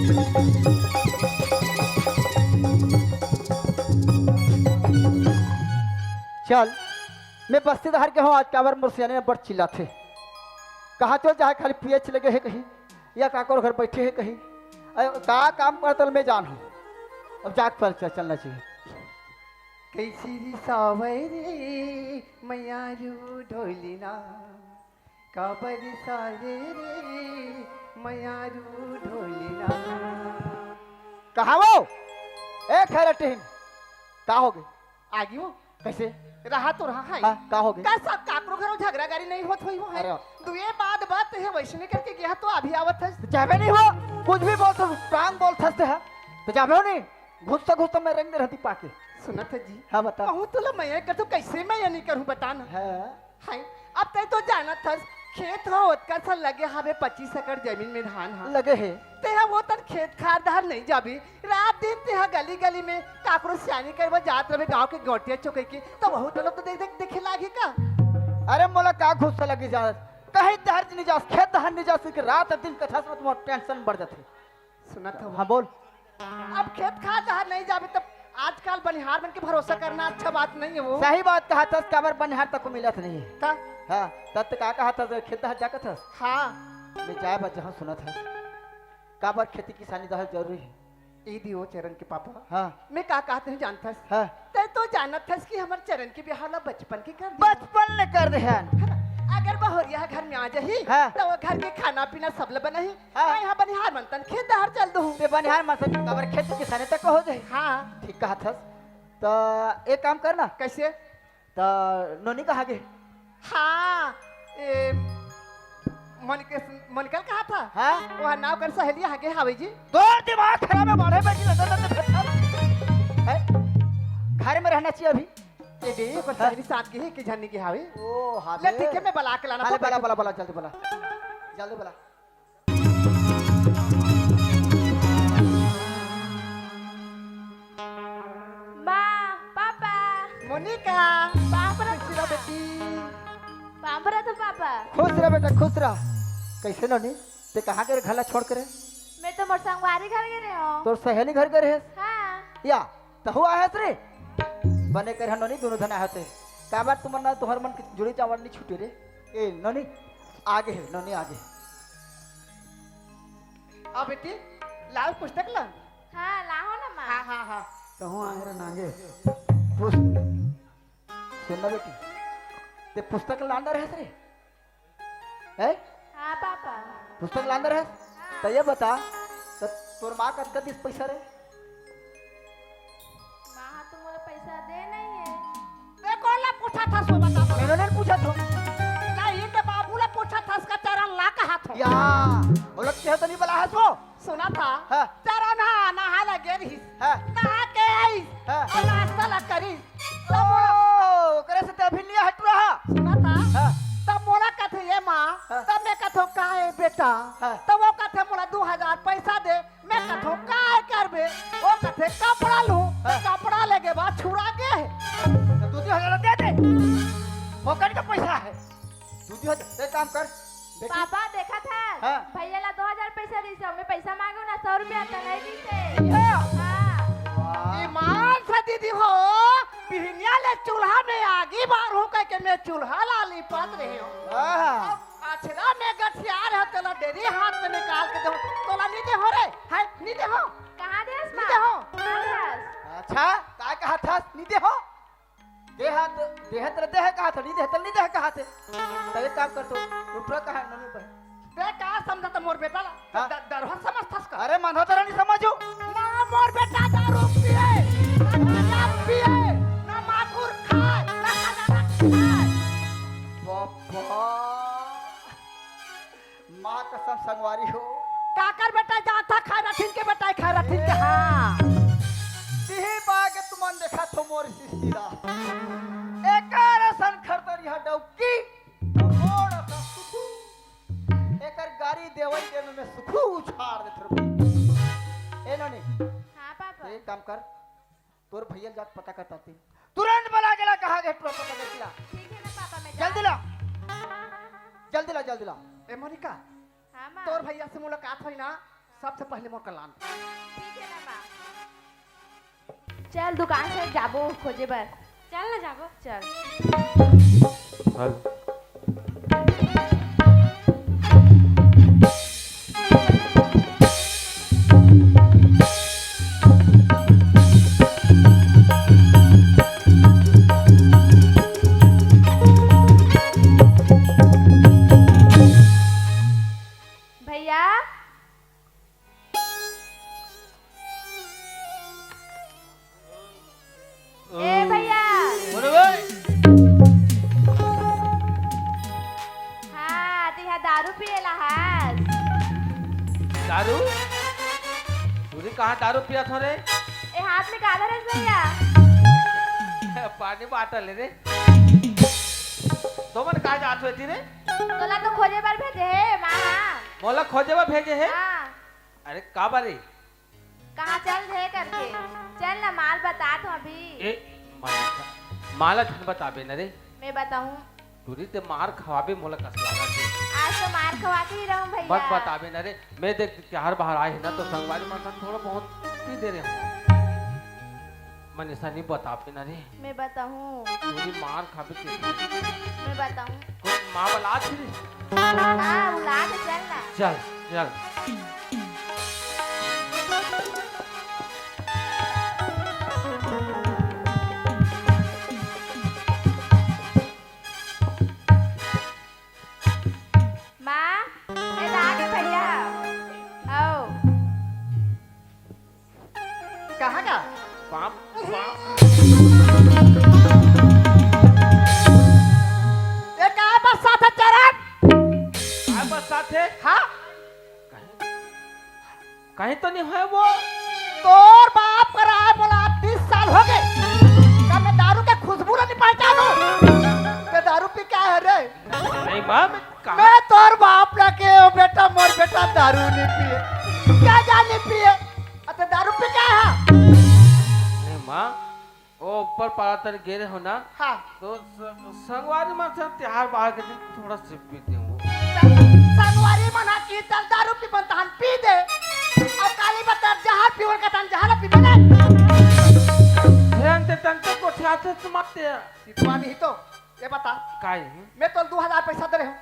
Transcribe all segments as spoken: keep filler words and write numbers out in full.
चल, मैं बस्ती डहर के हूँ, आज काबर मोर सियानी बड़ चिल्लाथे। कहाँ चल जाए, खाली पियच लगे हे कहीं, या काकर घर बैठे हे कहीं, अरे का काम करत हे मैं जानहूँ। अब जाग पर चल, चलना चाहिए। कैसी रिसावै रे मयारू ढोलिना, काबर रिसावै रे मयारू ढोलिना। कहाँ वो? ए खैरटीन, का हो गे? आगी वो? कैसे? रहा तो रहा है। हाँ, का हो गे? का सब काकरो घरो झगरा गारी नहीं होत होई वो है? अरे। दुए बात बात हे वैसने करके गया तो अभी आवत हस। तो जाबे नहीं हो, कुछ भी बोलत हस, strong बोलत हस ते हा। तो जाबे हो नहीं, घुसता घुसता मैं रंग दे रहती पाके। सुनत है जी। हाँ, बता। कहूँ तोला मैं ये कर, तो कैसे मैं ये नहीं करूँ, बता ना। हाँ। हाय, अब तैं तो जानत हस, खेत ह ओतका सा लगे हावे, पच्चीस एकड़ जमीन में धान ह। लगे हे। तैं ह वो तन खेत खार डहर नहीं जाबे, रात दिन तैं ह गली गली में काकरो सियानी करे बर जात रहे, गाँव के गोटिया चोके के, तो वहू तन तो देख, देख, देखे लागे का? अरे मोला का गुस्सा लगी जात, कहीं डहर नहीं जास, खेत डहर नहीं जास, कि रात दिन कथस में तुम्हारा tension बढ़ जाथे। सुनत हव? हाँ, बोल। अब खेत खार डहर नहीं जाबे, तब आजकल बनिहार मन के भरोसा करना अच्छा बात नहीं है वो। सही बात कहत हस, काबर बनिहार तको मिलत नहीं है। त? हाँ, तब तो का कहत हस, खेत डहर जाकत हस? हाँ। मैं जाए बर जहाँ सुनत हस, काबर खेती किसानी डहर जरूरी है। ई दियो चरण के पापा। हाँ। मैं का कहत हूँ जानत हस? हाँ। तैं तो जानत हस कि हमर चरण के बिहाव ला बचपन के कर दे। बचपन ले कर दे हन। है ना? अगर बहुरिया घर में आ जाही, हाँ। तो वो घर के खाना पीना सब ला बनाही। हाँ। मैं यहाँ बनिहार मन तन खेत डहर चल दूँ। ते बनिहार मन से काबर खेत किसानी तक हो जाही। हाँ। ठीक कहत हस। त एक काम कर ना। कैसे? त नोनी कहाँ गे? हाँ, ए, मन के, मन कर कहा था? हाँ? वह नाव कर सहेली आगे हावे जी। तोर दिमाग खराब है, मारे बैठी लदर लदर फिरता। हैं? घर में रहना चाहिए अभी। ए दे, ओकर हाँ? सहेली साथ के है कि झन्नी के हावे? ओ, हावे। ले ठीक है, मैं बला के लाना हाँ, ले, पड़ेगा। बला, बला, बला, जल्दी बला। जल्दी बला। माँ, पापा। मोनिका। पाँव परत खुश रह बेटी। पाँव परत हँव पापा। खुश रह बेटा, खुश रह। कैसे नोनी, ते कहाँ गे घर ला छोड़ के रे? मैं तो मोर संगवारी घर गे रहेंव। तोर सहेली घर गे रहेस? हाँ। या, तहूँ आए हस रे? बने करे हन नोनी, दोनों झन आए हस ते। काबर तुमन ना, तुँहर मन के जुड़ी चावल नहीं छूटे रे। ए नोनी, आगे हे, नोनी आगे। आ बेटी, लाव पुस्तक ला। हाँ, लाहूँ ना माँ। हाँ, हाँ, हाँ। तहूँ आए रे नांगे। पुस-, सुन ना बेटी, ते पुस्तक लान डरे हस रे? हैं? हाँ पापा। पुस्तक लान डरे हस? हाँ। त ये बता, त तोर माँ कतका दिस पैसा रे? माँ तो मोला पैसा दे नहीं है। ते कोन ला पूछत हस वो, बता तो। मैं नोनी ला पूछत हँव। नहीं, ते बाबू ला पूछत हस का चरण ला कहत हँव। या, वो लोग कहे तो नहीं बला हस वो। सुनत हस? हाँ। चरण ह नहाय ला गे रहिस। हाँ। नहा के आइस। हाँ। अउ नाश्ता ला करिस। तब मोला ओ, ओकरे से ते अभी लिया हट रहा। सुनत हस? हाँ। तब मोला कथे, "ए माँ," हाँ। तब मैं कथों, "का ए बेटा?" हाँ। तब वो कथे, "मोला दू हजार पैसा दे।" मैं कथों, "काय करबे?" वो कथे, "कपड़ा लूँ।" हाँ। कपड़ा लेगे बाद छुड़ा गे। तो दू तीन हजार दे दे, फोकट का पैसा है। दू तीन हजार, एक काम कर बेटी। पापा, देखत हस? हाँ। भैया ला दो हजार पैसा दिस, मैं पैसा मांगेंव ना, सौ रुपया त नहीं दिस हे। हाँ। हाँ। ईमान से दीदी हो, बिहनिया ले चूल्हा में आगी बारहूँ कह के मैं चूल्हा ला लिपत रहेंव। हाँ। अछरा में गठियार हे, तोला डेरी हाथ में निकाल के देहूँ। तोला नी देहूँ रे, है, नी देहूँ। कहाँ देहस नी माँ? देहूँ। कहाँ देहस? अच्छा, का कहत हस? नी देहूँ। देहत, देहत रे देह कहत हस, नी देहत नी देह कहत हस। त एक काम कर तो, उठो कहा ननू बहन। बे का समझत मोर बेटा ला? हाँ। द-, दरहर समझत हस का? अरे माधव तेरा नहीं समझू। ना मोर बेटा दारू पिए, ना गांजा पिए, ना माखुर खाए, ना खजाना खाए। बाबा, माँ कसम संगवारी हो। काकर बेटा जात हस, खाय रथिन के बेटा, खाय रथिन के, हाँ। तिही बागे तुमन देखत हो मोर सृष्टि ला। एकर असन खरतरी हा डौकी, मोर असन सुखू। एकर गारी देवई देवे में सुखू उछार देत रहो। ए नोनी। हाँ पापा। एक काम कर, तोर भैया जाके पता करता ते। तुरंत बला के ला, कहाँ गे टुरा पता करके ला। ठीक है ना पापा, मैं जल्दी जा ला। जल्दी ला, जल्दी ला। ए मोनिका, हाँ माँ। तोर भैया से मुलाकात होई ना, सबसे पहले मोर कल्याण। ठीक है ना बा। चल दुकान से जाबो खोजे बर। चल ना जाबो। चल। भैया, ए भैया। बोलो भाई। हाँ, तिहा दारू पिए ला हस। दारू? तू रे कहाँ दारू पिया था रे? ए हाथ में का धरे हस भैया? पानी बाटल है रे। तो मन का जात होती रे? तोला तो खोजे बर भेजे हे माँ। मोला खोजे बर भेजे हे? हाँ। अरे का बारे? कहाँ चल रहे करके? चल ना, माल बता तो अभी। ए, माला, माला झन बताबे न रे। मैं बताऊं। टूरी ते मार खवाबे मोला कस लागत हे। आज तो मार खवा के ही रहूं भैया। मत बताबे न रे। मैं देख तिहार बाहर आए हे ना तो संगवारी मन संग थोड़ा बहुत पी दे रहे हूँ। मनीषा नहीं बताबे न रे। मैं बताऊं। टूरी मार खाबे के। मैं बताऊं। कोई माँ बला थी रे। हाँ, बुला के चल ना। चल, चल। माँ, ए ला के भैया। आओ। कहाँ का? बाप, बाप। ये का बरसात हे चरण? का बरसात हे? हाँ? कहीं, कहीं तो नहीं होय वो? तोर बाप करा मोला तीस साल हो गए। का मैं दारू के खुशबू ला नहीं पहचानूं? ते दारू पी के आए हे रे? नहीं माँ, मैं कहाँ? मैं तोर बाप ला के हो बेटा, मोर बेटा दारू नहीं पिए। का जाने पिए? अते दारू पी के आए हे? नहीं माँ, ओ ऊपर पारा तर गे रहे हो ना? हाँ। तो स-, संगवारी मन से तिहार बाहर के दिन थोड़ा सिप पीते हो। संगवारी मन हा की चल दारू पी मन तहन पी दे। अब काली बता जहर पीवन का तहन जहर पी दे। ध्यान ते तन तो कोठिया से सुमाते। सितवा नहीं तो, ये बता। काय है? मैं तो दो हजार पैसा दे रहे हूँ।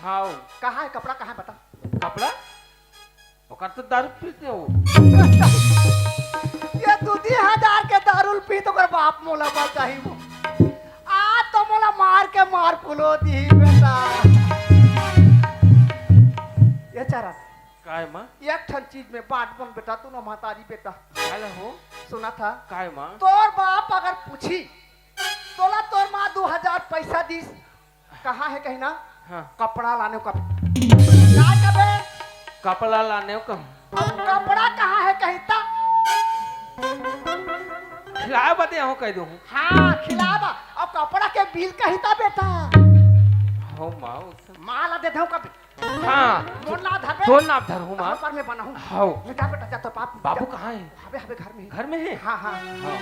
हाँ। कहाँ है कपड़ा, कहाँ है बता? कपड़ा? ओकर तो दारू पीते हो। ये दू दी हजार के दारू पी तो ओकर बाप मोला बचाही वो। आ तो मोला मार के मार फुलो दी बेटा। ये चरण। काय माँ? एक ठन चीज में बात बन बेटा, तू ना महतारी बेटा। काय हो? सुना था? काय माँ? तोर बाप अगर पूछी, तोला तोर माँ दू हजार पैसा दीस, कहाँ है कहीं ना? हाँ। कपड़ा लाने का। का कबे? कपड़ा लाने का। अब कपड़ा कहाँ है कहीं ता? खिलाए बदे हो कह दूँ। हाँ, खिलाबा। अब कपड़ा के बिल कहीं ता बेटा? हो माँ, उस माँ ला दे दो कभी। हाँ। मोर नाम धरबे? तोर नाम धरहूँ माँ। ऊपर में बनाऊँ। हाँ। बेटा, बेटा, जा तो बाप। बाबू कहाँ है? अबे, अबे, घर में। घर में है? हाँ, हाँ। हाँ।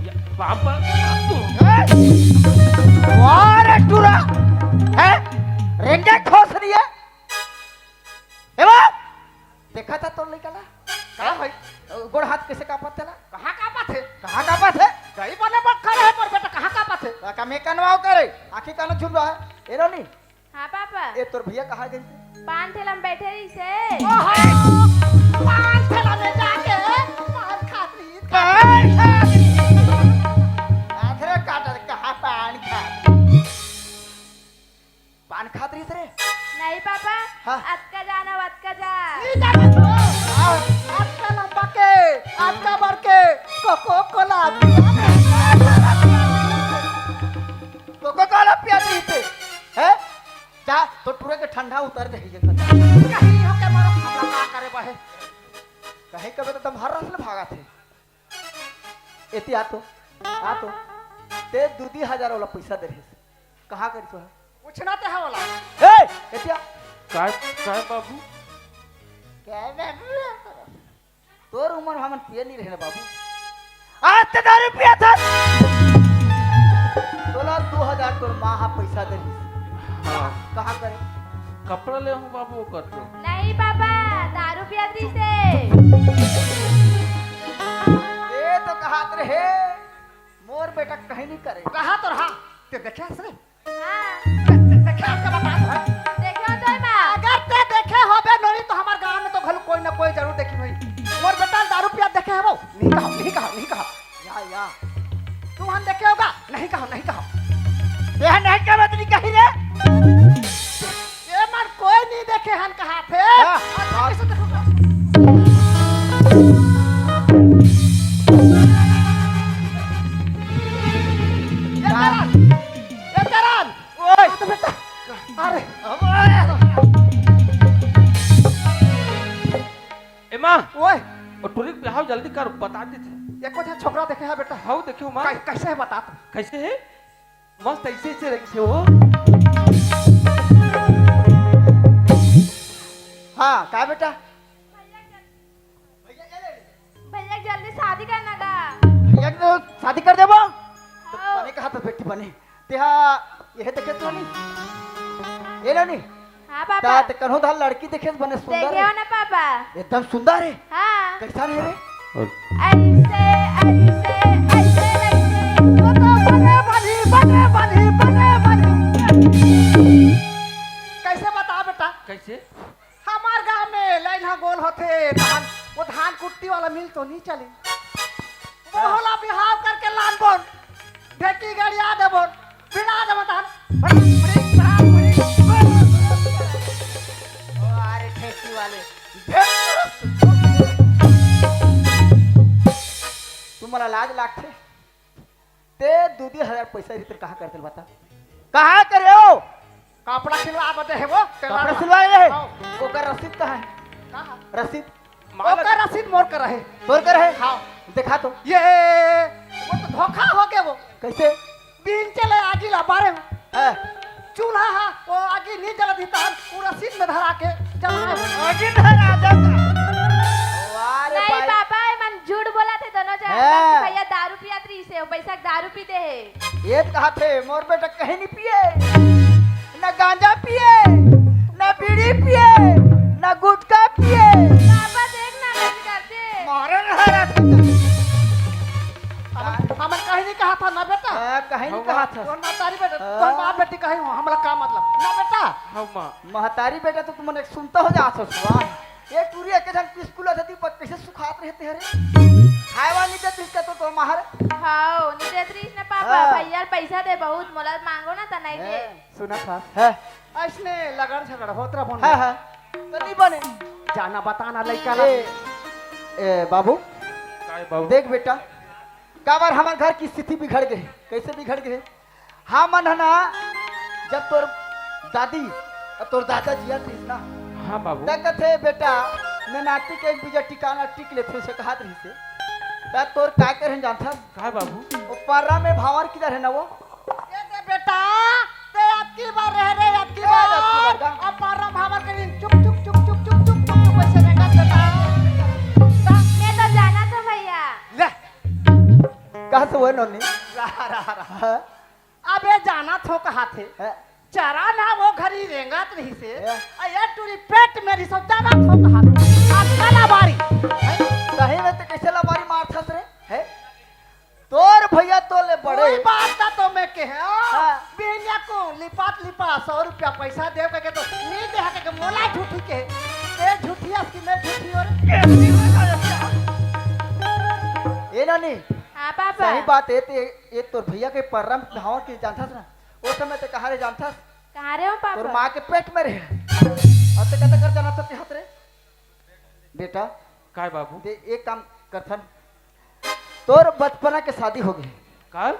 या, बाबा, बाबू। ए! वाह रे टूरा! हैं? रेंगे ठोस रही है? ए बा! देखा था तोर लइका ला? का भाई? गोड़ हाथ कैसे कांपत तेला? कहाँ कांपत हे? कहाँ कांपत हे? गई बने बखर है पर बेटा, कहाँ कांपत हे? का, का मैं कनवाओ करे? आँखी कानो झुलवा है? ए रोनी, हाँ पापा। ए तोर भैया कहाँ गइस? पान ठेला में बैठे रहिसे। ओहो! पान ठेला में जाके पान खात रहिस, खात रहिस। आखिर काटा कहाँ पान खात? पान खात रहिस रे? नहीं पापा। हाँ। अतका जाना, अतका जा। नहीं जाना तो। हाँ। अतका लंबा के, अतका बर के, कोको कोला पिया। कोको कोला पिया रहिसे, हैं? जा, तो टूरा के ठंडा उतर जाही ये कथा। कहीं हो के मारो, हमरा का करे बहे? कहीं कबे तो तुम हर रस ले भागत हे। एती आ तो, आ तो। ते दू दी हजार वाला पैसा दे रहे। कहाँ करी तो है? पूछना ते है वाला। ए, एती आ। काय, काय बाबू? काय बाबू? तोर उमर हमन पिए नहीं रहे ना बाबू। आज ते दारू पिया था। तोला दू हजार तोर माँ हा पैसा दे रही। हाँ। कहाँ करे? कपड़ा ले हूँ बाबू, ओकर तो। नहीं बाबा, दारू पियत रहिसे। ए तो कहत रहे, मोर बेटा कहीं नहीं करे। कहा तो रहा, ते देखे हस रे? हाँ। ते, ते देखे हस का बता तो है। देखे हो तो है बा। अगर ते देखे होबे नोनी तो हमार गांव में तो घलो कोई ना कोई जरूर देखी होही। मोर बेटा दारू पियत देखे हवो? नहीं कहा, नहीं कहा, नहीं कहा। या, या। तू हम देखे होगा? नहीं कहा, नहीं कहा। ये नहीं कहा, बदली कही रे। ये मन कोई नहीं देखे हन कहा थे। हाँ। और कैसे देखो? ये चरण, ये चरण। ओए। आ तो बेटा। अरे। ए माँ। ओए। ओ टुरी के बिहाव जल्दी कर, बता देथे। ये कोई छोकरा देखे है बेटा? हाउ देखे हो माँ। कै-, कैसे है बता तो? कैसे है? मस्त ऐसे ऐसे रखे हो। हाँ, का बेटा? भैया जल्दी शादी करना का। भैया के तो शादी कर देबो। तो हाँ। बने कहा तो बेटी बने। तेहा ये देखे तो नहीं। ये लो नहीं। हाँ पापा। ता ते कन्हो धार लड़की देखे बने सुंदर देखे है। हो ना पापा? एकदम सुंदर है। हाँ। कैसा है रे? ऐसे, ऐसे, ऐसे, ऐसे। वो तो बने बनी, बने बनी, बने बनी। कैसे बता बेटा? कैसे? हमार गांव में लाइन हा गोल होथे, धान, वो धान कुट्टी वाला मिल तो नहीं चले। वो हाँ। होला बिहाव करके लान बोन, ढेकी गड़िया देबोन, बिना देबोन धान, भड़क, भड़क, भड़क, भड़क। ओ, अरे ठेकी वाले, तुमला लाज लागथे? ते दू दू हजार पैसा रिहिस कहाँ करते बता? कहाँ करे हो? कपड़ा सिलवा बदे है वो, टेलर कपड़ा ला। सिलवाए है? हाँ। ओकर रसीद कहाँ है? कहाँ? रसीद? मालक ओकर रसीद मोर कर है। तोर कर है? हाँ। देखा तो। ये, वो तो धोखा हो गया वो। कैसे? बीन चले आगी ला बारे में। हाँ। चूल्हा हा, वो आगी नहीं जला देता हम, वो रसीद में धरा के जला है। आगी धरा देता। वाह रे नहीं भाई। पापा, ये मन झूठ बोला थे दोनों जन। हाँ। भैया दारू पियात रही से, वो पैसा के दारू पी दे है। ये कहा थे, मोर बेटा कहीं नहीं पिए, ना गांजा पिए, ना बीड़ी पिए, ना गुटखा पिए। पापा देख ना, नहीं करते। मारे ना रात को। हमन, हमन कहीं नहीं कहा था ना बेटा। हाँ, कहीं नहीं हाँ, कहा था। तो ना तारी बेटा, हाँ। तो बाप बेटी कहीं हो, हमला का मतलब? ना बेटा। हाँ, माँ। महतारी बेटा तो तुमन एक सुनता हो जा ससुरा। ये टूरी एक जन स्कूल आती पर कैसे सुखात रहते हरे? खाए वाली दे इसका तो, तो माहर। हाँ, नहीं देत रहीस ना पापा, हाँ। भैया पैसा दे बहुत, मोला मांगो ना त नहीं दे। हाँ। सुना था? है। ऐसने लगड़ झगड़ होत रहा है, है। तो नहीं बने। जाना बताना लइका ला। ए, ए, बाबू। काय बाबू? देख बेटा, काबर हमर घर के स्थिति बिगड़ गे। कैसे बिगड़ गे? हमन ह ना, जब तोर दादी अउ तोर दादा जियत रहिस ना, हाँ बाबू। त कथे, "बेटा, मैं नाती के एक बीजा टिकाना टिक लेथे," से कहत रहिस हे। त तोर काय करे जानथस? काय बाबू? वो पर्रा में भांवर किधर है ना वो? ए दे बेटा, ते अतकी बार रहे रे, अतकी ए, बार। अतकी बार का? अब पर्रा भांवर के दिन चुप, चुप, चुप, चुप, चुप, चुप, चुप, चुप, ऐसे रेंगत बेटा। मैं तो जाना था भैया। ले। कहाँ से हुए नोनी? रहा, रहा, रहा। हाँ? अबे जाना थो कहा थे। हाँ। चरा ना वो घरी रेंगत रहिसे। हाँ। आ ये टूरी पेट में रहिसे, जाना थो कहा थे। अतका लबारी। हैं? सही में ते कैसे लबारी मारथस रे? हैं? तोर भैया तो ले बड़े। कोई बात ना तो मैं कहे, हाँ। बिहनिया को लिपात लिपा सौ रुपया पैसा देव कहिके तो नहीं दे कहिके मोला झूठी कहे। ते झूठी अस कि मैं झूठी हो रे? ए नानी, हाँ पापा। सही बात है, ते, ये तोर भैया के पर्रा में भांवर के जानथस ना, वो समय ते कहाँ रहे जानथस? कहाँ रहे हो पापा? तोर माँ के पेट में रहे। अउ ते कते कर जाना तो ते हाथ रे? बेटा, काय बाबू? ते एक काम करथन, तोर बचपना के शादी हो गे। का?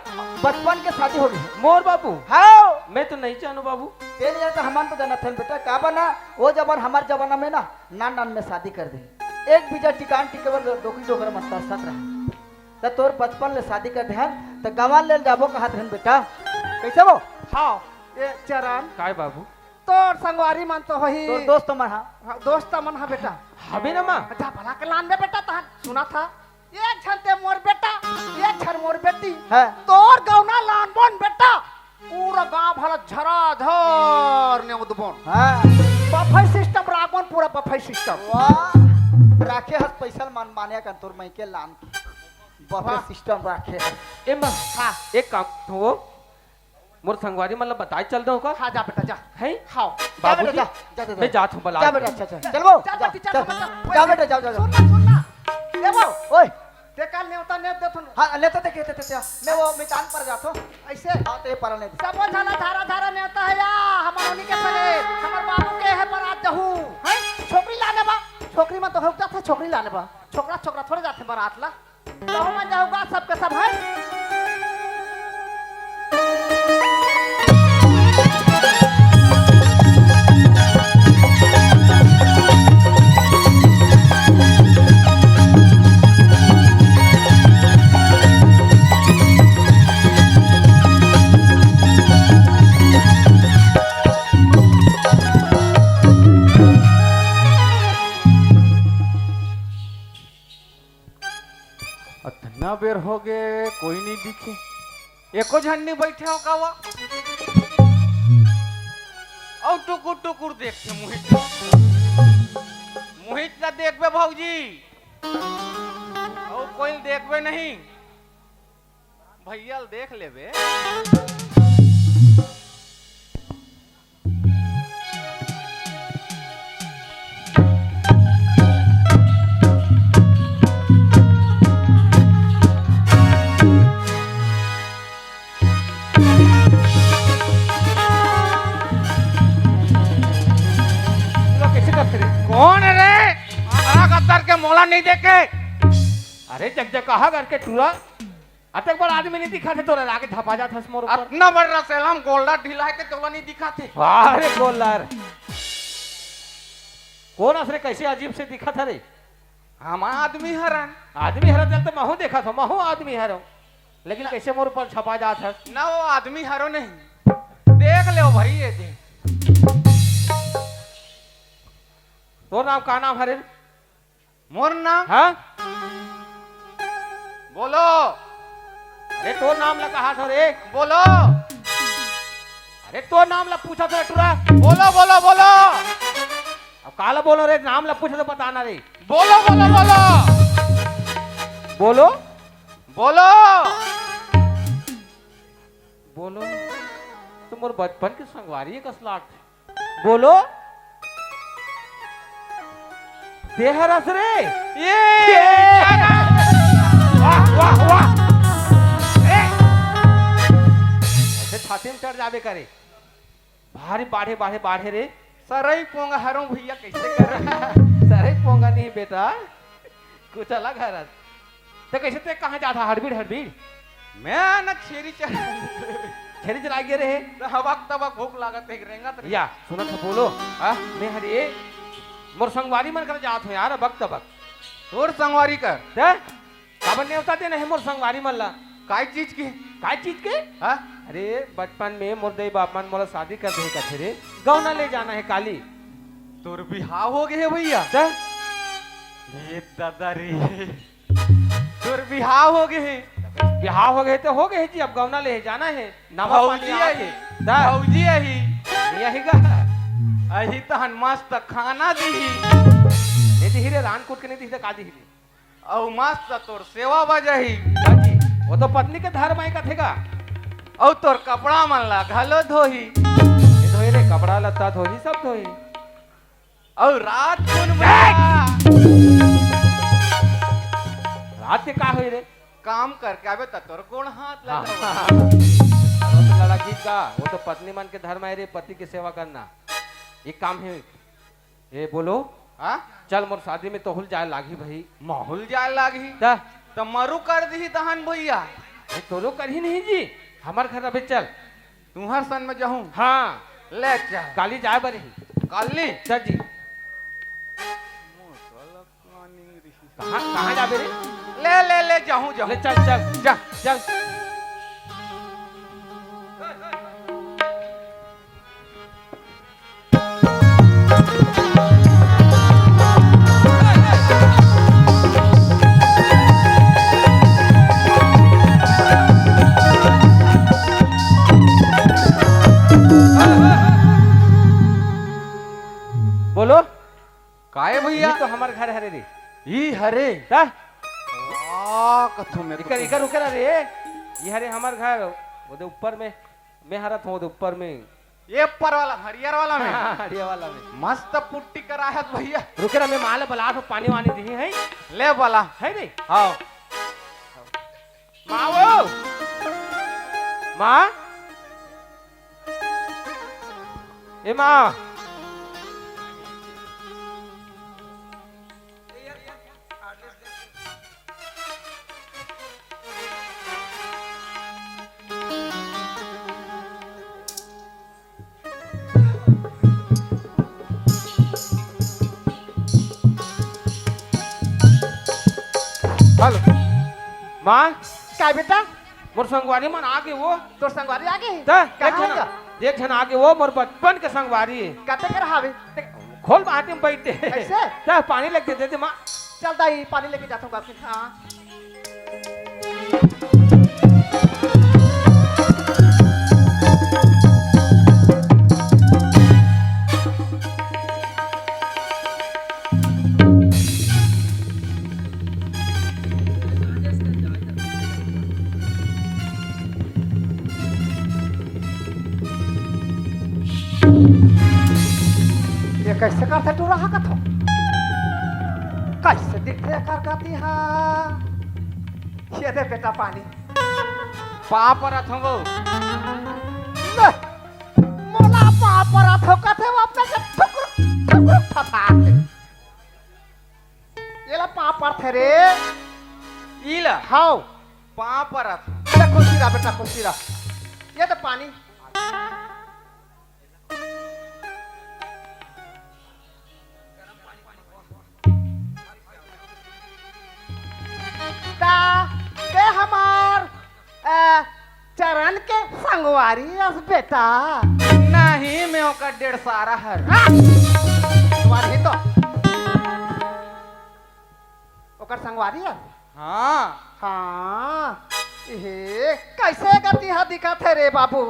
बचपन के शादी हो गे। मोर बाबू? हाँ। मैं तो नहीं जानू बाबू। ते नहीं जानता, हमन तो जानत हन बेटा, काबर ना, वो जमाना, हमर जमाना में ना, नान नान में शादी कर दे। एक बीजा टिकान टिके बर डोकरी डोकर मन तरसत रहे। त तोर बचपन ले शादी कर देहन, त गंवा ले जाबो कहत रहन बेटा। कैसे वो? हाँ, ए चरण। काय बाबू? तोर संगवारी मन तो होही। तोर दोस्त मन हा। हाँ, दोस्त मन हा बेटा। हबे ना माँ। जा भला के लान बे बेटा तहन। सुना था, एक झन ते मोर बेटा, एक झन मोर बेटी। हाँ। तोर गौना लान बोन बेटा। पूरा गांव भला झराझर नेवत बोन। हाँ। बफे सिस्टम राखबोन, पूरा बफे सिस्टम। वाह, राखे हस पैसा मन माने कन तोर मइके लान। बफे वाह। सिस्टम राखे हस। ए माँ, हाँ। एक काम तो मोर संगवारी मन ला बताए चल दो का? हाँ, जा बेटा, जा। हैं? हाँ। जा बेटा, बाबूजी, जा, जा, जा, जा। मैं जात हूँ, बला जा दो। बेटा, अच्छा, अच्छा। चल वो, जा जा, बेटी, चल, जा, मत जा। जा बेटा, जा, जा, जा। सुन ना, सुन ना। ए वो, ओए। ते काल नेवता नेत देथुन। हाँ, नेता देखे, ते, ते, ते, मैं वो, मैं चांद पर जात हूँ। ऐसे? हाँ, ते पर नेत। सबो झन ला धारा, धारा नेवता हे या, हमर ओनी के सगे, हमर बाबू के हे बरात जहू। हैं? छोकरी लाने बा, छोकरी मन तो हक जाथे, छोकरी लाने बा। छोकरा, छोकरा थोड़े जाथे बरात ला। कहूँ मन जाहू गा सबके सब, हैं? अतना बेर हो गे, कोई नहीं दिखे। एको झन नहीं बैठे हो का वा? अउ टुकुर टुकुर देखथे मोहित। मोहित ला देखबे भौजी, अउ कोई देखबे नहीं। भैया ल देख लेबे। कौन है रे? आरा कतर के मोला नहीं देखे। अरे जग जग कहा करके टूरा। अतेक बड़ आदमी नहीं दिखा थे तोरा आगे धपा जात हस मोर ऊपर। अतना बड़ रसेला म गोल्डर ढीला है के तोला नहीं दिखा थे। वाह रे गोल्डर। कौन असरे कैसे अजीब से दिखा था रे? हम आदमी हरन। आदमी हरन चल तो महू देखा था, महू आदमी हरो। लेकिन कैसे मोर ऊपर छपा जात हस? ना वो आदमी हरो नहीं। देख ले भाई ये दे। तोर नाम का नाम हरे? मोर नाम? हाँ? बोलो। अरे तोर नाम ला कहा था रे? बोलो। अरे तोर नाम ला पूछा था टुरा। बोलो, बोलो, बोलो। अब काला बोलो रे, नाम ला पूछा तो बताना रे। बोलो, बोलो, बोलो। बोलो। बोलो। बोलो। तो मोर बचपन के संगवारी कस लाग बोलो। तेहर असरे। ये। वाह, वाह, वाह। ए। ऐसे छाती में चढ़ जाबे करे। भारी बाढ़े, बाढ़े, बाढ़े रे। सरई पोंगा हरों भैया, कैसे कर रहा? सरई पोंगा नहीं बेटा, कुछ अलग हरत। ते कैसे ते कहाँ जात हा? हड़बीड़, हड़बीड़। मैं न छेरी चरा छेरी चरा गे रहे। तो हबक तबक भूख लागत है, रेंगत रहे। या, सुनत है, बोलो। हाँ? मैं हरे, मोर संगवारी मन कर जात हो यार, हबक तबक। तोर संगवारी कर? ते? काबर नेवता देना है मोर संगवारी मन ला? काय चीज के? काय चीज के? हाँ? अरे, बचपन में मोर दई बाप मन मोला शादी कर दे कथे रे, गौना ले जाना है काली। तोर बिहाव हो गए है भैया? ते? ए दादा रे। तोर बिहाव हो गे हे। बिहाव हो गे हे तो हो गे हे जी, अब गौना ले हे जाना हे। नवा भौजी पानी आके। आही, दा। भौजी आही। यही गा। अही तहन मस्त खाना दीही। नहीं दीही रे, रान कूट के नहीं दीही तो का दीही रे? अउ मस्त तोर सेवा बजाही। हाँ जी, वो तो पत्नी के धर्म आय कथे गा। अउ तोर कपड़ा मन ला घलो धोही। ये धोही रे, कपड़ा लत्ता धोही, सब धोही। अउ रात कुन बजा? रात के का होई रे? काम करके आबे त तोर गोड़ हाथ हाँ। लगा। वो तो लड़ा गीत गा, वो तो पत्नी मन के धर्म है रे, पति के सेवा करना। एक काम है, ए बोलो। हाँ? चल मोर शादी में तोहुल जाए लागी भाई। माहौल जाए लागी। त? त मरु कर दी तहन भैया। ए, तोरो करही नहीं जी, हमार घर अबे चल। तुहर सन में जाहूँ? हाँ। ले चल। काली जाए बर ही। काली? चल जी। कहाँ, कहाँ जाबे रे? ले, ले, ले, जाहूँ, जाहूँ। ले, चल, चल। जा। चल। काय भैया? ये तो हमर घर हरे रे। ई हरे? त? वाह, कथो में इकर, तो इकर उकर रे। ये हरे हमर घर, ओदे ऊपर में, मैं हरत हूँ, ओदे ऊपर में। ये ऊपर वाला, हरियर वाला में। हाँ, हरियर वाला में। मस्त पुट्टी कराहत भैया। रुके ना, मैं माँ ले बलात हूँ, पानी वानी दिही है। ले बला। है नहीं? हाँ। माँ वो। माँ। ए माँ। हेलो। माँ। काय बेटा? मोर संगवारी मन आगे वो। तोर संगवारी आगे? त, कहाँ एक झन, आगे? एक झन आगे वो, मोर बचपन के संगवारी हे। कते कर हावे? खोल बाटे में बैठे। ऐसे? त, पानी लेके दे दे, माँ। चल दाई, पानी लेके जाता हूँ बाकी। हाँ। ये कैसे करथे टूरा हा कथो? कैसे दिखथे एकर गति हा? ये दे बेटा पानी। पाँव परत हूँ वो। ले, मोला पाँव परत हो कथे वो अपने के ठुकरुक, ठुकरुक फसाथे। ये ला पाँव परथे रे। ई ला? हाव। पाँव परत। ले खुशी रह बेटा, खुशी रह। ये तो पानी। ता, ते हमार, अ, चरण के संगवारी अस बेटा। नहीं, मैं ओकर डेढ़ सारा हर। हाँ। संगवारी तो। ओकर संगवारी अस? हाँ। हाँ। ए, कैसे गति हा दिखत हे रे बाबू?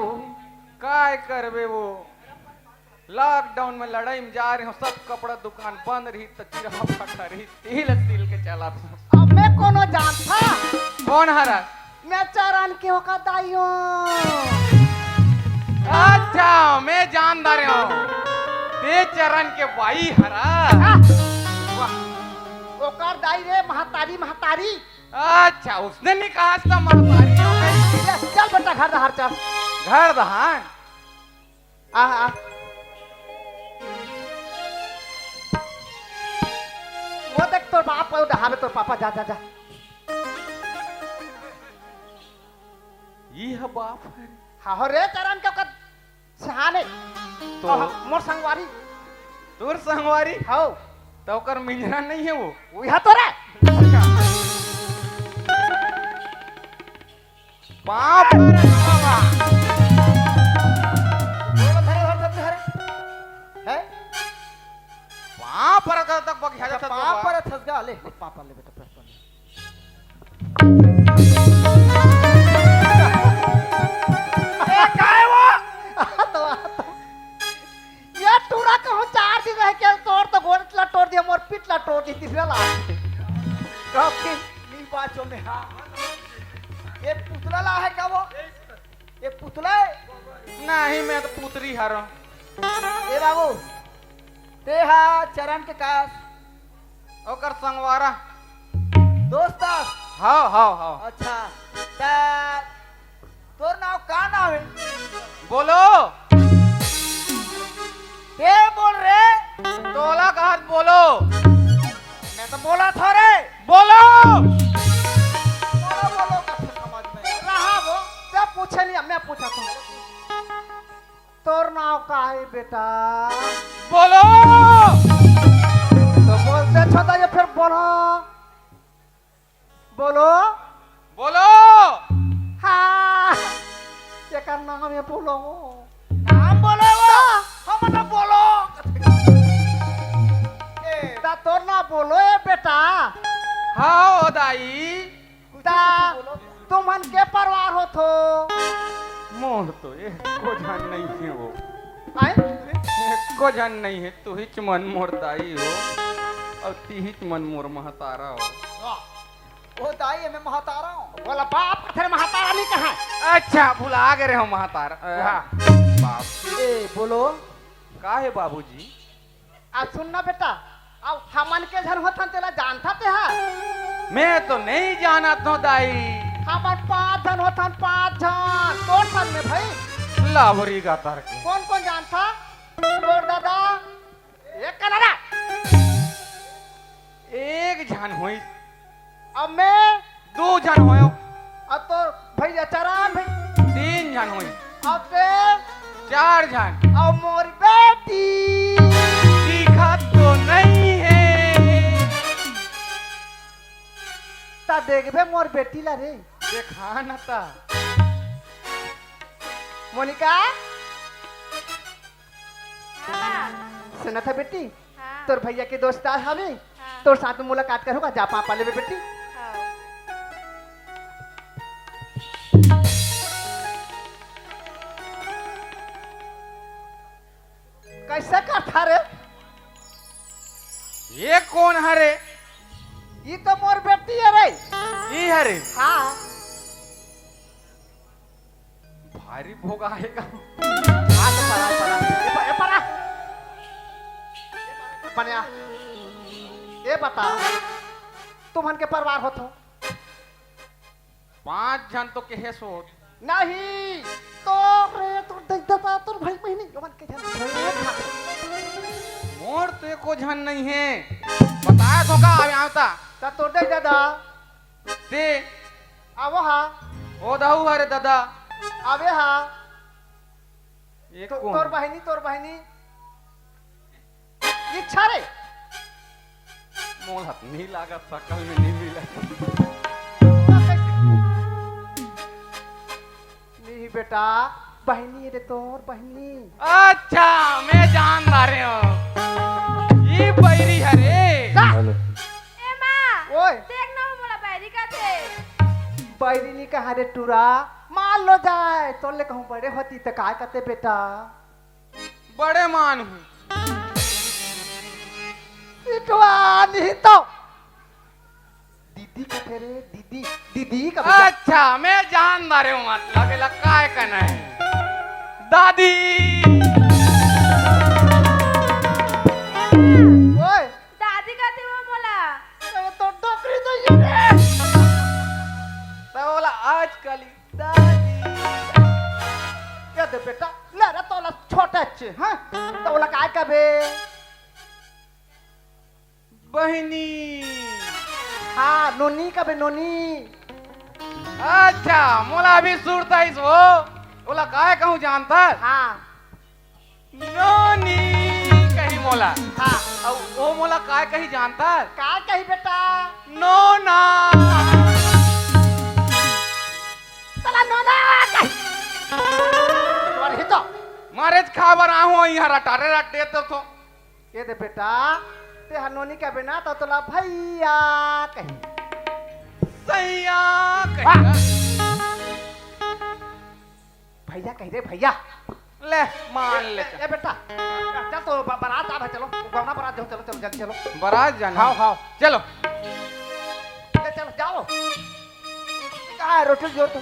काय करबे वो? लॉकडाउन में लड़ाई में जा रहे हो, सब कपड़ा दुकान बंद रही, त चिरहा फटा रही, तिल तिल के चला था। अब मैं कोनो जानथा? कौन हरा? मैं चरण के ओकर दाई हो। अच्छा, मैं जान रहे हो, ते चरण के बाई हरा। आ! वाह। ओकर दाई रे, महतारी, महतारी। अच्छा, उसने नहीं कहा था महतारी हो गई। ले, चल बेटा, घर दहार चल। घर दहार? आ, आ। वो देख तोर बाप, वो डहावे तोर पापा, जा, जा, जा। ई ह बाप हे। हाँ, हो रे, चरण के ओकर सहाने। तो अह, मोर संगवारी। तोर संगवारी? हौ। त ओकर मिंजरा नहीं हे वो? वो यह तो रे। पाँव परत बाबा। धरे, धरे, धरे, धरे। हैं? पाँव परत तक बगिया अच्छा, जाता पाँव बाबा। परत हंस गा, ले, ले, पाँव पर ले बेटा, पाँव पर ले। ए, काय वो? आ तो, आ तो। ये टूरा कहूँ चार दिन रह के तोर तो गोड़ ला तोड़ दिया, मोर पीठ ला तोड़ दी, तीसरा ला। कब की? नहीं बाचो में, हाँ। ये पुतला ला है क्या वो? ये पुतला है? नहीं, मैं तो पुतरी हरं। ए बाबू, ते हा चरण के कास? ओकर संगवारा। दोस्त आस? हाव, हाव, हाव। अच्छा, त तोर नाव का नाव हे? बोलो। ते बोल रे। तोला कहत बोलो। मैं तो बोला था रे। बोलो। बोलो, बोलो, कथे समझ में। रहा वो, ते पूछे नहीं, मैं पूछा था। तोर नाव का हे बेटा? बोलो। तो बोलते छोटा ये फिर बोलो। बोलो। बोलो। हाँ। एकर नाम हे बोलो। नाम बोलो वो। हाँ। हम तो बोलो। ए। ता तोर नाव बोलो ए बेटा। हाँ ओ दाई। ता तुमन के परिवार होथो? मोर तो एको झन नहीं हे वो। आय? एको झन नहीं हे, तुहिच मन मोर दाई हो। अउ तिहिच मन मोर महतारा हो। वाह। ओ दाई, एमे महतारा हो। बोला बाप कथे, महतारा नहीं कहा। अच्छा, भुला गे रहे हो महतारा। अ, वाह। बाप। ए, बोलो। का हे बाबूजी? आ सुन ना बेटा, अब हमन के झन होथन तेला जानथा तेहा? मैं तो नहीं जानत हो दाई। हमन पांच झन होथन, पांच झन। तोर संग में भाई। लाबरी गातर के। कौन कौन जानथा? तोर दादा, एक का दादा। एक झन होइस। अब मैं दू झन होयो। अब तो भैया चरान भाई। तीन झन होइस। अब ते चार झन। अब मोर बेटी। दिखत तो नहीं हे। ता देखबे मोर बेटी ला रे। देखा न ता। मोनिका। हाँ। सुनत हे बेटी, हाँ। तोर भैया के दोस्त आए हवे, हाँ। तोर साथ में मुलाकात करहूँ का, जा पापा लेबे बेटी। हाँ। कैसे करथा रे? ये कौन हरे? ये तो मोर बेटी हरे। ये हरे? हाँ। भारी भोगा हे का? आ तो परा, परा। ए प-, ए परा। बनिया। ए बता, तुमन के परिवार होथो? पांच झन तो केहे सोच। नहीं, तोर रे, तोर दई ददा, तोर भाई बहिनी, ओमन के झन होय। मोर तो एको झन नहीं हे। बताए तो का, आवे आवता। त तोर दई ददा। ते। आवो हा। ओ दहू हरे ददा। आवे हा। ये तो कौन? तोर बहिनी, तोर बहिनी। इच्छा रे। मोला नहीं लागत, सकल में नहीं मिला। नहीं बेटा, बहिनी रे तोर बहिनी। अच्छा, मैं जान ला रहे हूँ। ये बैरी हरे। जा। हेलो। ए माँ, ओए। देख ना, वो मोला बैरी कथे। बैरी नी कहा रे टूरा, मान लो जाए, तोले कहूँ बड़े होती त काय कथे बेटा? बड़े मान हूँ। इटवा नहीं तो। दीदी कथे रे, दीदी, दीदी का बेटा। अच्छा, मैं जान ला रहे हूँ, मतलब, एला काय कहना है? दादी। ओए। दादी कथे वो मोला। अरे तो डोकरी तो ये रे। तो बोला आजकल ही दादी। ये दे बेटा, ले रे तोला छोटा चे, हाँ? तोला काय कबे? बहिनी। हाँ, नोनी कबे नोनी। अच्छा, मोला अभी सुरता इस वो। ओला काय कहूँ जानता? हाँ। नोनी कही मोला। हाँ। अउ ओ मोला काय कही जानता? काय कही बेटा? नोना। तोला नोना कही। मारे तो। मारे खा बर आहूँ इहाँ रटारे रट देत हो। ये दे बेटा, ते ह नोनी कबे ना तो तोला भैया कही। सैया कही। वाह। भैया कही रे भैया। ले, मान ले। ए, ए बेटा, चल तो ब-, बारात आ भाई, चलो, गौना बारात जाओ, चलो, चलो, जल्दी चलो। बारात जाना? हाँ, हाँ। चलो। ले, चलो, जाओ। कहाँ है रोटी जोर तो?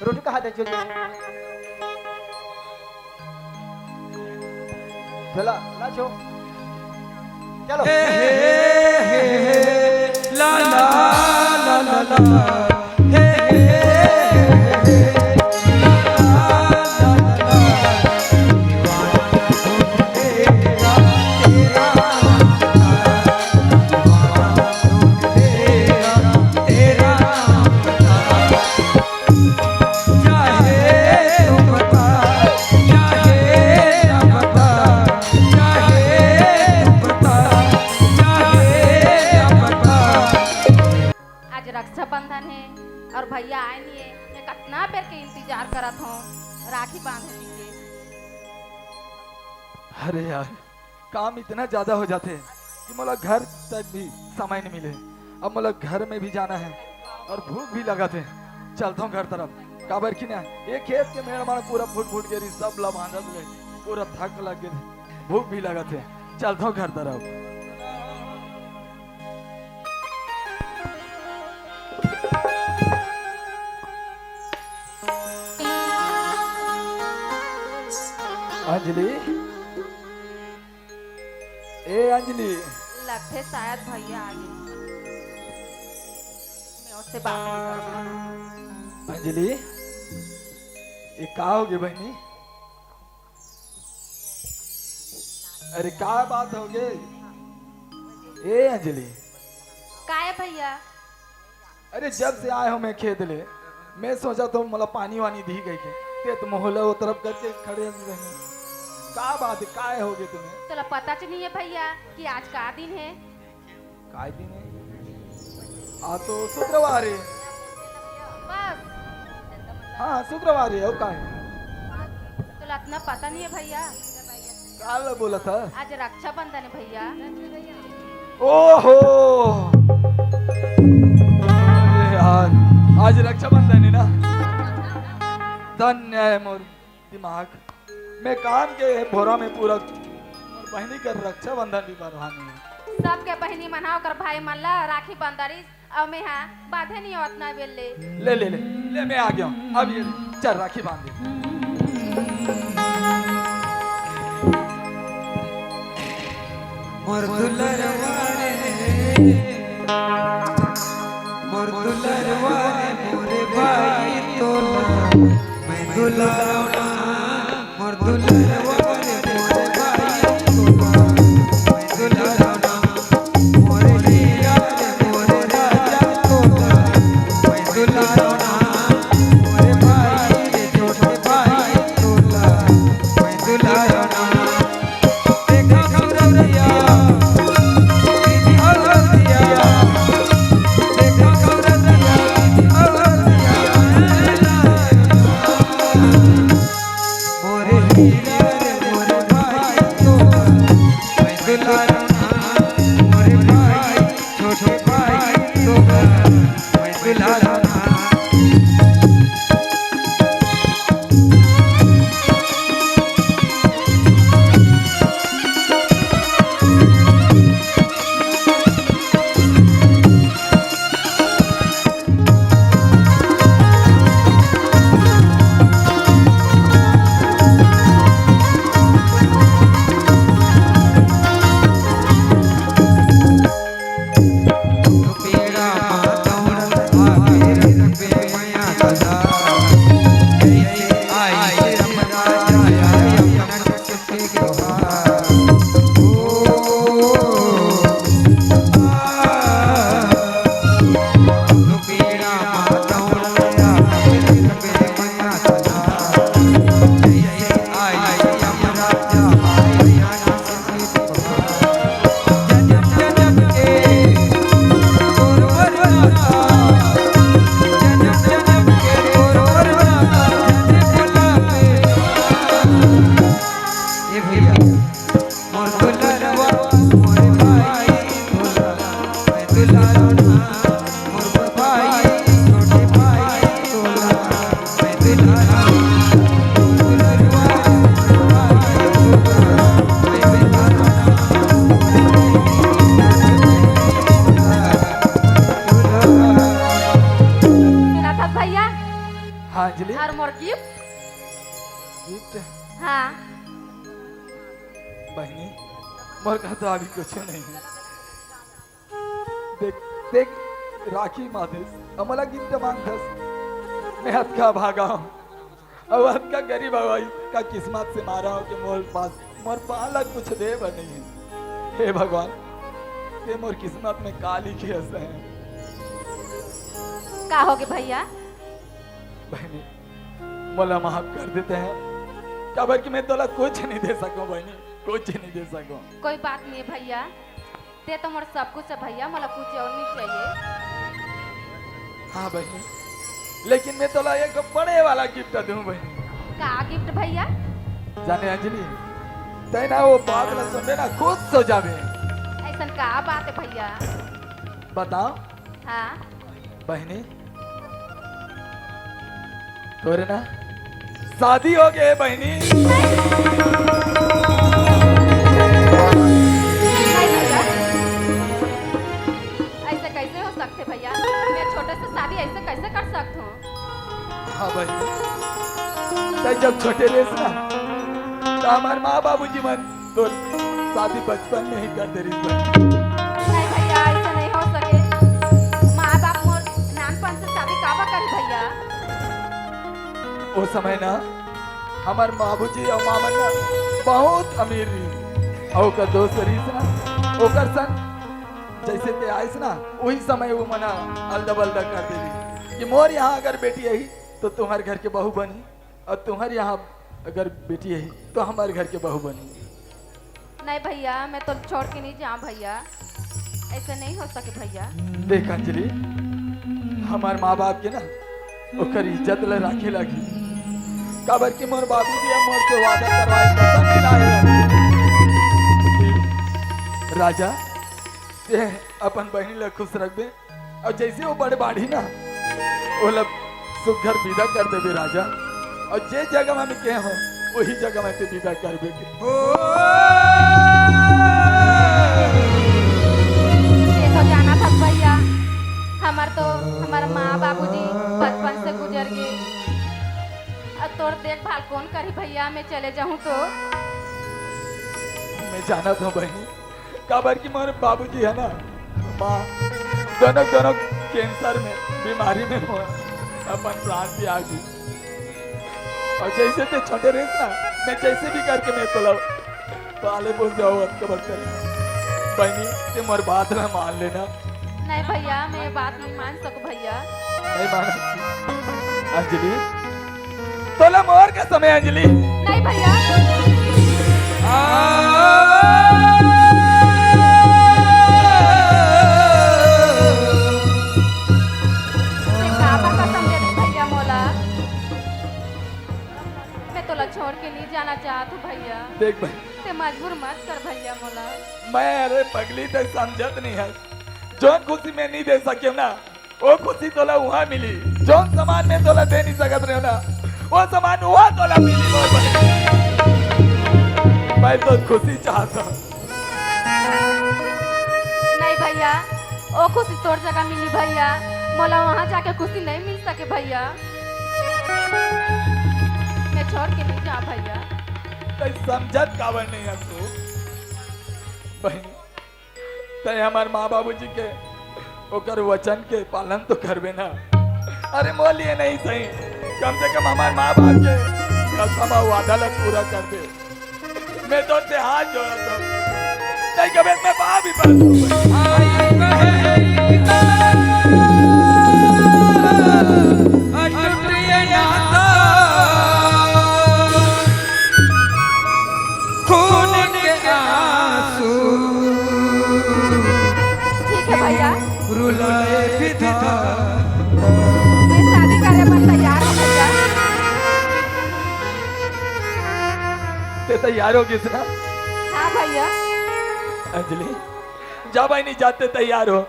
रोटी कहाँ दे जोर? चला, ला छो। चलो। हे, हे, हे, हे, हे, ला, ला, ला, ला, ला। हे, हे, हे, हे, हे, ला, ला, ला, ला, ला। तेरा, तेरा, तेरा, तेरा। चाहे तू बता, चाहे ना बता, चाहे तू बता, चाहे ना बता। आज रक्षाबंधन हे अउ भैया आए नहीं हे, मैं कतना बेर के इंतजार करत हूँ राखी बांधे के। अरे यार, काम इतना ज्यादा हो जाथे कि मोला घर तक भी समय नहीं मिले। अब मोला घर में भी जाना है अउ भूख भी लगत हे। चलथों घर तरफ, काबर कि ना ये खेत के मेड़ माड़ पूरा फूट फूट गे रही, सब ला बांधत ले पूरा थक लग गे, भूख भी लगत हे। चलथों घर तरफ। अंजलि, ए अंजलि। लगथे शायद भैया आगे। मैं उससे बात नहीं करूँगा। अंजलि, ये का होगे बहिनी? अरे का बात होगे? ए अंजलि। का हे भैया? अरे जब से आए हों मैं खेत ले, मैं सोचत हों मोला पानी वानी दिही कहिके, ते तो मोला वो तरफ करके खड़े हस बहिनी। का बात हे, काय होगे तुम्हें? तोला पता च नहीं हे भैया कि आज का दिन हे? काय दिन हे? आज तो शुक्रवार हे। बस। हाँ, शुक्रवार हे, अउ का हे? तोला अतना पता नहीं हे भैया। काला बोलत हस? आज रक्षाबंधन हे भैया। ओहो! अरे यार, आज रक्षाबंधन हे ना? धन्य हे मोर दिमाग। मैं काम के भोरा में पूरा मोर बहिनी कर रक्षाबंधन भी बंधवानी हे। सबके बहिनी मन हा ओकर भाई मन ला राखी बंधरिस। अउ मैं हा बांधे नहीं होवत ना बेल ले। ले, ले, ले, ले, मैं आ गया हूँ। अब ये चल राखी बांध दे। मोर दुलरवा रे, मोर दुलरवा रे, मोरे भाई तोला, मैं दुलारना, मोर दुलरवा रे, मोरे भाई तोला, मैं दुलारना। सुनत हस भैया? हाँ अंजलि। अउ मोर गिफ्ट? गिफ्ट? हाँ। बहिनी, मोर करा तो अभी कुछ नहीं हे। देख, देख, राखी बांधे हस, अउ मोला गिफ्ट मांगत हस। मैं अतका भागा हूँ, अउ अतका गरीब हवँ, का किस्मत से मारा हूँ कि मोर पास, मोर पास ला कुछ दे बर नहीं हे। हे भगवान, ते मोर किस्मत में का लिखे हस? का होगे भैया? बहिनी, मोला माफ कर दे तैं, काबर कि मैं तोला कुछ नहीं दे सकूं बहिनी, कुछ नहीं दे सकूं। कोई बात नहीं हे भैया, ते तो मोर सब कुछ हे भैया, मोला कुछ अउ नहीं चाहिए। हाँ बहिनी, लेकिन मैं तोला एक बड़े वाला गिफ्ट दूं बहिनी। का गिफ्ट भैया? जाने अंजलि, तैं ना वो बात ला सुनबे ना, खुश हो जाबे। अइसन का बात हे भैया? बताओ। हाँ। बहिनी, तोरे ना शादी होगे बहिनी। नहीं भैया, अइसे कइसे हो सकथे भैया? मैं छोटे से शादी अइसे कइसे कर सकत हूँ? हाँ बहिनी, तैं जब छोटे रहेस ना, त हमर माँ बाबूजी मन तोर शादी बचपन में ही कर दे रहिस बहिनी। नहीं भैया, ऐसे नहीं हो सके। माँ बाप मोर नानपन से शादी काबर करी भैया? ओ समय ना हमर बाबूजी अउ माँ मन ना बहुत अमीर रहिस, अउ ओकर दोस्त रहिस ना, ओकर संग जैसे ते आइस ना, वही समय वो मना अलदा बलदा कर दे रहिस कि मोर यहाँ अगर बेटी आई तो तुम्हर घर के बहू बनी, अउ तुम्हर यहाँ अगर बेटी आई तो हमर घर के बहू बनी। नहीं भैया, मैं तो छोड़ के नहीं जाऊँ भैया, ऐसे नहीं हो सके भैया। देख अंजलि, हमर माँ बाप के ना ओकर इज्जत ल राखे लागी, काबर कि मोर बाबूजी ह मोर से वादा करवाए कसम खिलाए हे कि राजा, ते अपन बहिनी ल खुश रखबे, अउ जैसे वो बड़े बाढ़ही ना, ओला सुघर विदा कर देबे राजा, अउ जे जगह में कहे हो, वही जगह में ते विदा करबे के। ये तो जाना था भैया, हमर तो हमर माँ बाबूजी बचपन से गुजर गए। अब तोर देखभाल कौन करी भैया, मैं चले जाऊँ तो? मैं जानत हूँ बहिनी, काबर कि मोर बाबूजी है ना, माँ, दोनों दोनों कैंसर में, बीमारी में मोर अपन प्राण त्याग दी। अउ जैसे ते छोटे रहिस ना, मैं जैसे भी करके मैं तोला पाले पोसे हूँ, अतका बड़का। बहिनी, ते मोर बात ला मान लेना। नहीं भैया, मैं ये बात नहीं मान सकूँ भैया। नहीं माना। अंजलि, तोला मोर कसम हे अंजलि। नहीं भैया। ते काबर कसम दे रहे भैया मोला? मैं तोला छोड़ के नहीं जाना चाहत हूँ भैया। देख भाई, ते मजबूर मत कर भैया मोला। मैं, अरे पगली, ते समझत नहीं है। जौन खुशी मैं नहीं दे सके ना, वो खुशी तोला वहाँ मिली। जौन सामान मैं तोला दे नहीं सकत रहे ना, वो सामान वहाँ तोला मिली। मोर बहिनी, मैं तो खुशी चाहता हूँ। नहीं भैया, वो खुशी तोर जगह मिली भैया, मोला वहाँ जाके खुशी नहीं मिल सके भैया। मैं छोड़ के नहीं जा भैया। तै समझत काबर नहीं है तू? बहिनी, तै हमर माँ बाबूजी के ओकर वचन के पालन तो करबे ना। अरे मोर लिए नहीं सही, कम से कम हमर माँ बाप के कसम अउ वादा ला पूरा कर दे। मैं तो ते हाथ जोड़त हूँ, तै कबे मैं बाप ही बन। खून के आंसू ठीक है भैया। रुलाए विधाता। मैं शादी करे बर तैयार हूँ भैया। ते तैयार हो गिस ना? हाँ भैया। अंजलि, जा बहिनी, जा ते तैयार हो,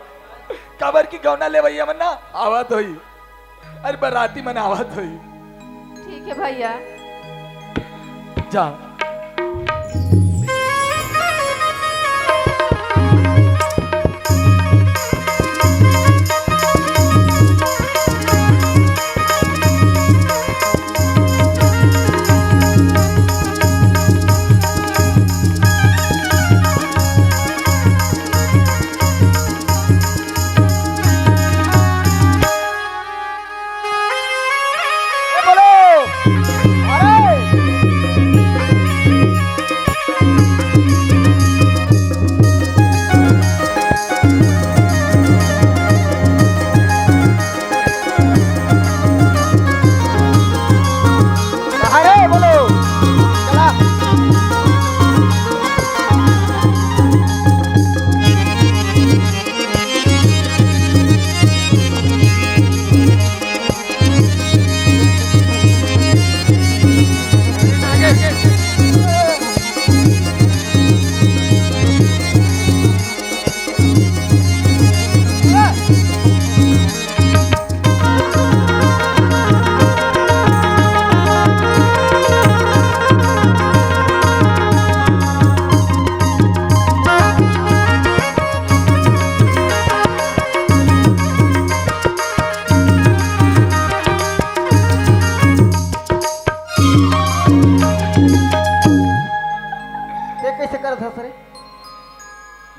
काबर कि गौना लेवइया मन ना आवत होही। अरे, बराती मन आवत होही। ठीक है भैया। जा। ए बोलो, अरे।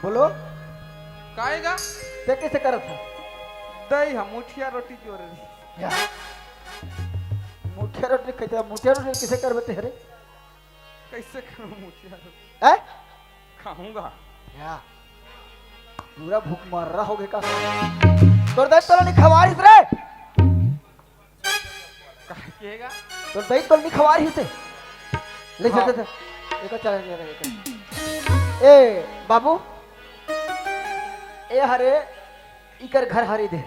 बोलो। काहे गा? ते कइसे करत हे? दई हा मुठिया रोटी जोर रही। या। मुठिया रोटी कइसे, मुठिया रोटी कइसे करबे ते हरे? कइसे करूँ मुठिया रोटी? हैं? खाहूँ गा। या। पूरा भूख मर रहा होगे का? तोर दई तोला नहीं खवारिस रे। का कहेगा? तोर दई तोला नहीं खवारिस हे। ले हाँ। चल, चल, चल। एक चल, चल, चल, चल। ए, बाबू। ए, हरे, इकर घर हरे दे।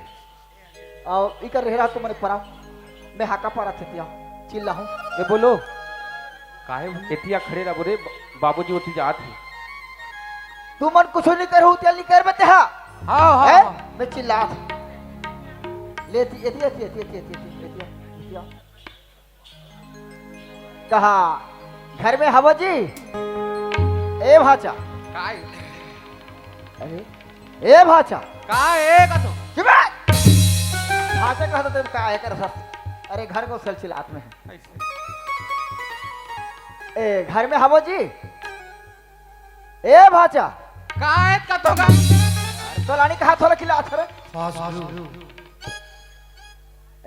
अउ इकर रेहरा तो मने परा। मैं हाका पारा थे तिया। चिल्लाहूँ। ए, बोलो। काहे एतिया खड़े रहो रे, ब-, बाबूजी ओती जात हे। तुमन कुछू नहीं करहू, तेला नहीं करबे तेहा। हाँ, हाँ, हैं? हाँ। मैं चिल्लात। ले एती, एती, एती। कहा, घर में हवो जी? ए भाचा। काय? अरे, ए भाचा। का ए कथो? चुप रह। भाचा कहत हे, का ए कर सस? अरे, घर को सल चिल्लात में है। ऐसे। ए, घर में हवो जी? ए भाचा। का ए कथो का? अरे, तो लानी कहा थोड़ा खिला थोड़ा।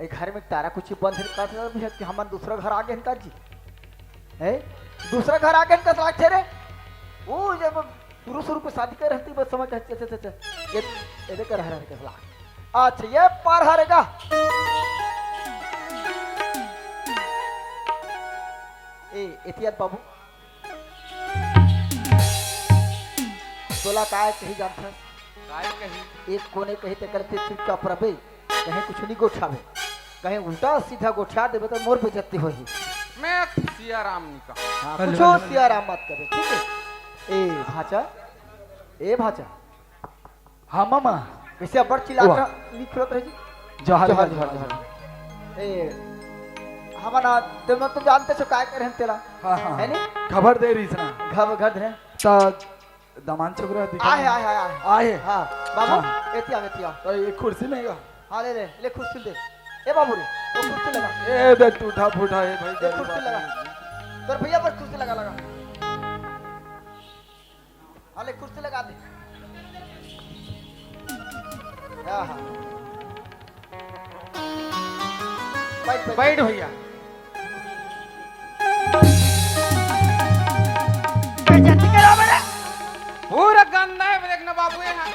ए घर में तारा कुछ बंद है का, भी है कि हमन दूसरा घर आ गए हैं का जी? हैं? दूसरा घर आ गए हैं का लागथे रे? वो जब शुरू शुरू पे शादी कर रहती बस समझ, अच्छा, अच्छा, अच्छा, ये, ये देख रहा है कैसा लाग। अच्छा, ये पार हरेगा। ए, एतियत बाबू। तोला काय कही जानथस? काय कही? एक कोने कही ते करते चुपचाप रबे, कहीं कुछ नहीं गोठाबे, कहीं उल्टा सीधा गोठा देबे तो मोर बेइज्जती होही। मैं सिया राम नहीं कहा। हाँ, हेलो, कुछो हेलो। सिया राम मत करे, ठीक है? ए भाचा, ए भाचा। हाँ मामा। वैसे अब्बड़ चिल्लात वाह। रहा, निकलत रहे जी। जोहार, जोहार, जोहार, जोहार, जोहार। जोहार। ए, हमन आ, ते मन तो जानते छो काय करे हम तेला। हाँ, हाँ, है हाँ। नी? खबर दे रही ना। खबर, घर दे। ता दमान छोकरा दिखा। आहे, आहे, आहे, आहे। आहे। हाँ, बाबू, हाँ। एती आव, एती आव। तो ये कुर्सी में का? हाँ, ले, ले, ले कुर्सी दे। ए बाबू रे, वो कुर्सी लगा। ए दे टूटा फूटा है भाई, ए गरीब कुर्सी लगा। आदमी। तोर भैया पर कुर्सी लगा, लगा। हाँ, ले कुर्सी लगा दे। हाँ, हाँ। बैठ, बैठ। बैठ भैया। बेइज्जती करा मेरा। पूरा गंदा है, देखना बाबू यहाँ।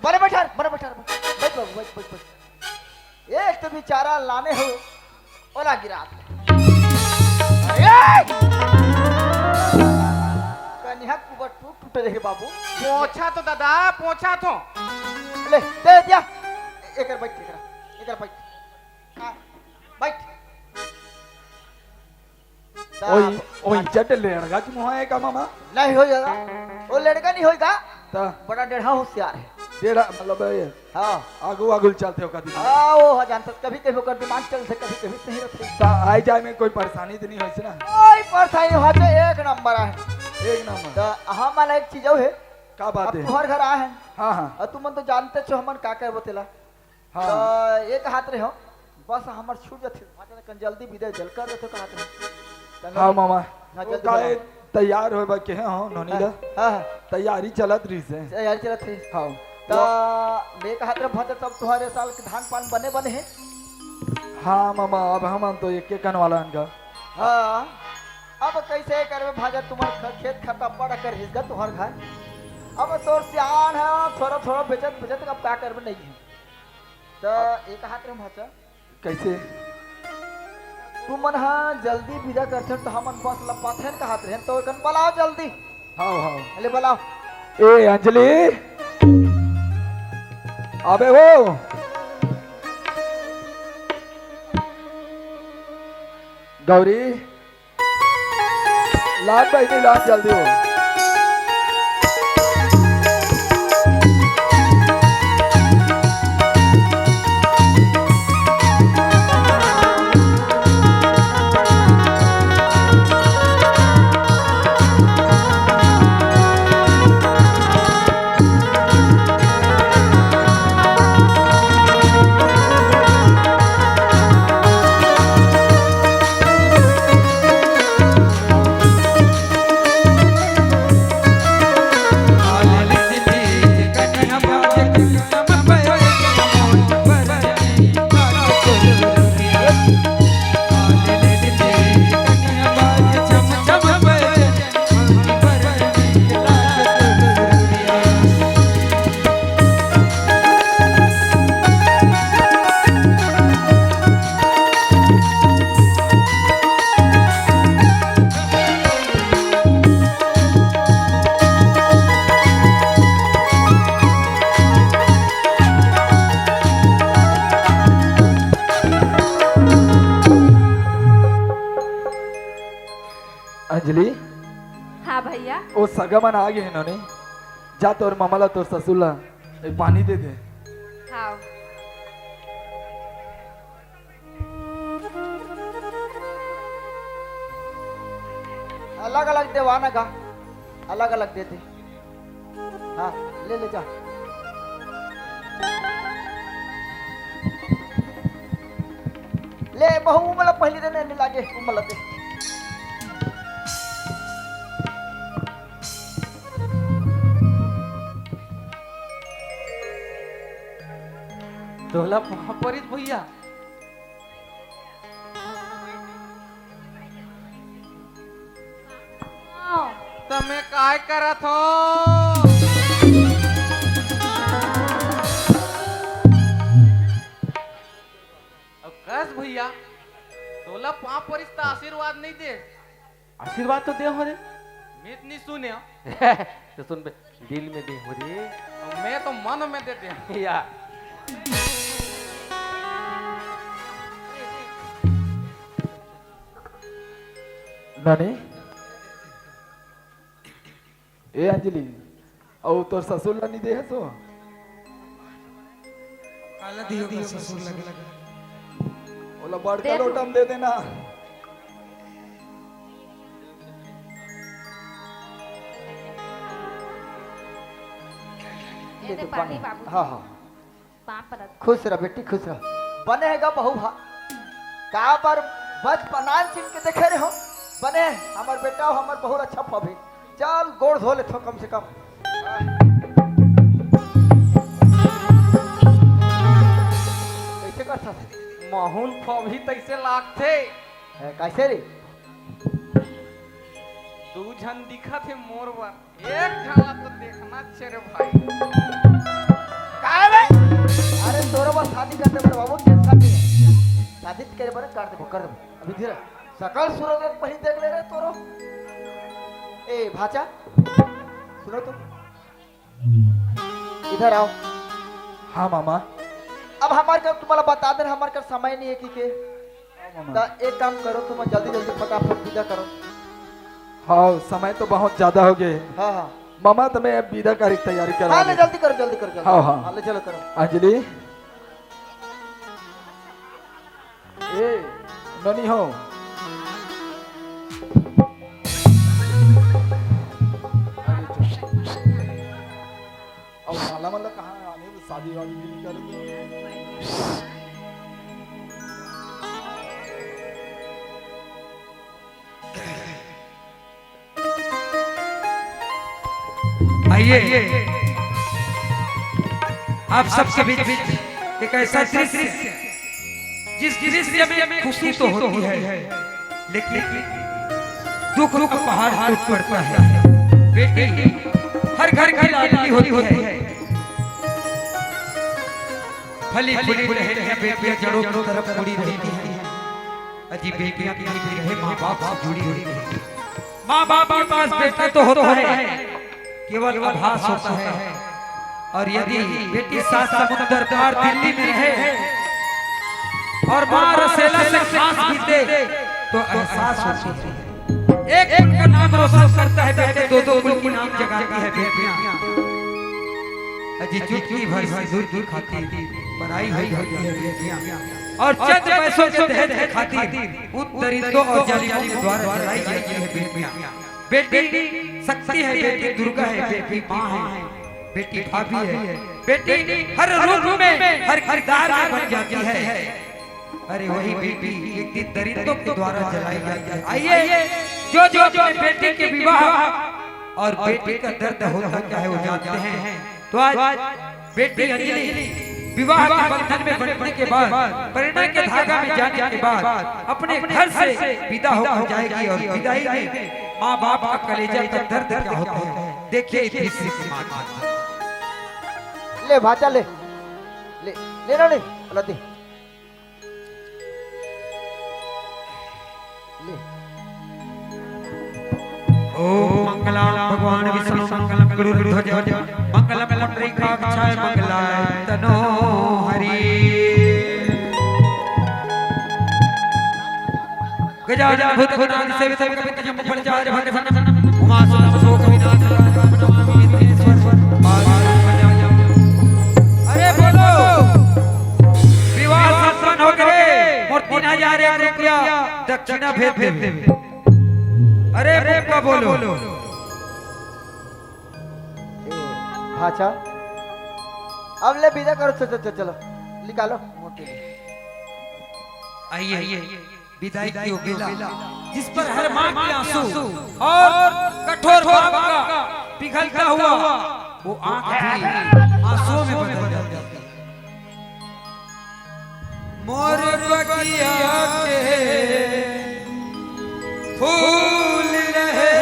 बने बैठा, बने बैठा, बैठ बाबू, बैठ, बैठ, बैठ। एक तो बेचारा लाने हो, ओला गिरा दे। अरे! कनिहा कुबर टूट, टूटे देखे बाबू। पोछा तो दादा, पोछा तो। ले, दे दिया। एकर बैठ, एकर, एकर बैठ। हाँ, बैठ। ओई, ओई, चट लेड़गा के मुहा है का मामा? नहीं होई दादा, वो लेड़गा नहीं होई का? ता? बड़ा डेढ़ा होशियार है। डेढ़ा, मतलब ये हाँ। आगू, आगू चलते हो कभी? हाँ, वो हो जानता, कभी, कभी ओकर दिमाग चलथे, कभी, कभी सही रहिथे। ता आए जाए में कोई परेशानी तो नहीं होइस ना? कोई परेशानी हो तो एक नंबर है। एक नंबर। तो हाँ, माला एक चीज और है। का बात अब है? तुहर घर आए हैं। हाँ, हाँ। और तुमन तो जानते छो हमन का करबो तेला। हाँ। तो ये कहत रहे हो, बस हमर छूट जाथे, भाचा कन जल्दी विदा जल कर देथे कहत रहे। तो हाँ, मामा। हाँ, वो जल्दी काहे बुलाओ। तैयार होए बर केहे हो, नोनी हाँ, ला? हाँ, हाँ। तैयारी चलत रहिस हे। तैयारी चलत रहिस। हाँ। तो वो मैं कहत रहे, भाचा, तब तुम्हारे साल के धान पान बने, बने हैं? हाँ, मामा, अब हमन तो एक, एक कन वाला अनगा। हाँ। अब कैसे करबे भाचा, तुम्हार ख-, खेत खत्ता पड़ कर हिसगा तुम्हार घर। अब तोर सियान है, थोड़ा, थोड़ा बेचत, बेचत अब का करबे नहीं है। त एक हाथ रे भाचा। कैसे? तुमन हा जल्दी विदा करथे त हमन बस ल पाथेन कहत रहेन, त ओकन बलाओ जल्दी। हाव, हाव। ले बलाओ। ए अंजलि, अबे वो गौरी, लान बहिनी, लान जल्दी हो। अंजलि, हाँ भैया। ओ सगा मन आ गे हे नोनी, जा तोर ममा ला, तोर ससुर ला ए पानी दे दे। हाँ। अलग अलग देवा ना गा, अलग अलग दे दे। हाँ, ले ले जा। ले बहू, उमला पहली देने नहीं लागे, उमला दे। तोला पाँव परिस भैया। त मैं काय करत हो? अब कस भैया, तोला पाँव परिस त आशीर्वाद नहीं दे। आशीर्वाद तो दे हो रे। मैं तो नहीं सुने। तो सुन बे, दिल में दे हो रे। मैं तो मन में दे दे। या। नानी, ए अंजलि, अउ तोर ससुर ला नी दे हस ओ? काला दियो का ससुर लगे। ओला बड़का दे दू। लोटा में दे देना। ये दे पानी बाबू। हाँ, हाँ। पाँव परत। खुश रह बेटी, खुश रह। बने हे गा बहू हा। काबर बचपनान चिन के देखे रहे हो। बने हे, हमर बेटा हो, हमर बहुत अच्छा पबही। चल, गोड़ धो लेथो कम से कम। कैसे करथस? माहूल पबही तैसे लागथे। ए, कैसे रे? दू झन दिखत हे मोर बर। एक झन ला तो देखना छे रे भाई। काय रे? अरे तोरे बर शादी कर देबो रे बाबू, tension नहीं है। शादी करे बर कर देबो, कर देबो। अभी धीरे, सकल सूरत एक पहिली देख ले रे तोरो। ए भाचा, सुनो तो, इधर आओ। हाँ मामा। अब हमर कर तुम्हारा बता दे, हमर कर समय नहीं है कि के। त एक काम करो, तुम जल्दी जल्दी फटाफट विदा करो। हाँ, समय तो बहुत ज्यादा हो गए। हाँ, हाँ। मामा, त मैं अब विदा करे के तैयारी करा हाँ, ले ले। जल्दी करो, जल्दी करो, जल्दी। हाँ, हाँ। हाँ, ले चलो करो। अंजलि, ए, नोनी हो। अब माला वाला कहाँ आने, शादी वादी भी नहीं करेंगे। आइए, आप सबके बीच एक ऐसा दृश्य, जिस दृश्य में खुशी तो होती है, लेकिन दुख, दुख पहाड़ टूट पड़ता है। बेटी हर घर की लाडली होती है, फली फूली टहनियाँ बेटियाँ जड़ों की तरफ मुड़ी रहती हैं। अजी, बेटियाँ कहीं भी रहे, माँ बाप से जुड़ी रहती हैं। माँ बाप के पास बेटा तो होता है, केवल आभास होता है। और यदि बेटी सात समुंदर पार दिल्ली में रहे और माँ रसेला से सांस भी दे, तो एहसास होता है। एक कुल का नाम रोशन करता है बेटे, दो दो कुल की नाम जगाती है बेटियाँ। अजी, चुटकी भर सिंदूर की खातिर पराई हो जाती है बेटियाँ, और चंद पैसों के दहेज की खातिर उन दरिंदों और जालिमों के द्वारा जलाई जाती है बेटियाँ। बेटी शक्ति है, बेटी दुर्गा है, बेटी माँ है, बेटी भाभी है, बेटी हर रूप में, हर किरदार में बन जाती है। अरे, वही बेटी एक दिन दरिंदों के द्वारा जलाई जाती है। आइए, जो जो अपने बेटी के विवाह और बेटी का दर्द होता है, वो जानते हैं। तो आज बेटी अंजलि विवाह के बंधन में बंधने के बाद, परिणय के धागा में जाने के बाद अपने घर से विदा होकर जाएगी और विदाई में माँ बाप का कलेजा का दर्द क्या होता है, देखिए इस दृश्य के माध्यम से। ले भाचा, ले, ले, ले ना, ले, ले। ले। ओम मंगलम भगवान विष्णु मंगलम गुरुध्वज मंगलम पुंडरीकाक्षाय मंगलाय तनो हरि। गजा भूत गणादि सेवित कपित जम्बू फल चारि भंग संग उमा सुतम शोक विनाशकाय राम नमामि विघ्नेश्वर। अरे बोलो, विवाह संपन्न हो गए, मोर तीन हजार एक रुपया दक्षिणा भेज देवे। अरे बोलो। ए, भाचा, अब ले विदा करो, चलो, चलो, चलो, निकालो। आइए, विदाई की वो बेला, जिस पर हर माँ के आंसू और कठोर बाप का पिघलता हुआ वो आंख भी आंसुओं में बदल जाती है। मोर बगिया के फूल रहे।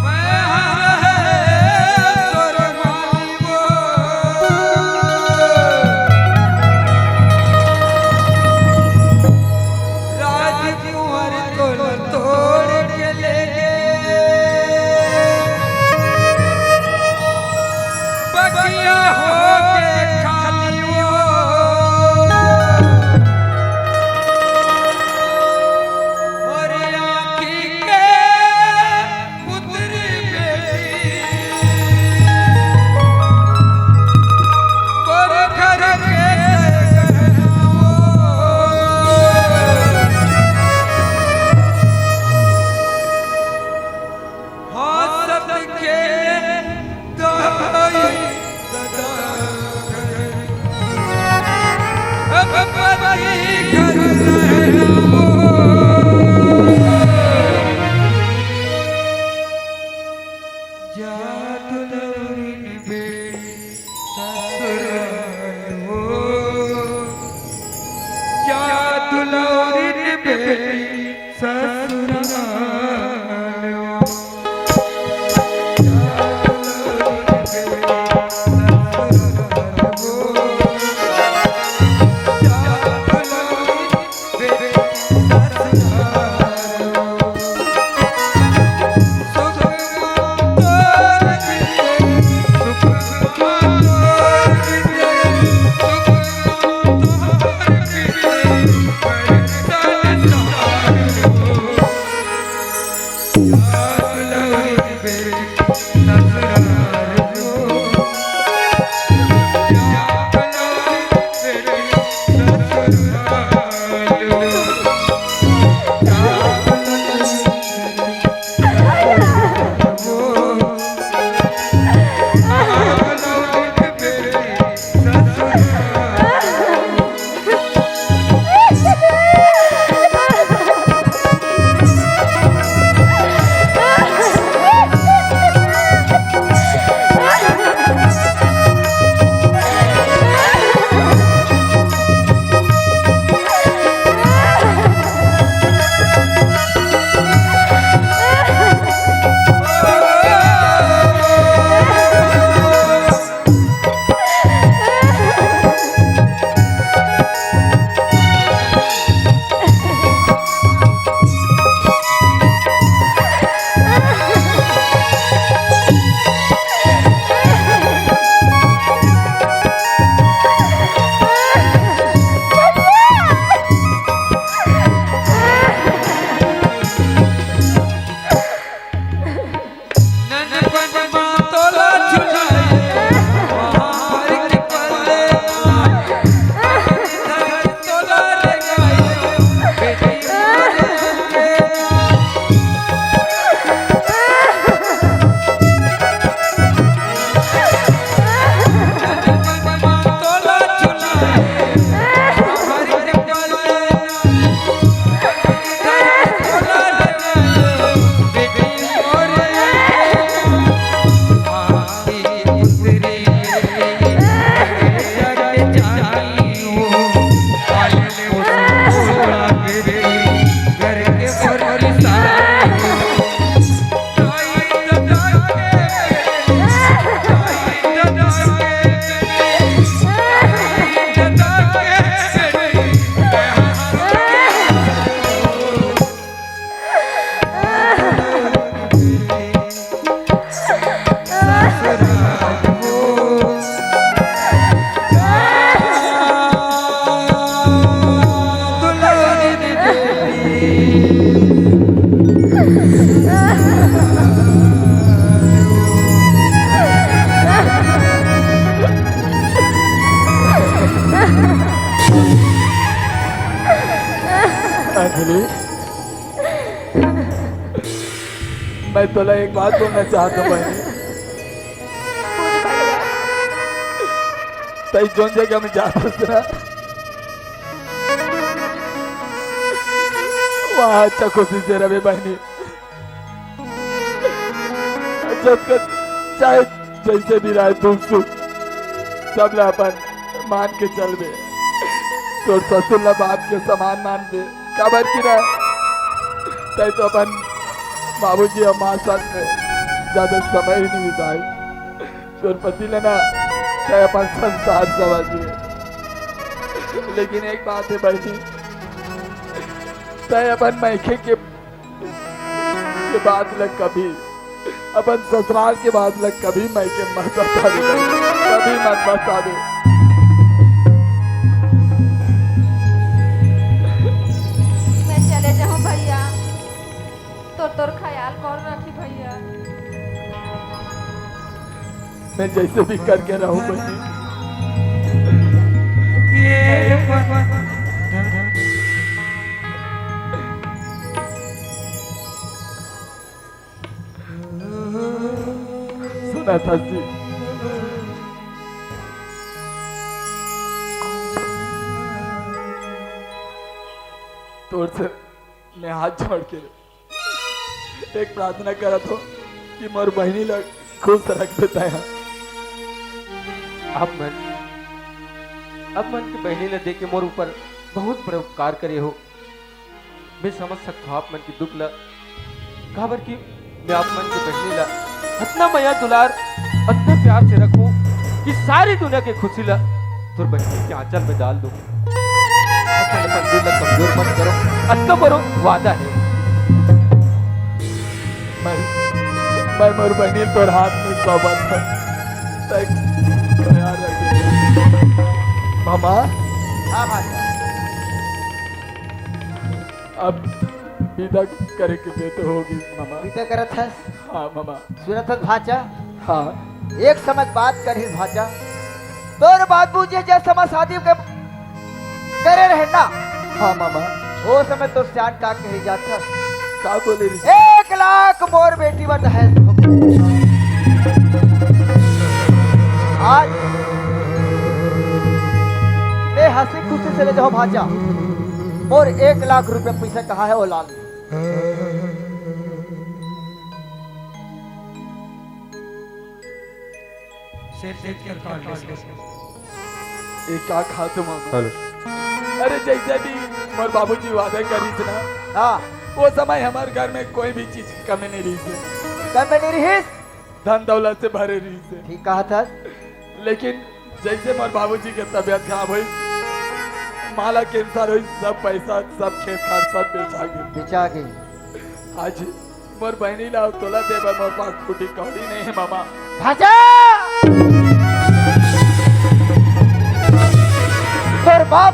मैं हर तोर मालिबो। राजकुंवर तोल तोड़ के ले गे। बगिया हो के खाली वो। मोर आँखी के पुतरी बेटी। मोर घर के गहना वो। हंसत के दाई सदा घर, अब पति घर रहना वो। जा दुलौरिन बेटी ससुराल वो। जा दुलौरिन बेटी ससुराल वो। मैं तोला एक बात बोलना चाहत हूँ बहनी। तई जोन जगह में जात हस ना, वहाँ अच्छा खुशी से रहे बहनी। जब तक चाहे जैसे भी रहे, दुख सुख सब ला अपन मान के चलबे। तोर ससुर ला बाप के समान मानबे, काबर कि ना तय तो अपन बाबूजी और माँ साथ में ज्यादा समय ही नहीं बिताए। तोर पति ले ना तय अपन संसार समझ ले। लेकिन एक बात है बहनी, तय अपन मैके के, के बात ल कभी, अपन ससुराल के बात ल कभी मैके मत बता दे, कभी मत बता दे। मैं चले जाहूँ भैया, तो तोर ख्याल कौन रखी भैया? मैं जैसे भी करके रहूँ बहनी। सुना था जी, तोर से मैं हाथ जोड़ के एक प्रार्थना करत हो कि मोर बहनी ला खुश रख देता है। आप मन, आप मन के बहनी ला देके मोर ऊपर बहुत बड़ा उपकार करे हो। मैं समझ सकता हूँ आप मन के दुख ला, काबर कि मैं आप मन के बहनी ला अतना मया दुलार, अतना प्यार से रखूं कि सारी दुनिया के खुशी ला तोर बहनी के आंचल में डाल दूं। अपन, अपन दिल ला कमजोर मत करो, अतना बड़ो वादा है। मैं, मैं मोर बहनी तोर हाथ में सौंपत हूँ। तय ख्याल रख। मामा। हाँ भाई। अब विदा करे के बेर तो होगी मामा। विदा करत हस? हाँ मामा। सुनत हस भांचा? हाँ। एक समय बात करिस भांचा, तोर बाबूजी जे समय शादी के करे रहे ना, हाँ मामा। ओ समय तो सियान का कहे जात हस? का बोले रही? एक लाख मोर बेटी बर दहेज। आज मैं हंसी खुशी से ले जाओ भांचा, मोर एक लाख रुपया पैसा कहाँ है ओ लाल? एक का खात मामा। हेलो। अरे जैसे भी मोर बाबूजी वादा करिस ना, हाँ। वो समय हमारे घर में कोई भी चीज की कमी नहीं रही थी। कमी नहीं रही? धन दौलत से भरे रही से। ठीक कहा था। लेकिन जैसे मोर बाबूजी के तबीयत खराब हुई, माला कैंसर हुई, सब पैसा, सब खेत खार, सब बेचा गए। बेचा गए। आज मोर बहनी ला तोला दे बर मोर पास फूटी कौड़ी नहीं है मामा। भांचा! तोर बाप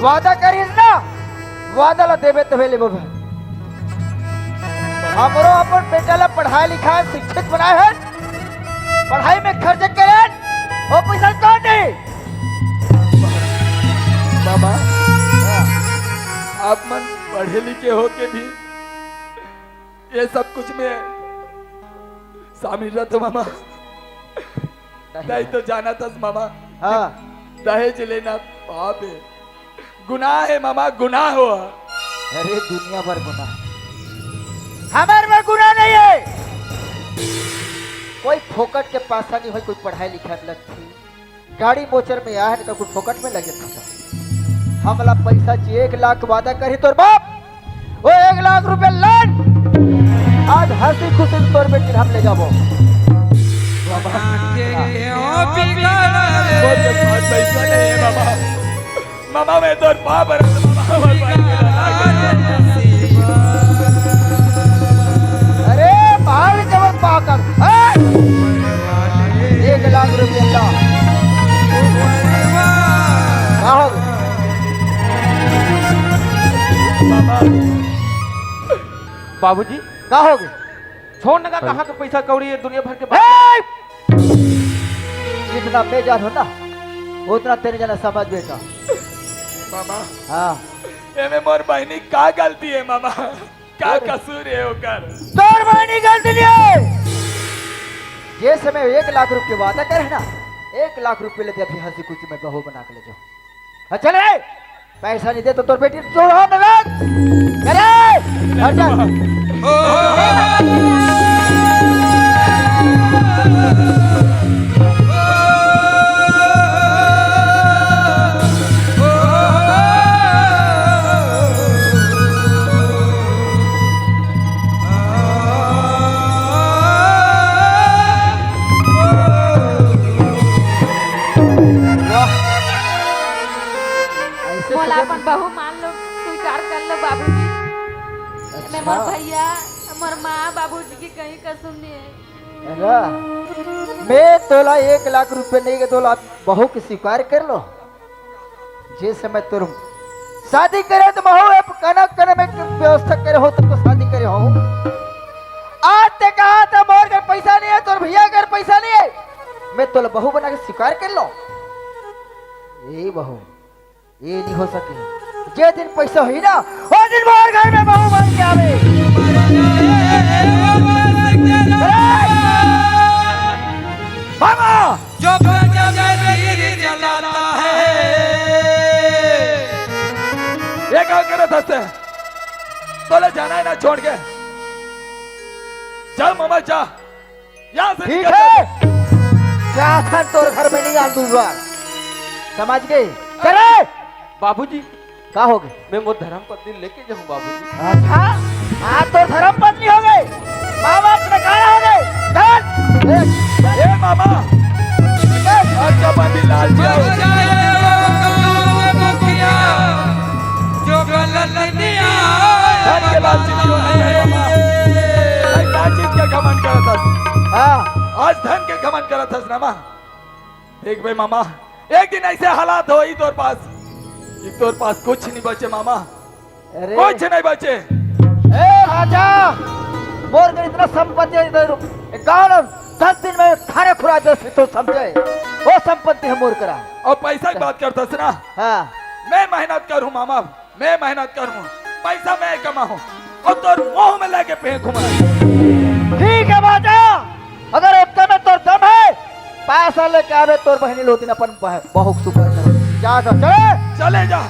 वादा करिस ना, वादा ला देबे तबे लेबो भाई। हमरो अपन बेटा ला पढ़ाई लिखाई शिक्षित बनाए है, पढ़ाई में खर्च करे, वो पैसा कौन दे? मामा, आप मन पढ़े लिखे हो के भी ये सब कुछ में शामिल रहते मामा। नहीं तो जाना था मामा। हाँ। दहेज लेना पाप है, गुनाह है मामा, गुनाह हो। अरे दुनिया भर गुनाह, हमारे में गुनाह नहीं है। कोई फोकट के पैसा नहीं हो, कोई पढ़ाई लिखाई में लगती, गाड़ी मोचर में आए तो कुछ फोकट में लगे था। हमला पैसा चाहिए, एक लाख वादा करी तोर बाप, वो एक लाख रुपया लान। आज हंसी खुशी से तोर बेटी हम ले जाबो। पैसा नहीं है बाबा। मामा मैं तो पाप है, मामा। अरे बाल जवन पाकत है। एक लाख रुपया ला। बाबूजी, का हो गए? छोड़ ना, कहाँ के पैसा कौड़ी है, दुनिया भर के बात। जितना मैं जानो ना, उतना तेरे जना समझ बेटा। मामा, हाँ। एमे मोर बहनी का गलती है मामा? का कसूर है ओकर? तोर नहीं, गलती नहीं है। जे समय एक लाख रुपये वादा करे ना, एक लाख रुपये ले दे, अभी हंसी खुशी में बहू बना के ले जाओ। हाँ, चल रे, पैसा नहीं दे तो तोर बेटी चोर हो मैं। अरे, हट जा। वाह। ऐसे मोला सुंदर अपन बहू मान लो, स्वीकार कर लो बाबूजी। मैं अच्छा। मोर भैया, मोर माँ बाबूजी की कहीं कसम नहीं है। अरे, मैं तोला एक लाख रुपए नहीं के तोला बहू के स्वीकार कर लो। जे समय तोर शादी करे तो महू अब कनक कन में व्यवस्था करे हो, तब तो शादी करे हो। आज ते कहा था मोर घर पैसा नहीं है, तोर भैया घर पैसा नहीं है, मैं तोला बहू बना के स्वीकार कर लो। ए बहू, ये नहीं हो सके। जे दिन पैसा होही ना, वो दिन मोर घर में बहू बन के आवे। अरे! मामा! जो गजब तीर चलाता है। ये का करत हस? तोला जाना है ना छोड़ के। जा मामा, जा। यहाँ से ठीक निकल है। जा। जाथन तोर घर में नहीं आन दूंगा। समझ गए? चले। बाबूजी। का हो गए? मैं मोर धर्म पत्नी लेके जाऊं बाबूजी। अच्छा, आज तो धर्म पत्नी हो गए, माँ बाप ने कहा हो गए। चल। ए, ए मामा, ए, आज का पानी लाल जाओ। जो गलत नियत धन के लालची क्यों नहीं है, मामा? भाई, का चीज के घमंड करत हस? हाँ। आज धन के घमंड करत हस ना, माँ? देख बे, मामा, एक दिन ऐसे हालात होही तोर पास कि तोर पास कुछ नहीं बचे, मामा। अरे। कुछ नहीं बचे। ए राजा, मोर के इतना संपत्ति है, इधर गांव में दस दिन में खाने खुरा दे, तो समझे, वो संपत्ति है मोर करा। और पैसा की बात करत हस ना? हाँ। मैं मेहनत करूँ मामा, मैं मेहनत करूँ, पैसा मैं कमाऊँ, और तोर मुंह में लेके फेंकूँ मैं। ठीक है बाजा, अगर ओतने में तोर दम है, पैसा लेके आवे तोर बहिनी लोतिन अपन बह-, बहू के सुपर कर। जा, जा, चले। चले जा।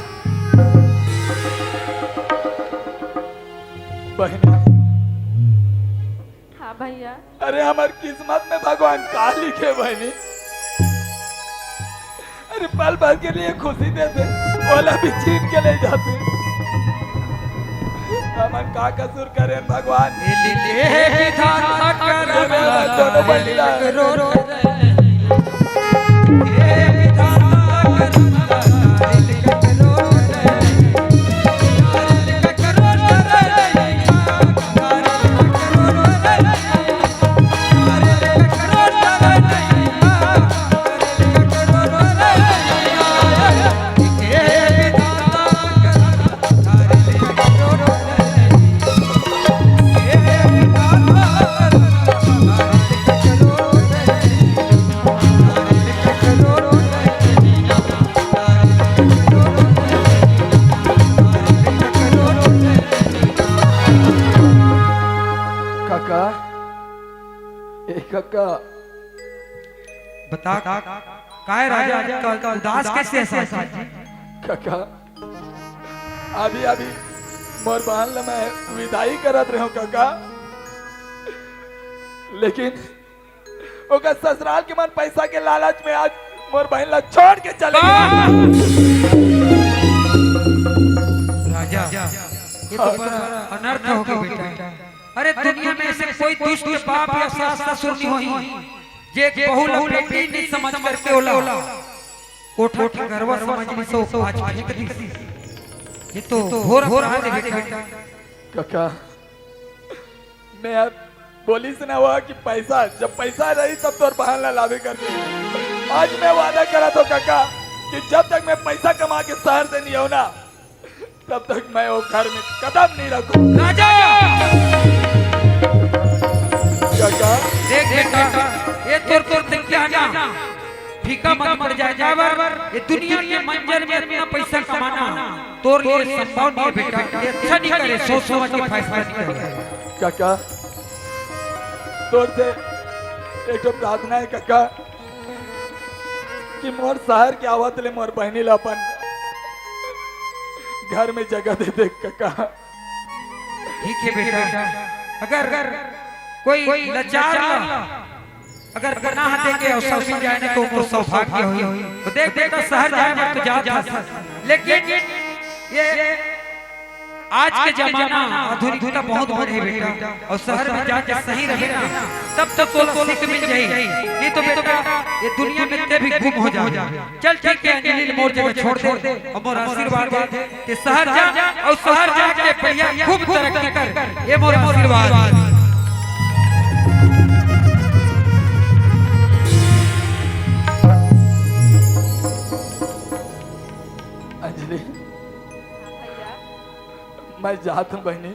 बहिनी। हाँ भैया। अरे हमर किस्मत में भगवान का लिखे बहिनी? अरे पल भर के लिए खुशी देथे, ओला भी छीन के ले जाथे। हमन का कसूर करेन भगवान? हे विधाता करम दोनों बहिनी ला। काका, ए काका। बता, काय राजा, आजकल उदास कैसे है साहब जी? काका, अभी, अभी मोर बहन ला मैं विदाई करत रहेंव काका, लेकिन ओकर ससुराल के मन पैसा के लालच में आज मोर बहन ला छोड़ के चले गे। राजा, ये तो बड़ा अनर्थ हो गया बेटा। अरे दुनिया में ऐसे कोई दुष्ट बाप या सास ससुर नहीं होही, जे एक बहू ला बेटी नहीं समझ करके ओला कोठा के गरवा समझ लिस अउ आज फेंक दिस। ये तो घोर अपराध है बेटा। काका, मैं अब बोलिस ना हुआ कि पैसा, जब पैसा रही तब तोर बहन ला लाबे करके। आज मैं वादा करत हों काका कि जब तक मैं पैसा कमा के शहर से नहीं आऊं ना, तब तक मैं वो घर में कदम नहीं रखूं। राजा! काका। देख बेटा, ये तोर, तोर दिल क्या है ना? फीका मत पड़ जाए, काबर ये दुनिया के मंजर में इतना पैसा कमाना तोर लिए संभव नहीं है बेटा। ये अच्छा नहीं करे, सोच समझ के फैसला नहीं करे। काका, तोर से एक ठो प्रार्थना हे कका, कि मोर शहर के आवत ले मोर बहिनी ला अपन घर में जगह दे दे कका। ठीक है बेटा, अगर कोई लाचार ला अगर पनाह दे के अवसर मिल जाए ना तो मोर सौभाग्य होही। तो देख बेटा, शहर जाए बर तो जात हस, लेकिन ये आज के जमाना आधुनिकता बहुत बढ़े बेटा, और शहर में जाके सही रहे ना, तब तो तोला सीख मिल जाही, नहीं तो बेटा ये दुनिया में ते भी गुम हो जाबे। चल ठीक है, अंजलि ल मोर जगह छोड़ दे और मोर आशीर्वाद दे कि शहर जा और शहर जाके बढ़िया खूब तरक्की कर, ये मोर आशीर्वाद। अंजलि, मैं जात हूँ बहिनी,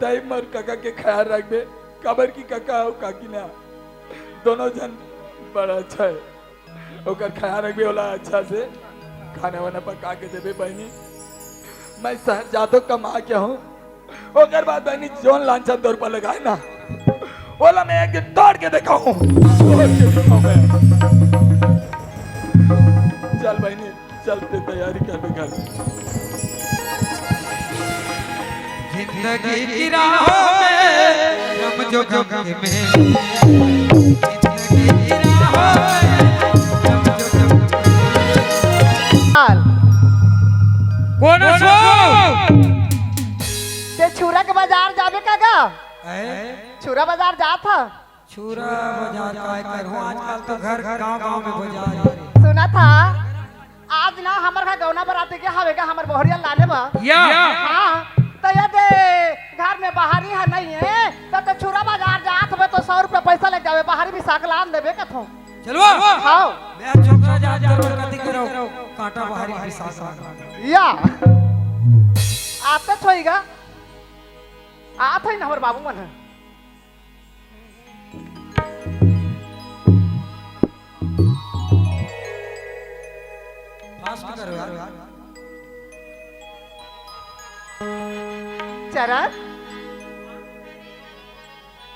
तई मोर कका के ख्याल रखबे, काबर कि कका अउ काकी ना दोनों झन बड़ा अच्छा हे, ओकर ख्याल रखबे, ओला अच्छा से खाना वाना पका के देबे बहिनी। मैं शहर जात हूँ कमा के हूँ, ओकर बाद बहिनी जोन लांछन तोर पर लगाए ना, ओला मैं एक दिन तोड़ के देखाहूँ, तोड़ के देखाहूँ मैं। चल बहिनी, चल ते तैयारी कर ले घर। जिंदगी की राहों में गम जो गम के मेले, जिंदगी की राहों में गम जो गम के मेले। चल। कोन असो? ते छुरा के बाजार जाबे का गा? ऐ? छुरा बाजार जात ह? छुरा बाजार काय करहूँ, आजकल तो घर गांव गांव में बाजार हे। सुनत ह, आज ना हमर घर गौना बराती के हवे गा, हमर बहुरिया लाने बा। या। हाँ, त ये दे घर में बाहरी ह नहीं हे, त ते छुरा बाजार जात हवे तो सौ रुपया पैसा ले जाबे, बाहरी भी साग लान देबे कथो। चलवा। हाँ। मैं छोकरा जात कर कति करो, कांटा बाहरी भी साग लान। या। आते छोई गा। आत है ना हमर बाबू मन ह। फास्ट करो यार। चरण,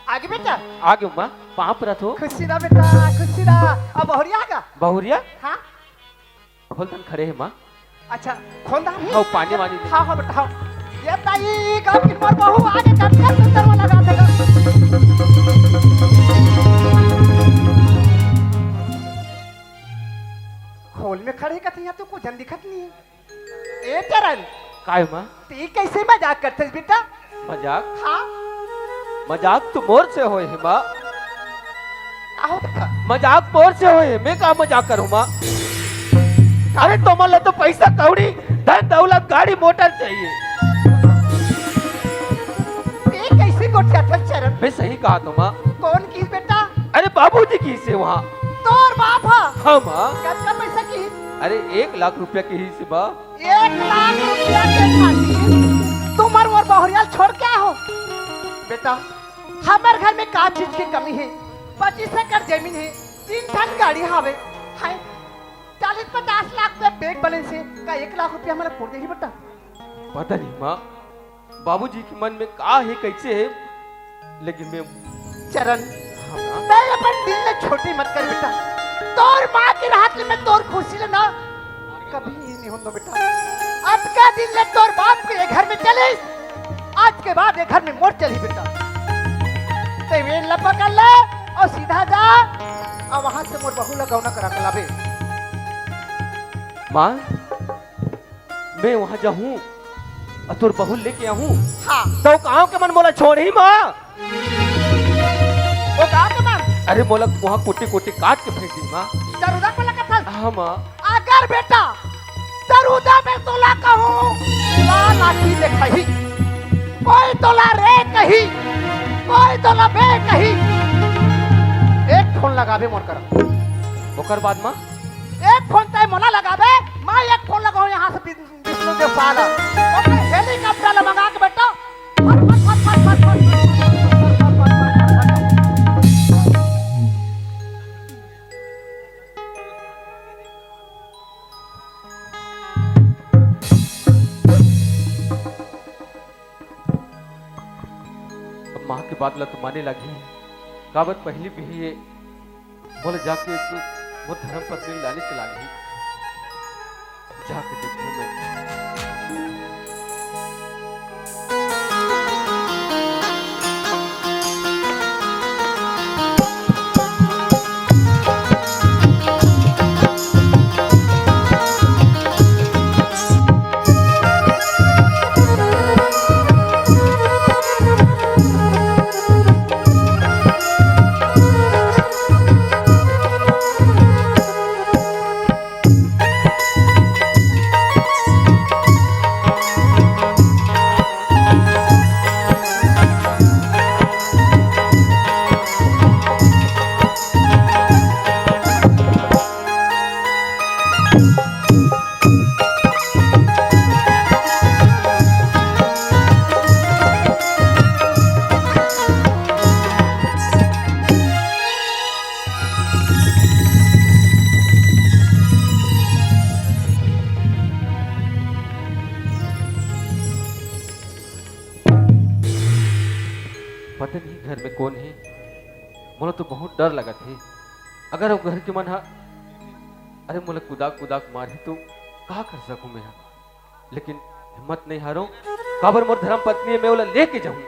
आगे बेटा। आगे माँ, पाँव परत हो। खुशी रह बेटा, खुशी रह। अब बहुरिया आगा? बहुरिया? हाँ। खोल तन खड़े हे माँ। अच्छा, खोल दा। हाँ, पानी वानी दे। हाँ, हाँ बेटा, हाँ। ये ताई, ई गाँव की मोर बहू आगे कटिया सुंदर वाला गाँव है। खोल में खड़े कथी है, तू कुछ जन दिखत नहीं है। ए चरण। काय माँ? ती कैसे मजाक करते बेटा? मजाक? हाँ। मजाक तो मोर से होए हे माँ। आहो बेटा। मजाक मोर से होए हे, मैं का मजाक करूँ माँ? अरे तुमन ला तो पैसा कौड़ी, धन दौलत, गाड़ी मोटर चाहिए। ये कैसे गोठिया था चरण? मैं सही कहा तो माँ। कौन की बेटा? अरे बाबूजी की से वहाँ। तोर बाप हा? हाँ माँ। कतका पैसा की? अरे एक लाख रुपया की ही से माँ। एक लाख रुपया के खातिर तुमर मोर बहुरिया छोड़ के हो? बेटा, हमर घर में का चीज की कमी है? पच्चीस एकड़ जमीन है, तीन ठन गाड़ी हावे, है चालीस पचास लाख रुपया बैंक बैलेंस है, का एक लाख रुपया हमारा पूर देही बेटा? पता नहीं माँ, बाबूजी के मन में का है, कैसे है, लेकिन मैं चरण, हाँ माँ। तै अपन दिल ले छोटी मत कर बेटा। तोर माँ के रहत ले मैं तोर खुशी ले ना कभी नहीं होंदो बेटा। अतका दिन ले तोर बाप के ये घर में चलिस, आज के बाद ये घर में मोर चलही बेटा। तै वेन ला पकड़ ले और सीधा जा और वहां से मोर बहू ला गौना करा के लाबे। माँ, मैं वहाँ जाहूँ और तोर बहू लेके आहूँ, हाँ। तो गाँव के मन मोला छोड़ही माँ। वो गाँव के मन? अरे मोला वहाँ कुटी कुटी काट के फेंक दी माँ। जरूरत वाला कथस। हाँ माँ। अगर बेटा दरूदा में तोला कहूँ, ला लाठी देखही, कोई तोला रे कही, कोई तोला बे कही, एक फोन लगाबे मोर करा। ओकर बाद माँ? एक फोन तय मोला लगाबे, मैं एक फोन लगाऊँ यहाँ से बिन- विष्णु के साला, ओकर हेलीकॉप्टर ला मंगा के बेटा, फट, फट, फट। अब माँ के बात ला तो माने लगी। काबर पहिली बिही ए, मोला जाके तू मोर धर्म पत्नी लाने चला गई। जाके देखूं मैं। पता नहीं घर में कौन है, मोला तो बहुत डर लगत हे। अगर वो घर के मन ह, अरे, मोला कुदाक कुदाक मारही तो का कर सकूं मैं ह? लेकिन हिम्मत नहीं हारो, काबर मोर धर्म पत्नी है, मैं ओला लेके जाऊं।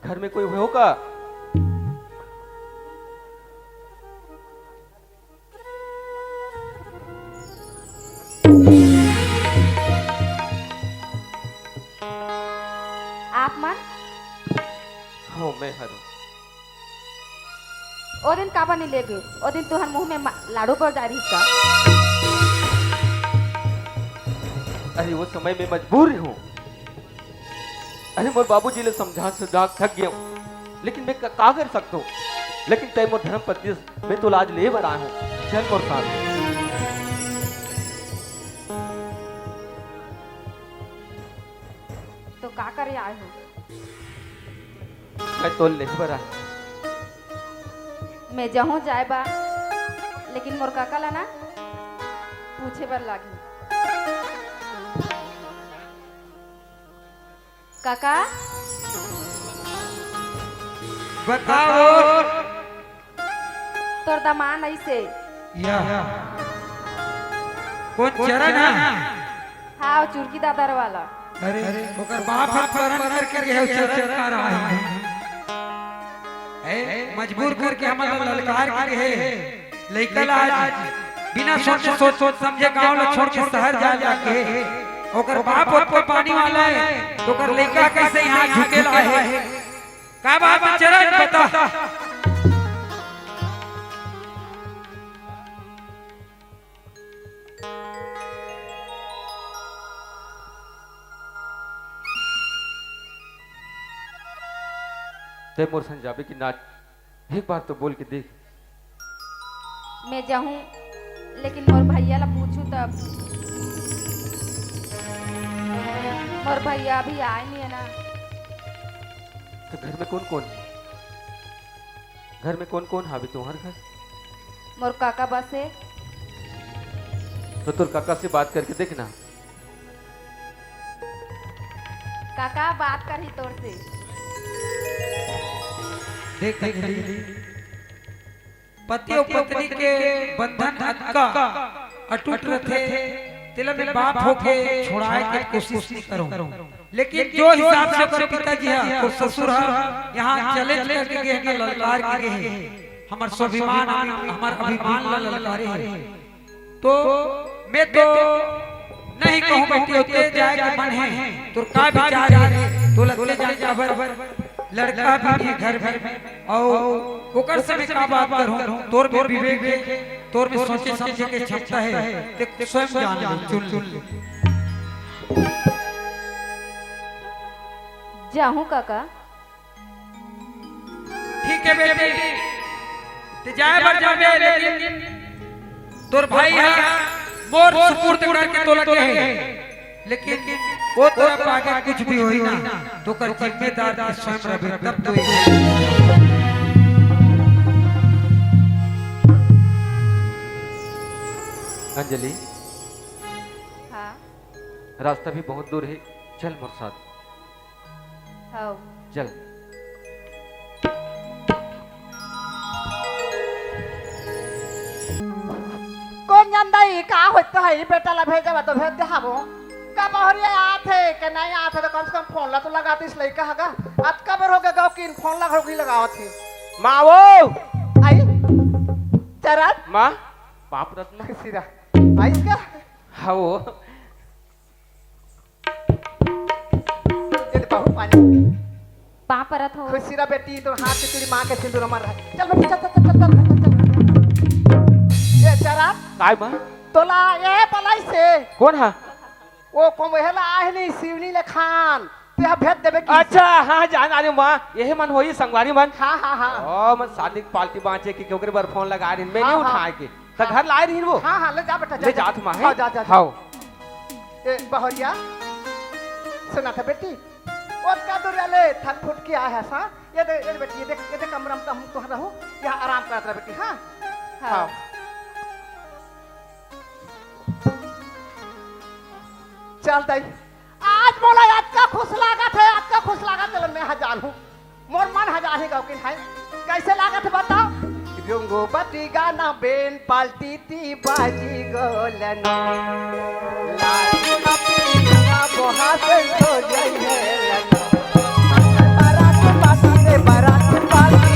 घर में कोई हो का? आप मन? हाँ, मैं हरौं। ओ दिन काबर नहीं ले गए? ओ दिन तुहर मुंह में मा-, लाड़ू बर जा रही का? अरे, वो समय में मजबूर हूँ। अरे, मोर बाबूजी ले समझा समझा थक गया हूँ, लेकिन मैं क-, का कर सकता हूँ? लेकिन तय मोर धर्म पत्नी, मैं तो लाज ले बर आया हूँ। चल मोर साथ। तो का करे आए हो? मैं तो ले बर आया। मैं जहूँ जाए बा, लेकिन मोर काका ला ना पूछे बर लागी। काका, बताओ। तोर दमान ऐसे। या। कौन चरण है? हाँ, वो चुरकी दादर वाला। अरे, ओकर बाप ह चरण करके गए, चरण का रहा है। ए, मजबूर करके हमन ला ललकार के गए। लइका ला आज बिना सोचे, सोच, सोच समझे गांव ला छोड़ के शहर जा जाके, ओकर बाप ओतको पानी वाला है, तो ओकर लइका कैसे यहाँ झुकेला है? का बात है चरण, बता। ते मोर संग जाबे कि ना? एक बार तो बोल के देख। मैं जाहूं, लेकिन मोर भैया ला पूछू तब। मोर भैया अभी आए नहीं है ना। तो घर में कौन कौन है? घर में कौन कौन हावे तुम्हार घर? मोर काका बस है। तो तोर काका से बात करके देखना। काका बात करही तोर से। देख, देख, देख, पति अउ पत्नी के बंधन अतका अटूट रथे, तेला मैं बाप होके छोड़ाए के कोशिश नहीं करूं, लेकिन जो हिसाब से ओकर पिताजी ह, ओकर ससुर ह, यहाँ challenge करके गे हे, ललकार के गे हे, हमर स्वाभिमान, हमर अभिमान ला ललकारे हे। तो मैं तो नहीं कहूं बेटी, ओते जाए के मन है, तोर का विचार है? तो लगते जाए काबर, लड़का भी नहीं घर में, और ओकर से मैं का बात करूं? तोर में विवेक है, तोर में सोचे समझे के क्षमता है, ते स्वयं जान ले, चुन ले। जाहूं काका। ठीक है बेटी, ते जाए बर जाबे, लेकिन तोर भाई ह मोर सुपुर्द करके तोला कहे, लेकिन वो तरफ आगे कुछ भी होई ना, तो ओकर जिम्मेदार ते स्वयं रहे, तब तो ये। अंजलि, हाँ। रास्ता भी बहुत दूर है, चल मोर साथ। हव। चल। कोन जानदा ई का होत हे, ई बेटा ला भेजब तो भेज दे हाबो। का बहुरिया आत हे के नहीं आत हे, तो कम से कम फोन ला तो लगातिस लइका हगा। अतका बेर हो गे गौकिन, फोन ला घलो नहीं लगावत हे। माँ वो। आई? चरण? माँ, पाँव परत ना। सिरा। आई का? हाँ वो। ये ले बहू पानी। पाँव परत हो। खुशी रह बेटी, तो हाथ से तेरी माँ के सिंदूर हमारा है। चल बेटी, चल, चल, चल। ये चरा। काय माँ? तोला ये बलाई से। कोन हा? वो कोन हेला आहे नहीं, शिवनी ले खान। ते हा भेज देबे की। अच्छा, हाँ, जान आने माँ, यही मन होई संगवारी मन। हाँ, हाँ, हाँ। ओ, मन शादी की पार्टी बाँचे कि क्यों करे बर फोन लगा रही, मैं हाँ, नहीं हाँ। उठाए के। तो हाँ। घर लाए रही वो। हाँ, हाँ, ले जा बेटा, जा, ले जा। जात माँ, हाँ, जा, जा, जा। हाँ। ए, बहुरिया, सुना था बेटी, ओतका दूर ले थक फुट के आए हस, हाँ? ये दे, ये दे बेटी, ये दे, ये दे कमरा में हम तो रहू, यहाँ आराम करत रह बेटी, हाँ? हाँ। हाँ। चल दाई, आज मोला अतका खुश लागत हे, अतका खुश लागत हे, मैं हजार हूँ। मोर मन हजार हे गौकिन है। कैसे लागत हे बताओ? रंगो बत्ती गाना बेन पाल्टी ती बाजी गोलन। लाल पीला बोहा से सो जाई है लन। बारात पार्टी रे बारात पार्टी।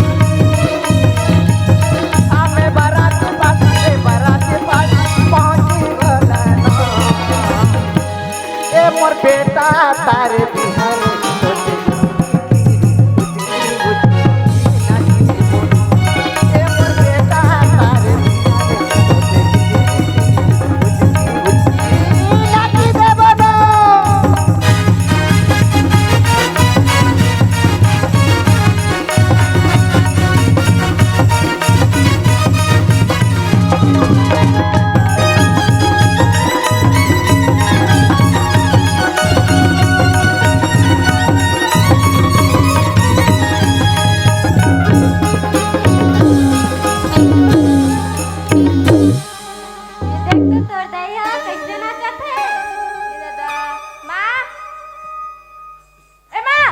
आमे बारात पार्टी रे बारात पार्टी पहुंची गोलन। ए मोर बेटा तारे बिहारी। ये देख तो तोर दाई हा कैसे नाचत हे। ये दादा, माँ, ए माँ।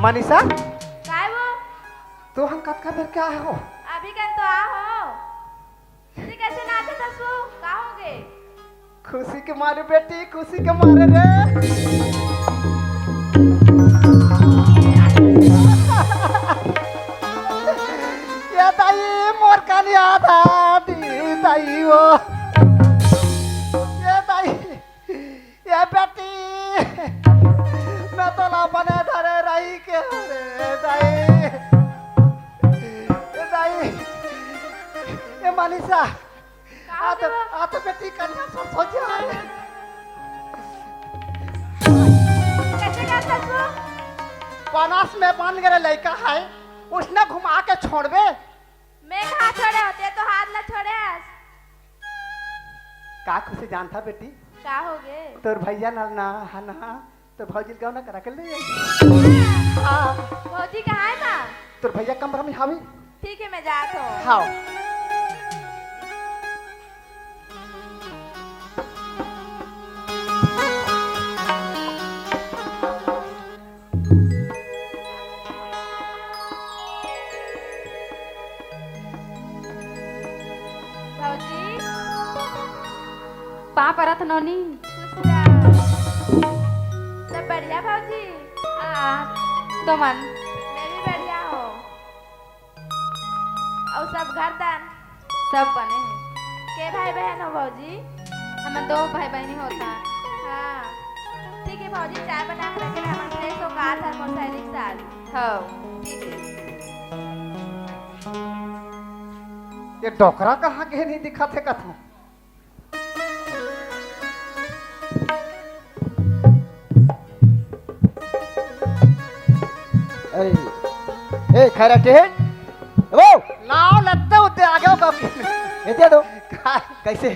मनीषा, काय वो? तू हम कतका बेर के आए हो? अभी कन तो आ हो। तुझे कैसे नाचत हस वो? का हो गे? खुशी के मारे बेटी, खुशी के मारे रे। ये दाई मोर कनिया दादी दाई वो। ये दाई, ये बेटी, मैं तो ला बने धरे रही के रे दाई। ये दाई, ये मनीषा, का आ तो, हो गया? आ तो बेटी कन्या सो, सो जा। कैसे करता तू? पनास में बांध के लइका है, उसने घुमा के छोड़बे। मैं कहाँ छोड़े होते, तो हाथ ला छोड़े हस। का खुशी जानता बेटी? का हो गे? तोर भैया ना, ना, हा ना, तो भौजी ल गौना करा के ले आई। हाँ। भौजी कहाँ है माँ? तोर भैया कमरा में हावी। ठीक है, मैं जात हूँ। हाँ। भौजी। पाँव परत नोनी। खुश रह। सब बढ़िया भौजी? हाँ, तुमन? मैं भी बढ़िया हूँ। अउ सब घर दान? सब बने हे। के भाई बहन हो भौजी? हमन दो भाई बहनी होत हन। हाँ, ठीक है भौजी, चाय बना के रखे, हमन fresh होके आत हन मोर सहेली के साथ। हव। ठीक है। ये डोकरा कहाँ गे नहीं दिखत हे कथों? ए, ए, खैरा टेहन? वो! नाव लेते उते आगे हो कब? एतिया तो। का? कैसे?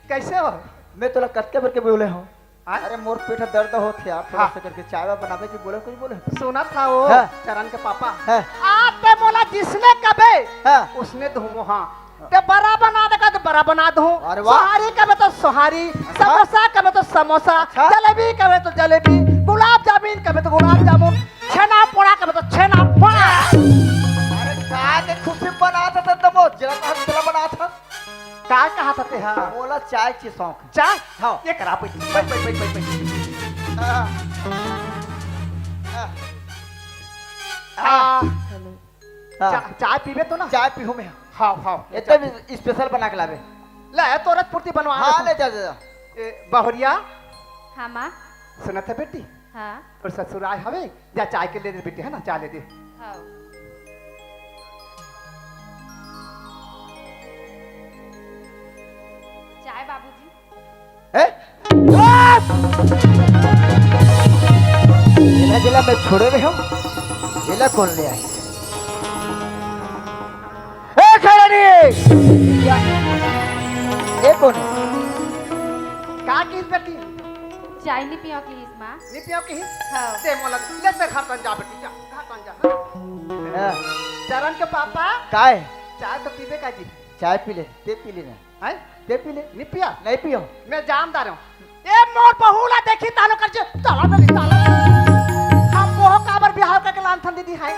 कैसे हो? मैं तोला कतके बेर के बोले हूँ। हाँ? अरे मोर पेट दर्द होत हे यार, थोड़ा हाँ। सा करके चाय वाय बनावे के बोले, कुछ बोले? सुना था वो हाँ। चरण के पापा। हाँ। आप पे मोला जिसने कबे, हाँ। उसने धूमो हाँ। ते बरा बना दे कहे तो बरा बना दूं। अरे वाह। सोहारी कहे तो सोहारी, अच्छा। समोसा कहे तो समोसा, अच्छा। जलेबी कहे तो जलेबी, गुलाब जामुन कहे तो गुलाब जामुन, छेना पोड़ा कहे तो छेना पोड़ा। अरे का के खुशी बनात हस त वो जरा का हंसला बनात हस। का कहा था ते हा? मोला चाय के शौक हे। चाय? हाँ। ये करा, बैठ, बैठ, बैठ, बैठ, बैठ। आ, आ, आ, हाँ। चा-, चाय पीबे तो ना? चाय पीहूँ मैं। हाँ, हाँ। एकदम special बना के लाबे। ले, तोरज पूर्ति बनवा हाँ, दे। ले जा, जा, जा। ए, बहुरिया। हाँ, माँ। सुनत हे बेटी? हाँ। तोर ससुर आय हवे, जा चाय के ले दे बेटी, है ना, चाय ले दे। हाँ। चाय बाबूजी। ए? एला जेला मैं छोड़े रहे हूँ, एला कौन ले आय? ए खैरानी! ए कौन हे? का किहिस बेटी? चाय नी पियो किहिस माँ। नी पियो किहिस? हाँ। दे मोला, ले ते घर तन जा बेटी, जा, घर तन जा, हाँ? हाँ। चरण के पापा। काय? चाय तो पीबे का जी? चाय पी ले, ते पी ले ना। हैं? ते पी ले। नी पिया? नहीं पियो। मैं जान दार हूँ। ए मोर बहू ला देखी तालो कर जे, ताला डली, ताला डली। हम वो काबर बिहाव करके लानथन दीदी हैं।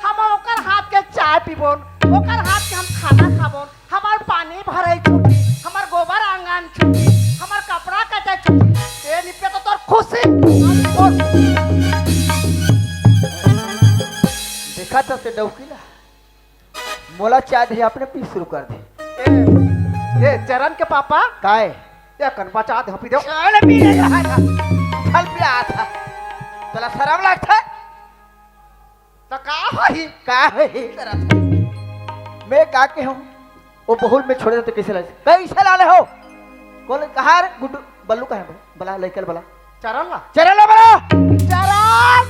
हम ओकर हाथ के चाय पीबोन, ओकर हाथ के हम खाना खाबोन, हमार पानी भरे छुटी, हमार गोबर आंगन छुटी, हमार कपड़ा कटे छुटी। ए निपे तो तोर खुशी। देखा तो ते डौकी ला। मोला चाय दे, अपने पी शुरू कर दे। ए, ए, चरण के पापा। काय? ये कन बचा दे, पी दे। चल पी ले यार। चल पी आ था। तोला शरम लगथे? तो का होही? का होही? मैं का के हूँ? वो बहुल में छोड़े तो कैसे लाले? कैसे लाले हो? कौन कहा रे? गुड्डू, बल्लू कहाँ है? बला, लइका ल बला। चरण ला? चरण ला बला। चरण!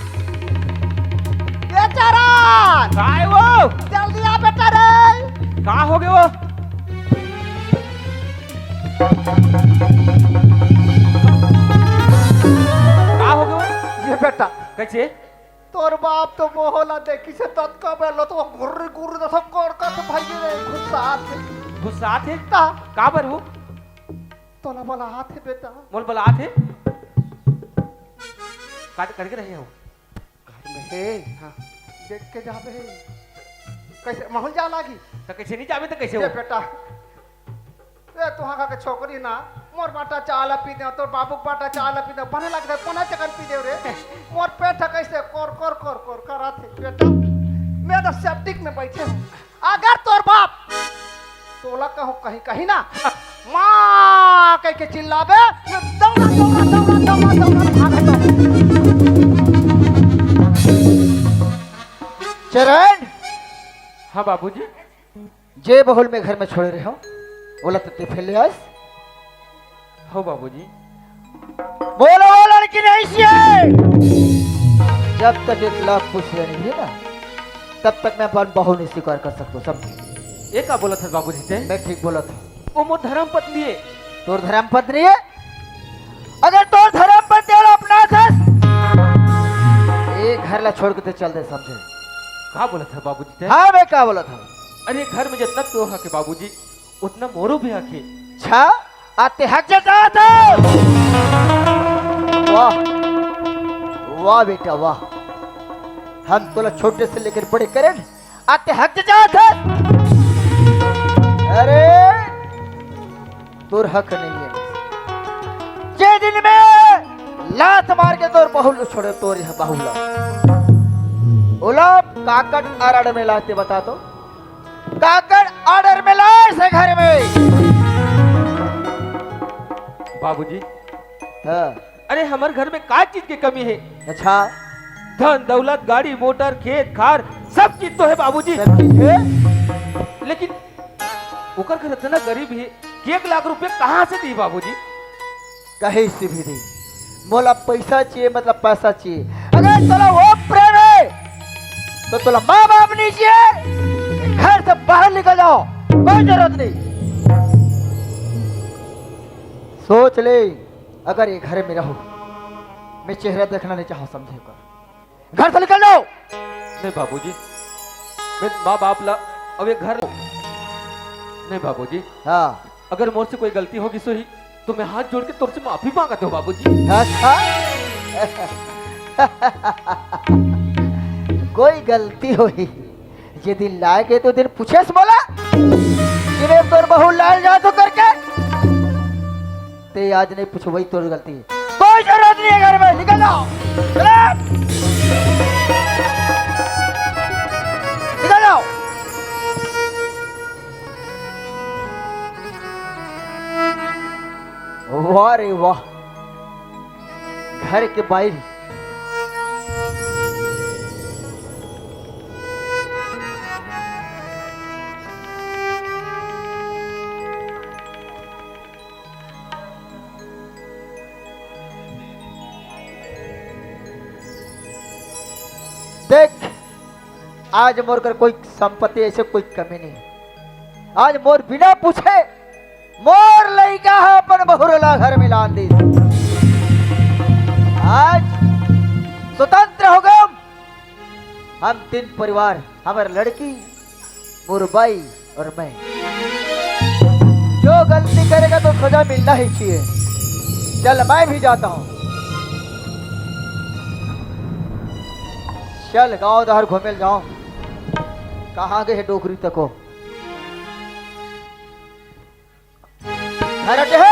ए चरण! काय वो? जल्दी आ बेटा रे। का हो गए वो? का हो गए वो? ये बेटा। कैसे? तोर बाप तो मोहला देखी से ततका बेलो तो गुर्री गुर्री दसो कड़का तो भाई रे गुस्सात हे। गुस्सात हे? ता। का बर वो? तोला बलात हे बेटा। मोल बलात हे? काट करके रहे हो? घर में हे। हाँ। देख के जाबे। कैसे महल जा लागी? तो कैसे नहीं जाबे तो कैसे ये हो? बेटा। ए, तुहा का के छोकरी ना, मोर बाटा चाय ला पी दे, तोर बाबू के बाटा चाय ला पी दे, बने लग जाए, कोना चकन पी दे रे। मोर पेट है कैसे कोर, कोर, कोर, कोर करत हे, बेटा। मैं तो सेप्टिक में बैठे हूँ। अगर तोर बाप तोला कहूँ कहीं, कहीं ना, माँ कह के चिल्लाबे, मैं दौड़ा, दौड़ा, दौड़ा, दौड़ा, दौड़ा, भाग जाऊँ। चरण। हाँ बाबूजी। जे बहुल में घर में छोड़े रहे हो, ओला तो ते फेर ले आस। हो बाबूजी। बोलो, वो लड़की नहीं चाहिए। जब तक एक लाख पूछ लेने है ना, तब तक मैं अपन बहू नहीं स्वीकार कर सकता, समझे? ये का बोलत हस बाबूजी ते? मैं ठीक बोलत हूँ। वो मोर धर्म पत्नी है। तोर धर्म पत्नी है? अगर तोर धर्म पत्नी वाला अपना थस, ये घर ला छोड़ के ते चल दे, समझे? का बोलत हस बाबूजी ते? हाँ, मैं का बोलत हूँ? अरे, घर में जितना तो हक है बाबूजी, उतना मोरो भी हक है। अच्छा, आते हक जता था। वाह, वाह बेटा, वाह। हम तोला छोटे से लेकर बड़े करेन, आते हक जता था। अरे, तोर हक नहीं है। जे दिन में लात मार के तोर बहुल छोड़े, तोर यह बाहुला। ओला काकट आराड़ में लाते बता तो। काकड़ order में लाए से घर में। बाबूजी, हाँ। अरे, हमर घर में का चीज के कमी है? अच्छा। धन दौलत, गाड़ी मोटर, खेत खार, सब चीज तो है बाबूजी। सब चीज है। लेकिन ओकर घर इतना गरीब है कि एक लाख रुपए कहाँ से दी बाबूजी? कहीं से भी नहीं। मोला पैसा चाहिए, मतलब पैसा चाहिए। अगर तोला वो प्रेम है, तो तोला माँ बाप नहीं चाहिए, घर से बाहर निकल जाओ, कोई जरूरत नहीं। सोच ले, अगर ये घर में रहो, मैं चेहरा देखना नहीं चाहूँ, समझे कर। घर से निकल जाओ। नहीं बाबूजी, मैं माँ बाप ला अब ये घर नहीं बाबूजी, हाँ। अगर मोर से कोई गलती होगिस होही तो मैं हाथ जोड़ के तोर से माफी मांगत हूँ बाबूजी। अच्छा, कोई गलती होही, जे दिन लाए के तो दिन पूछेस मोला, जिने तोर बहू लाए जा तो करके, ते आज नहीं पूछो, वही तोर गलती है। कोई जरूरत नहीं है घर में, निकल जाओ, चलो। निकल जाओ। वाह रे वाह, घर के बाहर देख, आज मोर कर कोई संपत्ति ऐसे कोई कमी नहीं। आज मोर बिना पूछे मोर लइका ह अपन बहुर ला घर में लान दिस। आज स्वतंत्र हो गए हम तीन परिवार, हमारे लड़की, मोर बाई और मैं। जो गलती करेगा तो सजा मिलना ही चाहिए। चल, मैं भी जाता हूँ। चल, गांव दहर घूमे ल जाओ। कहाँ गए डोकरी तको? घर हटे हैं।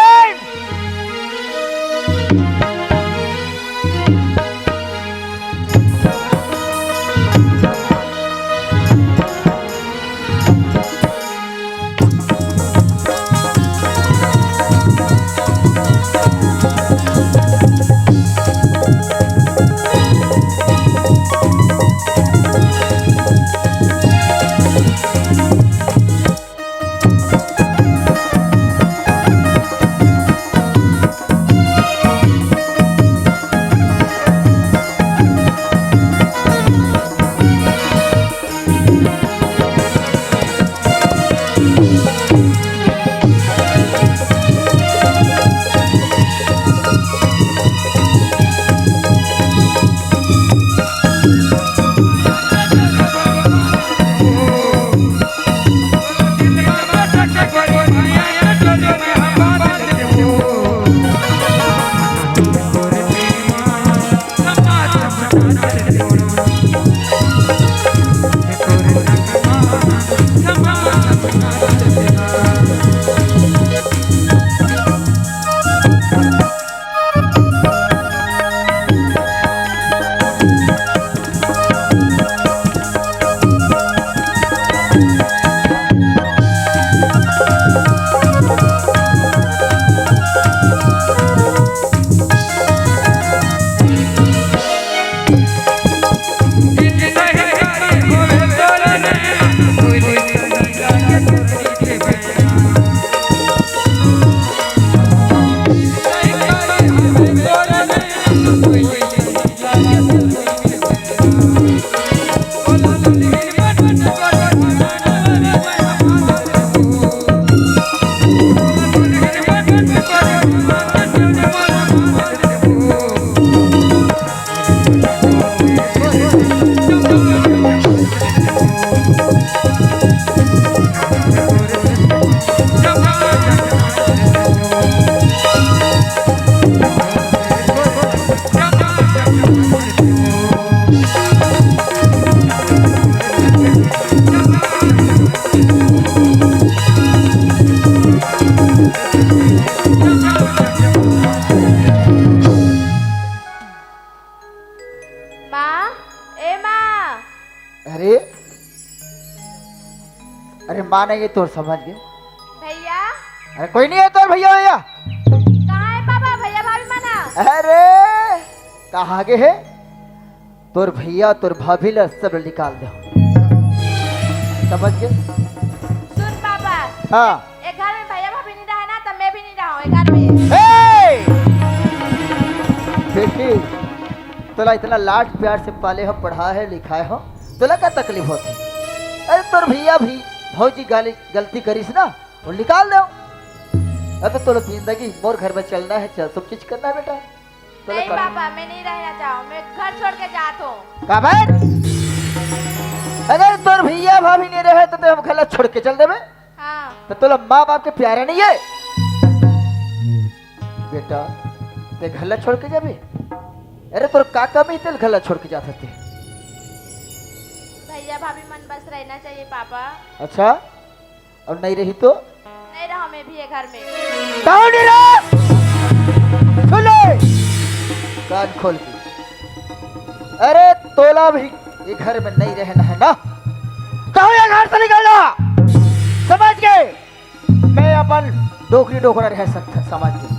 माँ, ए माँ। अरे, अरे माँ नहीं है तोर, समझ गए। भैया। अरे कोई नहीं है तोर भैया, भैया। कहाँ है पापा, भैया भाभी मना? अरे कहाँ गए है? तोर भैया, तोर भाभी ला सब निकाल दे। समझ गए? सुन पापा। हाँ। ए घर में भैया भाभी नहीं रहे ना, तो मैं भी नहीं रहा हूँ ए घर में। ए! बेटी, तोला इतना लाड प्यार से पाले हो, पढ़ा है, लिखाए हो, तोला का तकलीफ होती? अरे तोर भैया भी भौजी गाली, गलती करिस ना, वो निकाल दो। अब तोला जिंदगी मोर घर में चलना है, चल, सब चीज करना है बेटा। तोला नहीं कर- पापा, मैं नहीं रहना चाहूँ, मैं घर छोड़ के जात हूँ। काबर? अगर तोर भैया भाभी नहीं रहे तो, तो हम घर ला छोड़ के चल देबे। हाँ। त तोला माँ बाप के प्यारा नहीं है? बेटा, ते घर ला छोड़ के जाबे? अरे, तोर का कमी, ते घर ला छोड़ के जात हस ते? भैया भाभी मन बस रहना चाहिए पापा। अच्छा, अउ नहीं रही तो? नहीं रहा मैं भी ये घर में। कौन नहीं रहा? सुन ले, कान खोल के। अरे, तोला भी ये घर में नहीं रहना है ना, तो ये घर से निकल जा। समझ गए? मैं अपन डोकरी डोकरा रह सकता, समझ गए?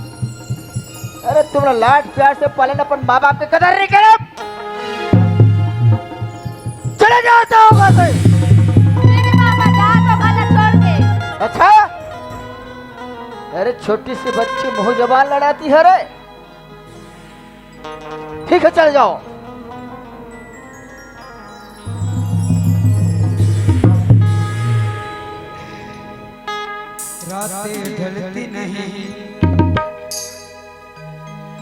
अरे, तुमला लाड प्यार से पालन, अपन माँ बाप के कदर नहीं करब। चले जाओ, जाओ घर से। नहीं रे पापा, जा तो घर ला छोड़ के। अच्छा, अरे, छोटी सी बच्ची मुंह जबान लड़ाती है रे। ठीक है, चले जाओ। रातें ढलती नहीं,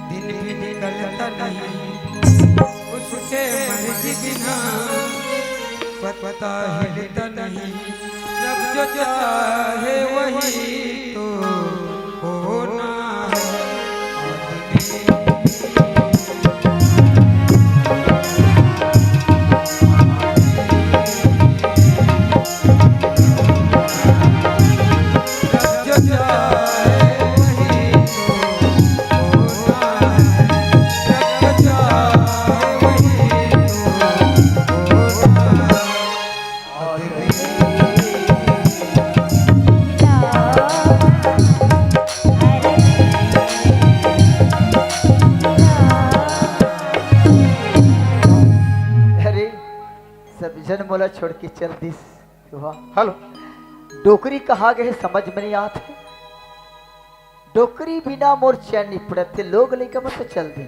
दिन भी निकलता नहीं, उसके मर्जी बिना पत्ता हिलता नहीं। जब जो चाहे वही तो होना है। अरे, सब झन मोला छोड़ के चल दिस। वाह। हेलो। डोकरी कहाँ गए, समझ में नहीं आत हे। डोकरी बिना मोर चैन नहीं पड़त हे, लोग लइका मन तो चल दे।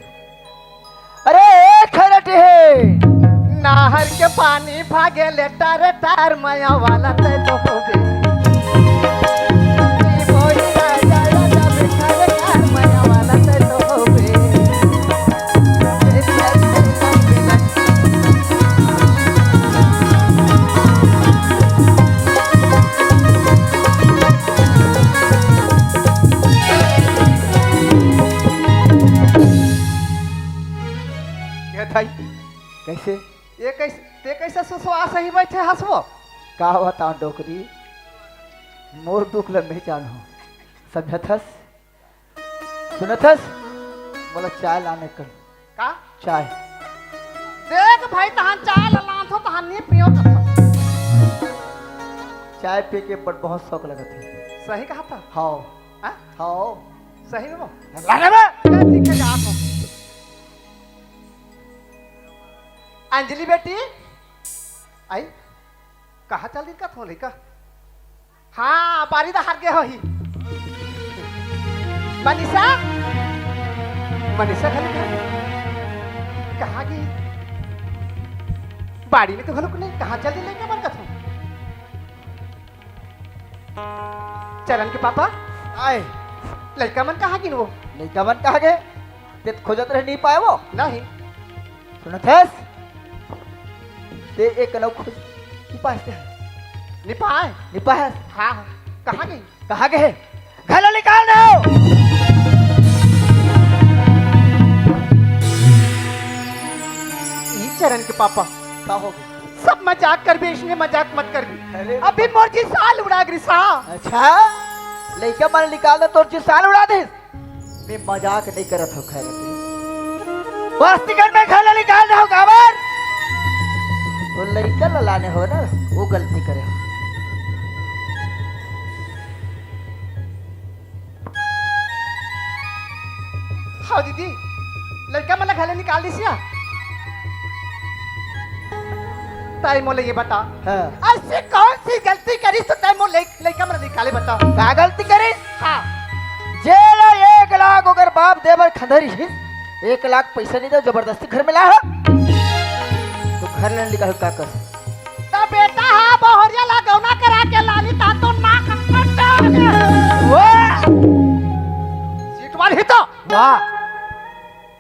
अरे, ए खरट हे। नहर के पानी भागे ले टार टार, मया वाला ते तो होबे। ई बोई राजा राजा बिठार टार, मया वाला ते तो होबे। ये थाई। कैसे? ये कैसे, ते कैसे सुसवा सही बैठे हसवो? का बताओ डोकरी, मोर दुख ल मैं जानहूं। समझत हस? सुनत हस? मोला चाय लाने कर। का? चाय। देख भाई, तहां चाय ला लानथो, तहां नहीं पियो कथो। चाय पी के बड़ बहुत शौक लगत हे। सही कहा था? हाव। हाँ? हाव। सही में वो? लाने बे। ठीक है, जात हूँ। अंजलि बेटी, आई, कहाँ चल दिस का थोले का? हाँ, बारी डहर गे होही। मनीषा, मनीषा घलो कहाँ, कहाँ गे? बारी में तो घलो नहीं, कहाँ चल दिस लइका मन कथों? चरण के पापा, आए। लइका मन कहाँ गिन वो? लइका मन कहाँ गे? ते तो खोजत रहे, नहीं पाए वो। नहीं। सुनत हस? ते एक कनौ खोज, नहीं पाए ते। नहीं पाए? नहीं पाए हस? हाँ, हाँ। कहाँ गे? कहाँ गे? घर ला निकाल दो। ई चरण के पापा। का हो गे? सब मजाक करबे, इसने मजाक मत करबे। अरे। अभी मोर जिसान उड़ा गिस। अच्छा? लइका मन निकाल दे, तोर जिसान उड़ा दे। मैं मजाक नहीं करत हूँ, खैर। बस्ती घर में घर ला निकाल दे हो काबर? वो लइका ला लाने हो ना, वो गलती करे हो। हाँ दीदी, लइका मन ला घर ले निकाल दिस या? ताई मोला ये बता, हाँ। ऐसी कौन सी गलती करिस तो ताई मोला लइ-, लइका मन ला निकाले बता? का गलती करिस? हाँ। जेला एक लाख ओकर बाप दे बर खंधरी हिस, एक लाख पैसा नहीं दे, जबरदस्ती घर में ला हो। तो घर ले निकाल का कर? त बेटा हा बहुरिया ला गौना करा के लानी ता तो नाक कट। वाह! सीट वाली तो। वाह!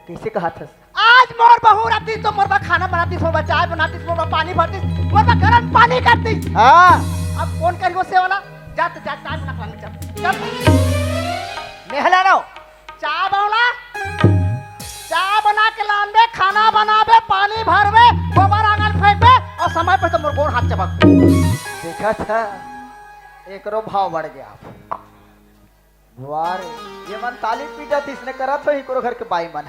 कैसे कहा था? आज मोर बहू रहती तो मोर बा खाना बनाती, मोर बा चाय बनाती, मोर बा पानी भरती, मोर बा गरम पानी करती। हाँ। अब कौन करी वो सेवा ला? जा तो जा, चाय बना। चल। मेहलानो। चाय बनला, चाय बना के लानबे, खाना बनाबे, पानी भरबे, गोबर आंगन फेंकबे अउ समय पे तो मोर गोड़ हाथ चबक। देखा था, एकरो भाव बढ़ गया। वाह रे, ये मन ताली पीटा थी, इसने करा तो इकरो घर के बाई मन।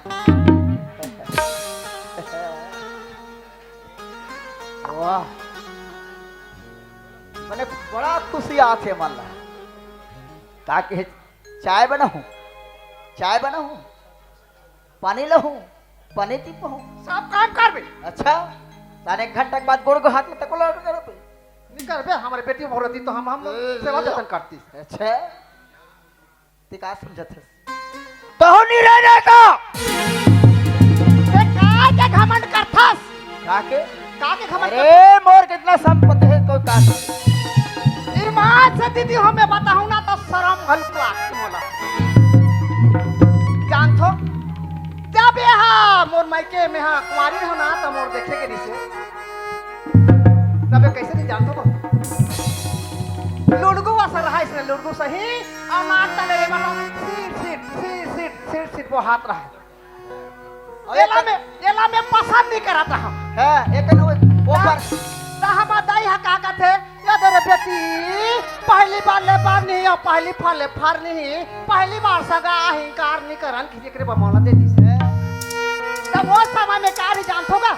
वाह, मने बड़ा खुशी आथे मन ला। का के चाय बनाहूँ, चाय बनाहूँ, पानी लहूँ, पानी पीबहूँ। सब काम करबे। अच्छा, ताने एक घंटा के बाद गोड़ को हाथ में तको लड़ करबे। नहीं करबे, हमारे बेटी भौरती तो हम, हम ए, सेवा जतन करती। अच्छा, ते का समझत हस? तहु नहीं रह जाए का? ते काय के घमंड करथस? का के? का के घमंड अरे, मोर कितना संपत्ति है, कोई का? ईमान से दीदी, हमें बताहूँ ना तो शरम घल लागथे मोला। जानथो, जब ये हा मोर मायके में हा कुंवारी हो ना, तो मोर देखे के रिसे। तबे कैसे नहीं जानथो तो? लुड़गू असन रहा इसने, लुड़गू सही, अउ नाक तले रे बता, seat, seat, seat, seat, seat, seat वो हाथ रहा। अउ एला एक में, एला में पसंद नहीं करत रहा। हाँ, एक न वो, वो ता-, पर ता हमार दाई हा का कथे, "या दे रे बेटी, पहली बार ले बार नहीं हो, पहली फार ले फार नहीं, पहली बार सगा अहंकार नहीं करन कि जेकरे बमौला दे दिस।" तब वो समय में का नहीं जानथो गा?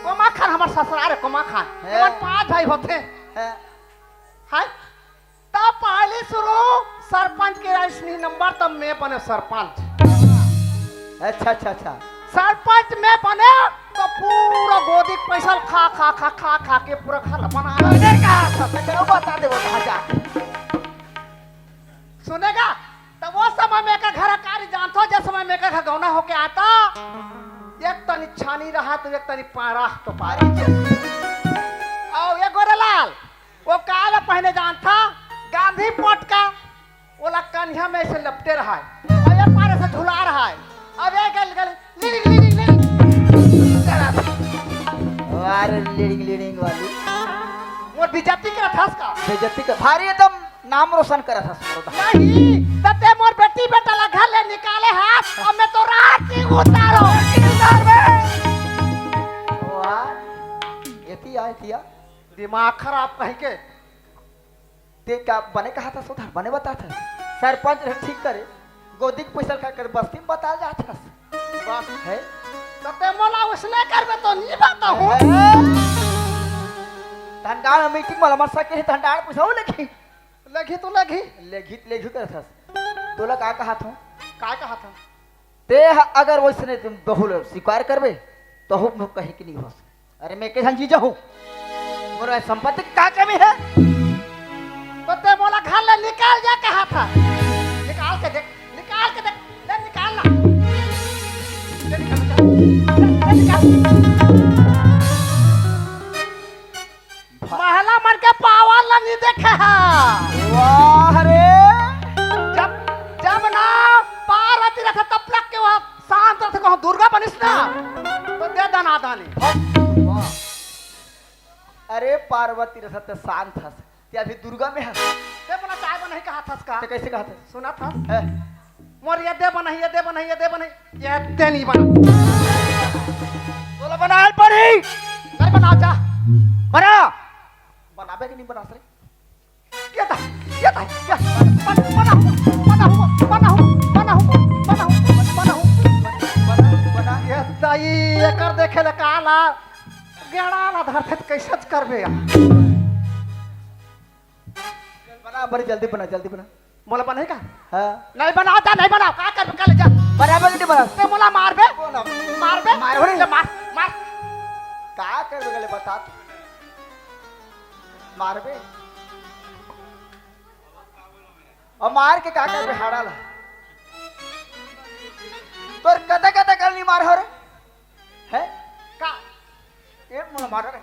कोमा खान हमार ससुराल है, कोमा खान। है। एमन पांच भाई होथे। है। हाय? तब पहली शुरू सरपंच के आइस नहीं नंबर, तब मैं बने सरपंच। अच्छा, अच्छा, अच्छा। सरपंच मैं बने तो पूरा गोदी के पैसा खा, खा, खा, खा, खा के पूरा घर बना। मैंने कहा था, मैं तेरे को बता दे, वो कहाँ जा। सुनेगा? तब वो समय में का घर कारी जानथो, जिस समय में का घर गौना होके आता, एक तनी छानी रहा तो एक तनी पारा तो पारी। और ये गोरेलाल, वो काला पहने जानथा, गांधी पोटका, ओला कन्हिया में से लपटे रहा है, और ये पारे से झुला रहा है। अब ये गल गल लिरिंग लिरिंग लिरिंग। वाह रे, लिरिंग लिरिंग वाली। मोर बेइज्जती करत हस का? बेइज्जती कर, भारी एकदम नाम रोशन करत हस मोर। नहीं, त ते मोर बेटी बेटा ला घर ले निकाले हस, अब मैं तो रात की उतारो। वाह, एती आए तिया। दिमाग खराब कहीं के। ते का बने कहा था सुधार, बने बता था। सरपंच रहे ठीक करे, गोदी के पैसा खा कर बस्ती में बता जा था। बस। है? तो ते मोला उसने करबे तो नहीं बताहूँ। है। धंडार में मीटिंग वाला मत सके है, धंडार पैसा वो लेगी। लेगी तो लेगी। लेगी तो लेगी कर था। तोला का कहा था? का कहा था? ते ह-, अगर वैसने तुम बहू ल स्वीकार करबे, तहु म कहीं के नहीं हो सके। अरे, मैं के झन जीजा हूँ, मोर संपत्ति का कमी है? तो ते मोला घर ले निकाल जा कहा था। निकाल के देख, निकाल के देख, ले निकाल ना। ले निकाल, निकाल। ले, ले निकाल। महला मन के पावर ला नहीं देखे हा। वाह रे। जब, जब ना पार्वती रथे तब लग के वहाँ शांत रथे, कहूँ दुर्गा बनिस ना, तो दे दना दानी। वाह। अरे पार्वती रथे तो शांत हस, ते अभी दुर्गा में हस। ते बना चाय बना ही कहा थस का? ते कैसे कहा थस? सुना थस? है। मोर ये दे बनही, ये दे बनही, ये दे बनही, ये दे नहीं बना। तोला बनाए पड़ी। नहीं बना जा। बना। बनाबे कि नहीं बना सरे? ये दा, ये दा, ये बना, बना हुआ, बना हुआ, बना हुआ, बना हुआ, बना हुआ, बना हुआ, बना, बना। ये दाई, ये कर देखे ले काला, गेड़ा ला धरथे त कैसे करबे यार? बना, बड़ी जल्दी बना, जल्दी बना। मोला बनाई का? हाँ। नहीं बनाओ, जा, नहीं बनाओ। का कर, कर ले, जा। बराबर नहीं बना। ते मोला मारबे? बोलो। मारबे? मारो रे। ले, मार, मार। का कर गले बता तू। मारबे? और मार के का करबे हाड़ा ला? तोर कते कते कर नहीं मार हो रे? है? का? ए, मोला मारो रे।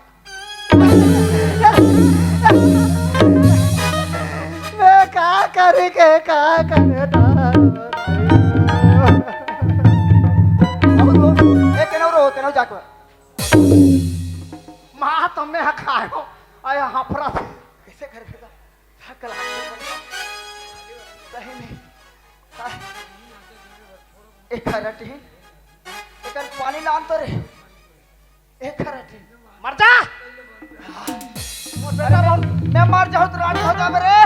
मैं का करी के, का करे ना? ए, केनो रो, केनो जाको। माँ, तो मैं खायो। आया हाफरा। कैसे घर भेजा? थक लाग गया। एक रटी, एकर पानी लान तो रे। एक रटी। मर जा। मोर बेटा, मोर, मैं मर जाहूं त रानी हो जाबे रे।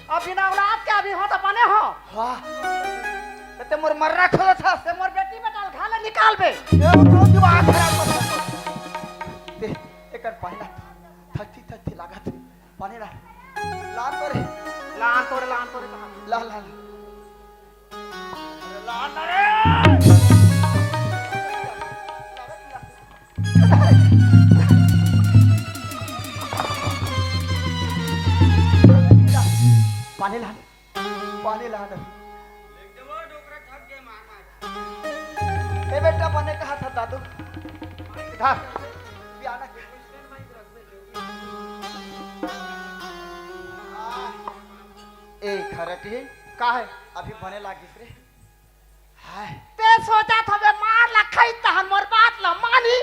अब बिना औलाद के अभी हो त बने हो। वाह। ते मोर मर्रा खोलत हस। ते मोर बेटी बेटा ल घर ले निकाल बे। ए, वो तो दिमाग खराब कर दे। ते, एकर पानी ला। थकती, थकती लागत। पानी ला। लान तो रे। लान तो रे, लान तो रे, कहाँ? ला, ला, ला। अरे लान ना रे। पानी ला, पानी ला ना। ए बेटा, बने कहा था दादू? इधर। पियाना। ए खरटी। का है? अभी बने लागिस रे। हाय। ते सोचत हवे मार ला खाई तहन मोर बात ला मानी।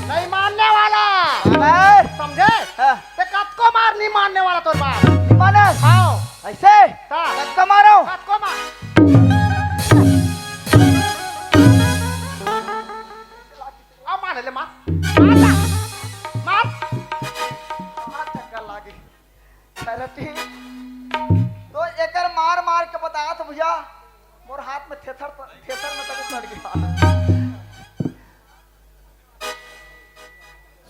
नहीं मानने वाला। अबे। समझे? हाँ। ते कतको मार नहीं मानने वाला तोर बात। नहीं माने? हाँ। ऐसे? हाँ। कतको मारो। कतको मार। अब मार ले, मार। मार ला। मार। मार चक्कर लागे। खैरटी, तो एकर मार मार के बतावत भैया, मोर हाथ में थेथर, थेथर में तक सड़ गया।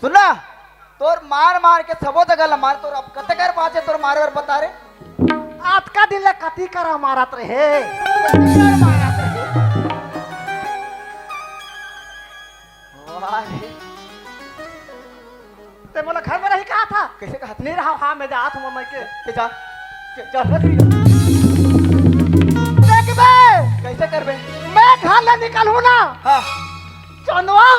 सुन ना, तोर मार मार के सबो जगह ला मार, तोर अब कतकर बाँचे तोर मारे बर बता रे। आज का दिन ले कती करा मारत रहे। कती करा मारत रहे। वाह रे। ते मोला घर में रही कहा था? कैसे कहा था? नहीं रहा, हाँ, मैं जात हूँ मम्मी के। ते जा। ते जा, जा, जा। देख बे। कैसे करबे? मैं घर ले निकलूँ ना। हाँ। चंदवा।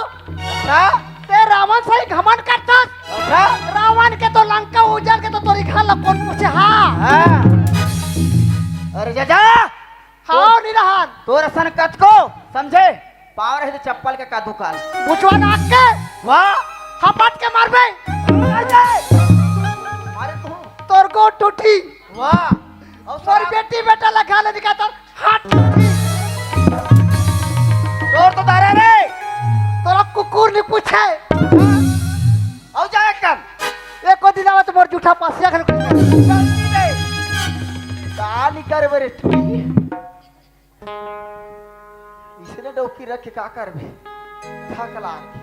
हाँ। ते रावण से ही घमंड करता। अच्छा। रावण के तो लंका उजल के तो तोरी घर ला कौन पूछे, हाँ। हाँ। अरे जा, जा। हाँ, निरहन। तोर असन कतको, समझे? पाँव रहे तो चप्पल के का दुकान। बुचवा नाक के। वाह। हपट के मारबे। मार दे। मारे तू। तोर गोड़ टूटी। वाह। और तोर साला बेटी बेटा लगा ले दिखा तोर हाथ टूटी। तोर तो दारा रे। तोरा कुकुर नहीं पूछे। और जा एक काम। एको दिन आवे तो मोर जूठा पसिया खन। जल्दी दे। का नहीं करबे रे तू? इसने डौकी रख के का करबे? थक लाग।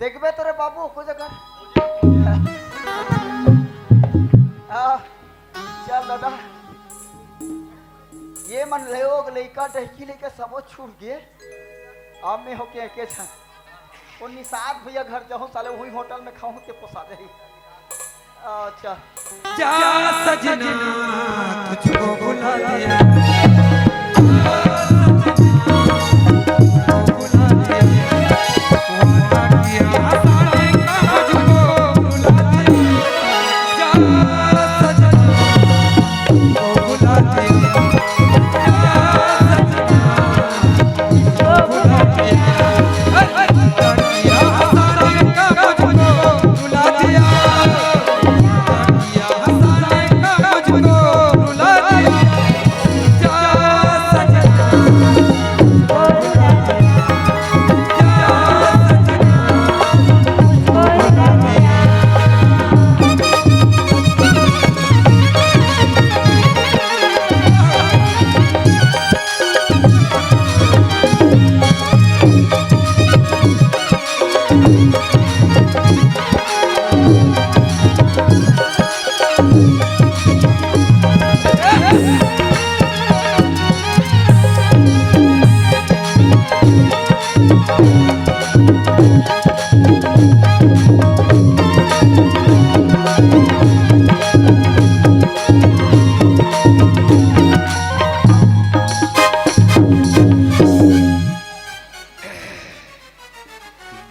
देखबे तो रे बाबू, को जगह। आ, चल दादा। ये मन लोग लइका डहकी लेके सबो छूट गए। अब मैं होके एके झन। वो निषाद भैया घर जाहूँ, साले वही होटल में खाहूँ, ते पोसा जाही। अच्छा। जा सजना, तुझको भुला दिया।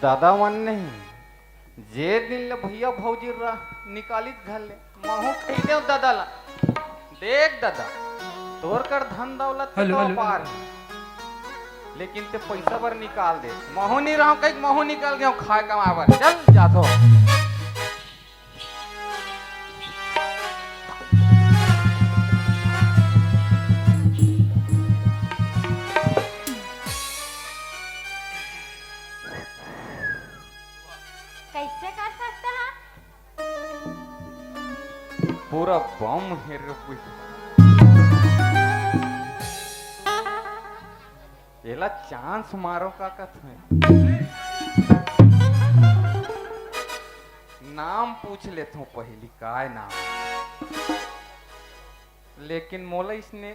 दादा मन नहीं, जे दिन ले भैया भौजी रा निकालिस घर ले, महू कहि देव दादा ला, देख दादा, तोर कर धन दौलत के हेलो, तो हेलो, अपार हेलो। हे, लेकिन ते पैसा बर निकाल दे। महू नहीं रहूं कहिके महू निकल गेव खाए कमाए बर। चल जाथो। पूरा बम हे रे भुइयां। एला चांस मारो का कथे। नाम पूछ लेथों पहिली, काय नाम? लेकिन मोला इसने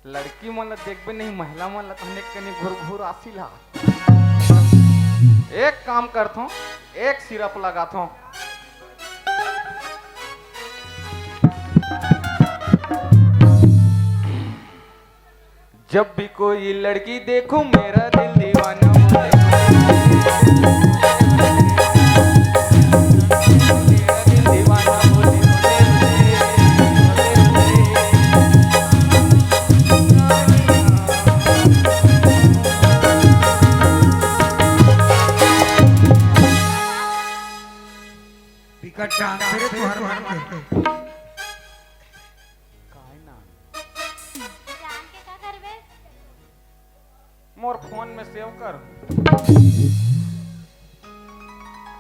लड़की मन ला देखबे नहीं, महिला मन ला तहने कनी घुरघुरासी ला। एक काम करथों, एक सिरप लगाथों। जब भी कोई लड़की देखूं, मेरा दिल दीवाना बोले। मेरा दिल दीवाना बोले। बिकट डांसर हे तुंहर मन के। काय नाम? जान के का करबे? मोर फोन में सेव कर।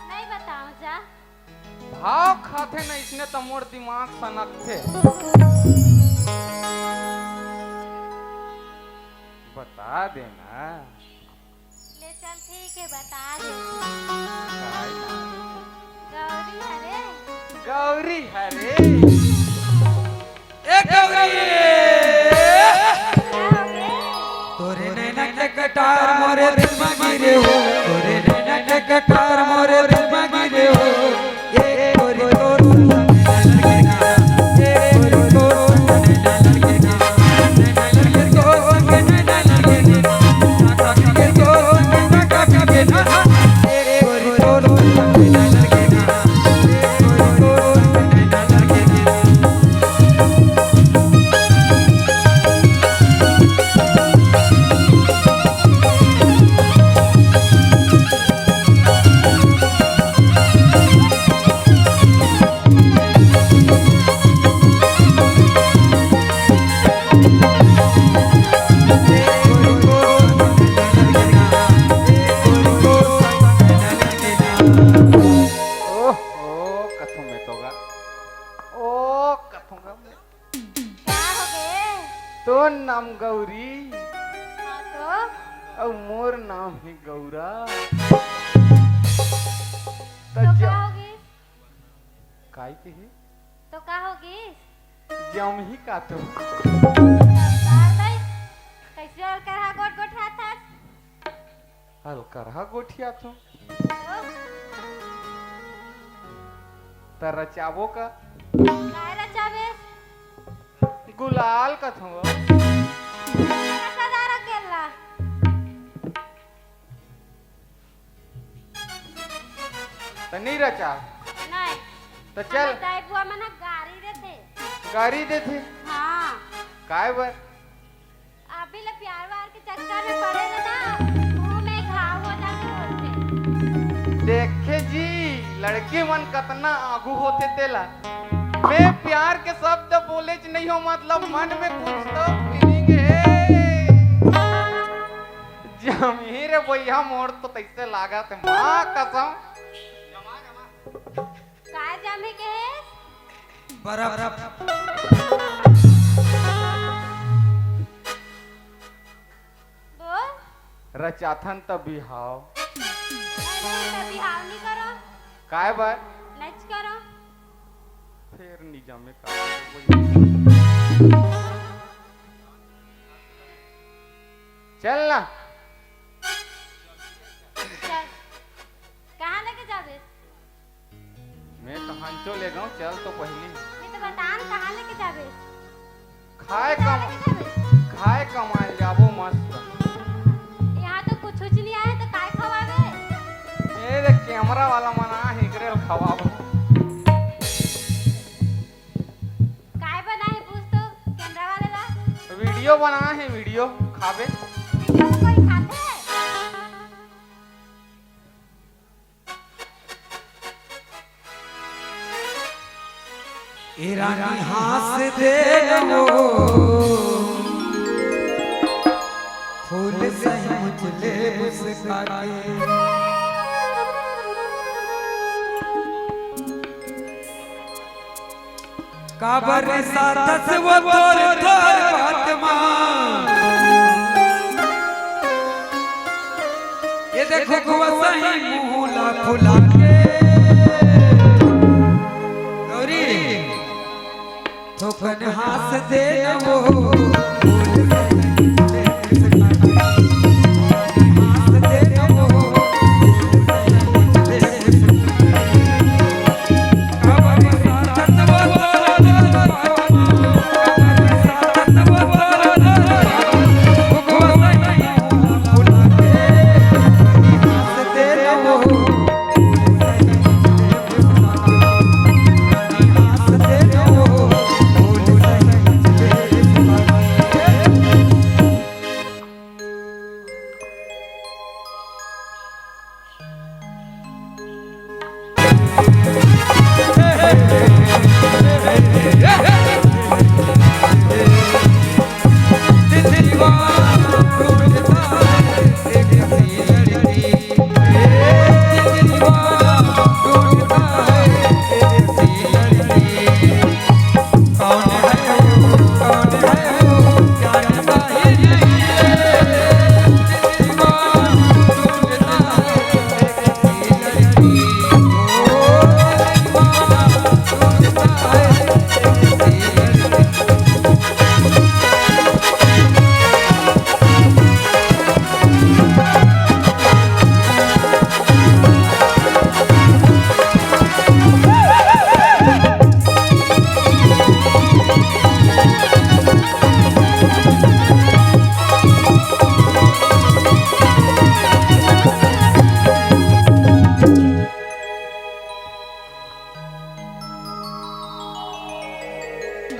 नहीं बताओं जा। भाव खाथे न इसने त मोर दिमाग सनकथे। बता देना। ले चल, ठीक हे, बता दे। काय नाम? गौरी हरे। गौरी हरे। ए गौरी! का होगे? तोरे नैना के कटार मोरे दिल मा गिरे हो, तोरे नैना के कटार मोरे दिल मा गिरे हो। ओहो, कथों मैं तो गा। ओ, कथों गा मैं। का होगे? तोर नाम गौरी। हाँ तो? अउ मोर नाम हे गौरा। त तो ज-, का होगे? काय के हे? तो का होगे? जमही का तो। सरदार दाई, कैसे अलकरहा गोठ गोठियाथस? अलकरहा गोठियाथों। तो? त रचाबो का? काय रचाबे? गुलाल कथों। रचा जा रखेला। त नहीं रचा। नहीं। त चल। हमर दाई बुआ मन ह गारी देथे। गारी देथे? हाँ। काय बर? अभी ले प्यार व्यार के चक्कर में पड़े रहे ना, मुंह में घाव हो जाथे बोलथे। देखे जी, लड़की मन कतना आगू होथे तेला। मैं प्यार के शब्द बोलेच नहीं हो, मतलब मन में कुछ तो feeling हे। जमही रे भैया, मोर तो तैसे लागत हे, माँ कसम। काय जमही के हे? बर्फ। बोल। रचाथन त बिहाव। नहीं, नहीं, त बिहाव नहीं करो। काय बर? नच करो। फेर नहीं जमे का। चल ना। चल। कहाँ लेके जाबे? मैं तो हंचो ले गऊं, चल तो पहली। मैं तो बतान कहाँ लेके जाबे? खाए कहाँ कम-, लेके जाबे? खाए कमाए जाबो मस्त। यहाँ तो कुछ उछ नहीं आए तो काय खवाबे? ए रे कैमरा वाला मन आहे, एकरे ल खवाबो। काय बनाए पूछ तो कैमरा वाले ला? वीडियो बनाए हे, वीडियो खाबे। वीडियो में कोई खाथे? ए रानी हंस दे वो, फूल सही मुझले मुस्का के। साथस वो तोर तोर बात मा। ये देखो गोसाई मुंह ला फुला के। गौरी, थोकन हास दे न वो।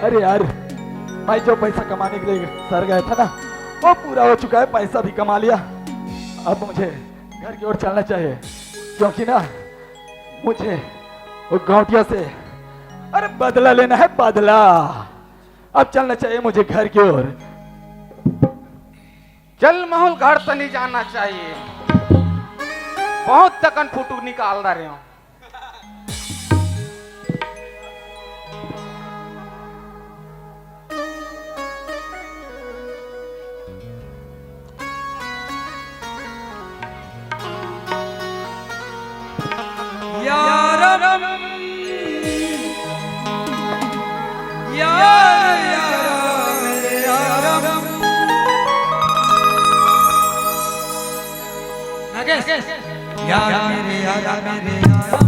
अरे यार, मैं जो पैसा कमाने के लिए शहर गया था ना, वो पूरा हो चुका है, पैसा भी कमा लिया। अब मुझे घर की ओर चलना चाहिए, क्योंकि ना मुझे वो गौंटिया से, अरे, बदला लेना है, बदला। अब चलना चाहिए मुझे घर की ओर। चल महूं घर त नहीं जाना चाहिए, बहुत तकन फुटुक निकाल रहे हो। यारम, यार, यार, मेरे यारम। नागेश। यार मेरे यार, मेरे यार।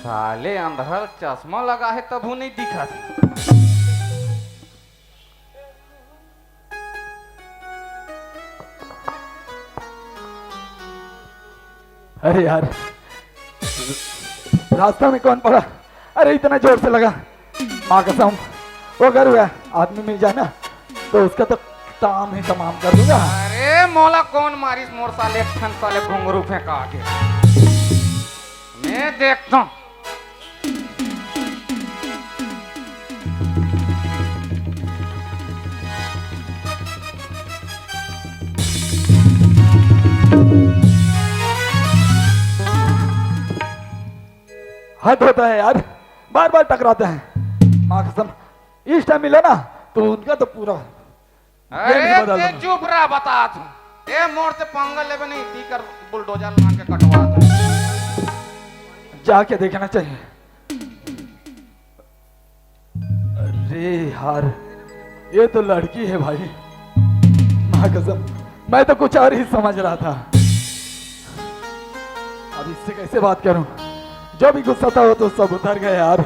साले अंधरा चश्मा लगा है तभू नहीं दिखत। अरे यार, रास्ता में कौन पड़ा? अरे इतना जोर से लगा, माँ कसम, वो अगर वह आदमी मिल जाए ना तो उसका तो काम ही तमाम कर दूंगा। अरे मोला कौन मारिस, मोर साले एक ठन साले घुंघरू फेंका के। मैं देखता हूँ। हद होता है यार, बार बार टकराते हैं। माँ कसम, इस टाइम मिला ना तो उनका तो पूरा अरे गेम ही बदल ते देना। चुप रह, बता तू। ए मोर ते पंगा लेबे नहीं, दी कर बुलडोजर लान के कटवा दे। जाके देखना चाहिए। अरे यार, ये तो लड़की है भाई। माँ कसम, मैं तो कुछ और ही समझ रहा था। अब इससे कैसे बात करूं? जो भी गुस्सा था वो तो सब उतर गया यार।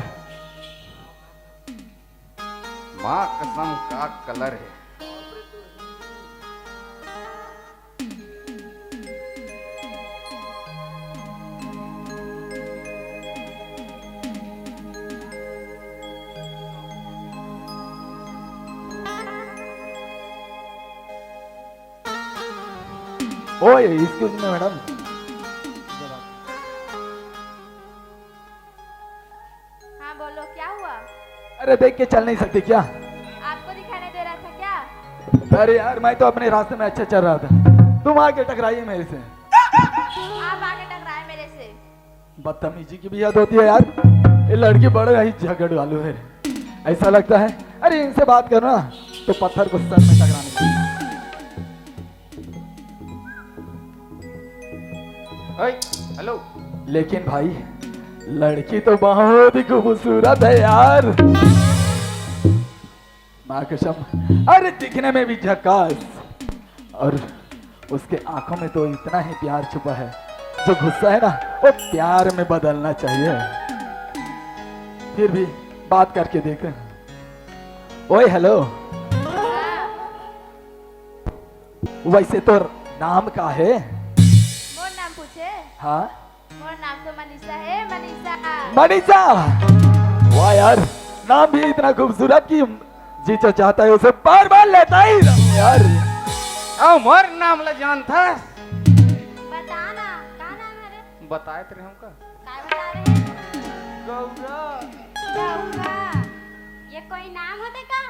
माँ कसम का कलर है। ओए, excuse me madam। हाँ, बोलो, क्या हुआ? अरे, देख के चल नहीं सकते क्या? आपको दिखाई नहीं दे रहा था क्या? अरे यार, मैं तो अपने रास्ते में अच्छा चल रहा था, तुम आके टकराई मेरे से। आप आके टकराए मेरे से? बदतमीजी की भी हद होती है यार। ये लड़की बड़ा ही झगड़ालू है, ऐसा लगता है। अरे, इनसे बात करना तो पत्थर को सर में टकराने की। ओए, हेलो। लेकिन भाई, लड़की तो बहुत ही खूबसूरत है यार। माँ कसम, अरे दिखने में भी झकास, और उसके आंखों में तो इतना ही प्यार छुपा है, जो गुस्सा है ना, वो प्यार में बदलना चाहिए। फिर भी बात करके देखते हैं। ओए, हेलो। हाँ। वैसे तो नाम का है? मोर नाम पूछे? हाँ। मोर नाम तो मनीषा है, मनीषा। मनीषा, वाह यार, नाम भी इतना खूबसूरत कि जी जो चाहता है उसे बार बार लेता ही रहूं यार। अब मोर नाम ला जानथस? बता ना, का नाम है रे? बताए तो रहे हमका। काय बता रहे? गौरा। गौरा, ये कोई नाम होते का?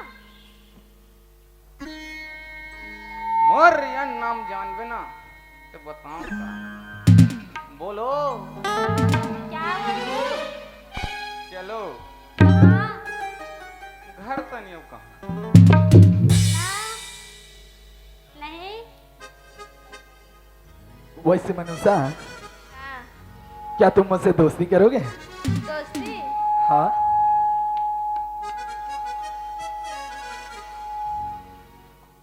मोर या नाम जानबे ना, तो बताओ का? बोलो। क्या बोलूं? चलो। हाँ। घर तो नहीं हो कहाँ? ना। नहीं। वैसे मनीषा, हाँ। क्या तुम मुझसे दोस्ती करोगे? दोस्ती? हाँ।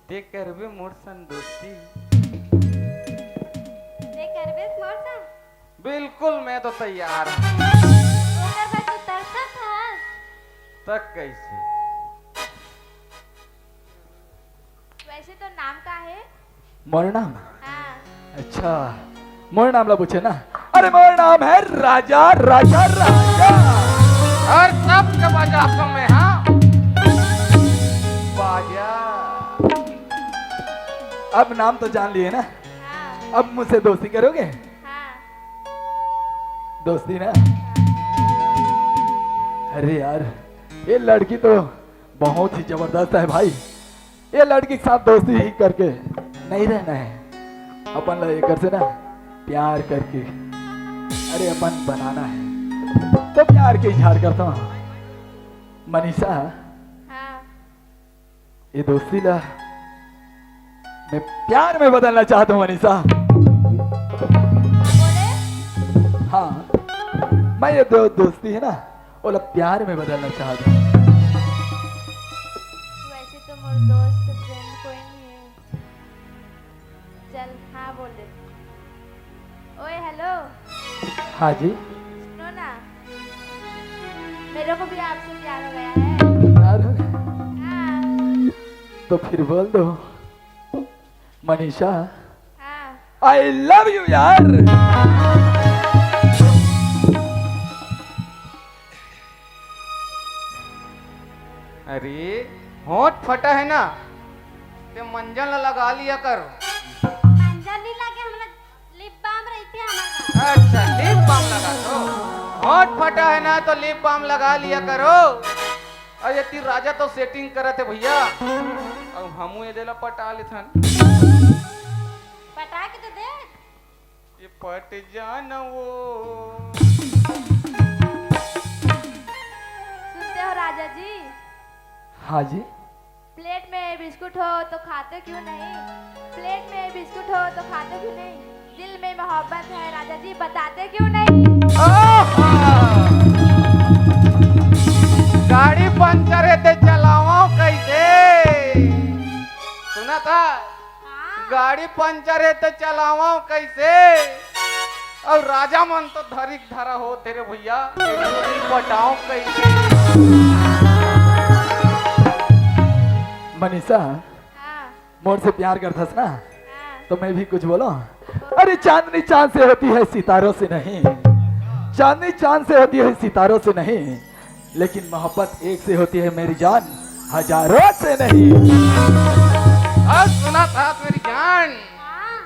ते करबे मोर संग दोस्ती? ते करबे मोर संग? बिल्कुल, मैं तो तैयार हूँ। ओकर बर तू तरसत हस? तक कैसे? वैसे तो नाम का है? मोर नाम? हाँ। अच्छा, मोर नाम ला पूछे ना। अरे, मोर नाम है राजा, राजा, राजा। और सबके बाजा तो मैं, हाँ। बाजा। अब नाम तो जान लिए ना? हाँ। अब मुझसे दोस्ती करोगे? हाँ। दोस्ती ना? अरे यार, ये लड़की तो बहुत ही जबरदस्त है भाई। ये लड़की के साथ दोस्ती ही करके नहीं रहना है, अपन ला एकर से ना प्यार करके, अरे, अपन बनाना है। तो प्यार के इजहार करता हूँ मनीषा। हाँ। ये दोस्ती ला मैं प्यार में बदलना चाहता हूँ मनीषा। बोले? हाँ, मैं ये दो दोस्ती है ना, ओला प्यार में बदलना चाहता हूँ। वैसे तो मोर दोस्त friend कोई नहीं है। चल, हाँ बोल दे। ओए, हेलो। हाँ जी। सुनो ना, मेरे को भी आपसे प्यार हो गया है। प्यार हो गया? हाँ। तो फिर बोल दो, मनीषा। हाँ। I love you यार। अरे, होंठ फटा है ना, ते मंजन ला लगा लिया कर। मंजन नहीं लगे, हमरा lip balm रहिथे हमर घर। अच्छा, lip balm लगा तो। होंठ फटा है ना, तो lip balm लगा लिया करो। अरे, ये तीर राजा तो setting करत है भैया, अब हमू ये देला पटा लेथन। पटा के तो देख। ये पट जाना वो। सुनते हो राजा जी? हाँ जी। प्लेट में बिस्कुट हो तो खाते क्यों नहीं? प्लेट में बिस्कुट हो तो खाते क्यों नहीं? दिल में मोहब्बत है राजा जी, बताते क्यों नहीं? आहा! गाड़ी पंचर है ते चलावा कैसे? सुना था? हाँ। गाड़ी पंचर है तो चलावा कैसे? और राजा मन तो धरिक धरा होते रे भैया, पटाओ कैसे? मनीषा, हाँ। मोर से प्यार करथस ना, हाँ। तो मैं भी कुछ बोलो। अरे, चांदनी चांद से होती है, सितारों से नहीं। चांदनी चांद से होती है, सितारों से नहीं। लेकिन मोहब्बत एक से होती है मेरी जान, हजारों से नहीं। और सुना था मेरी जान, हाँ।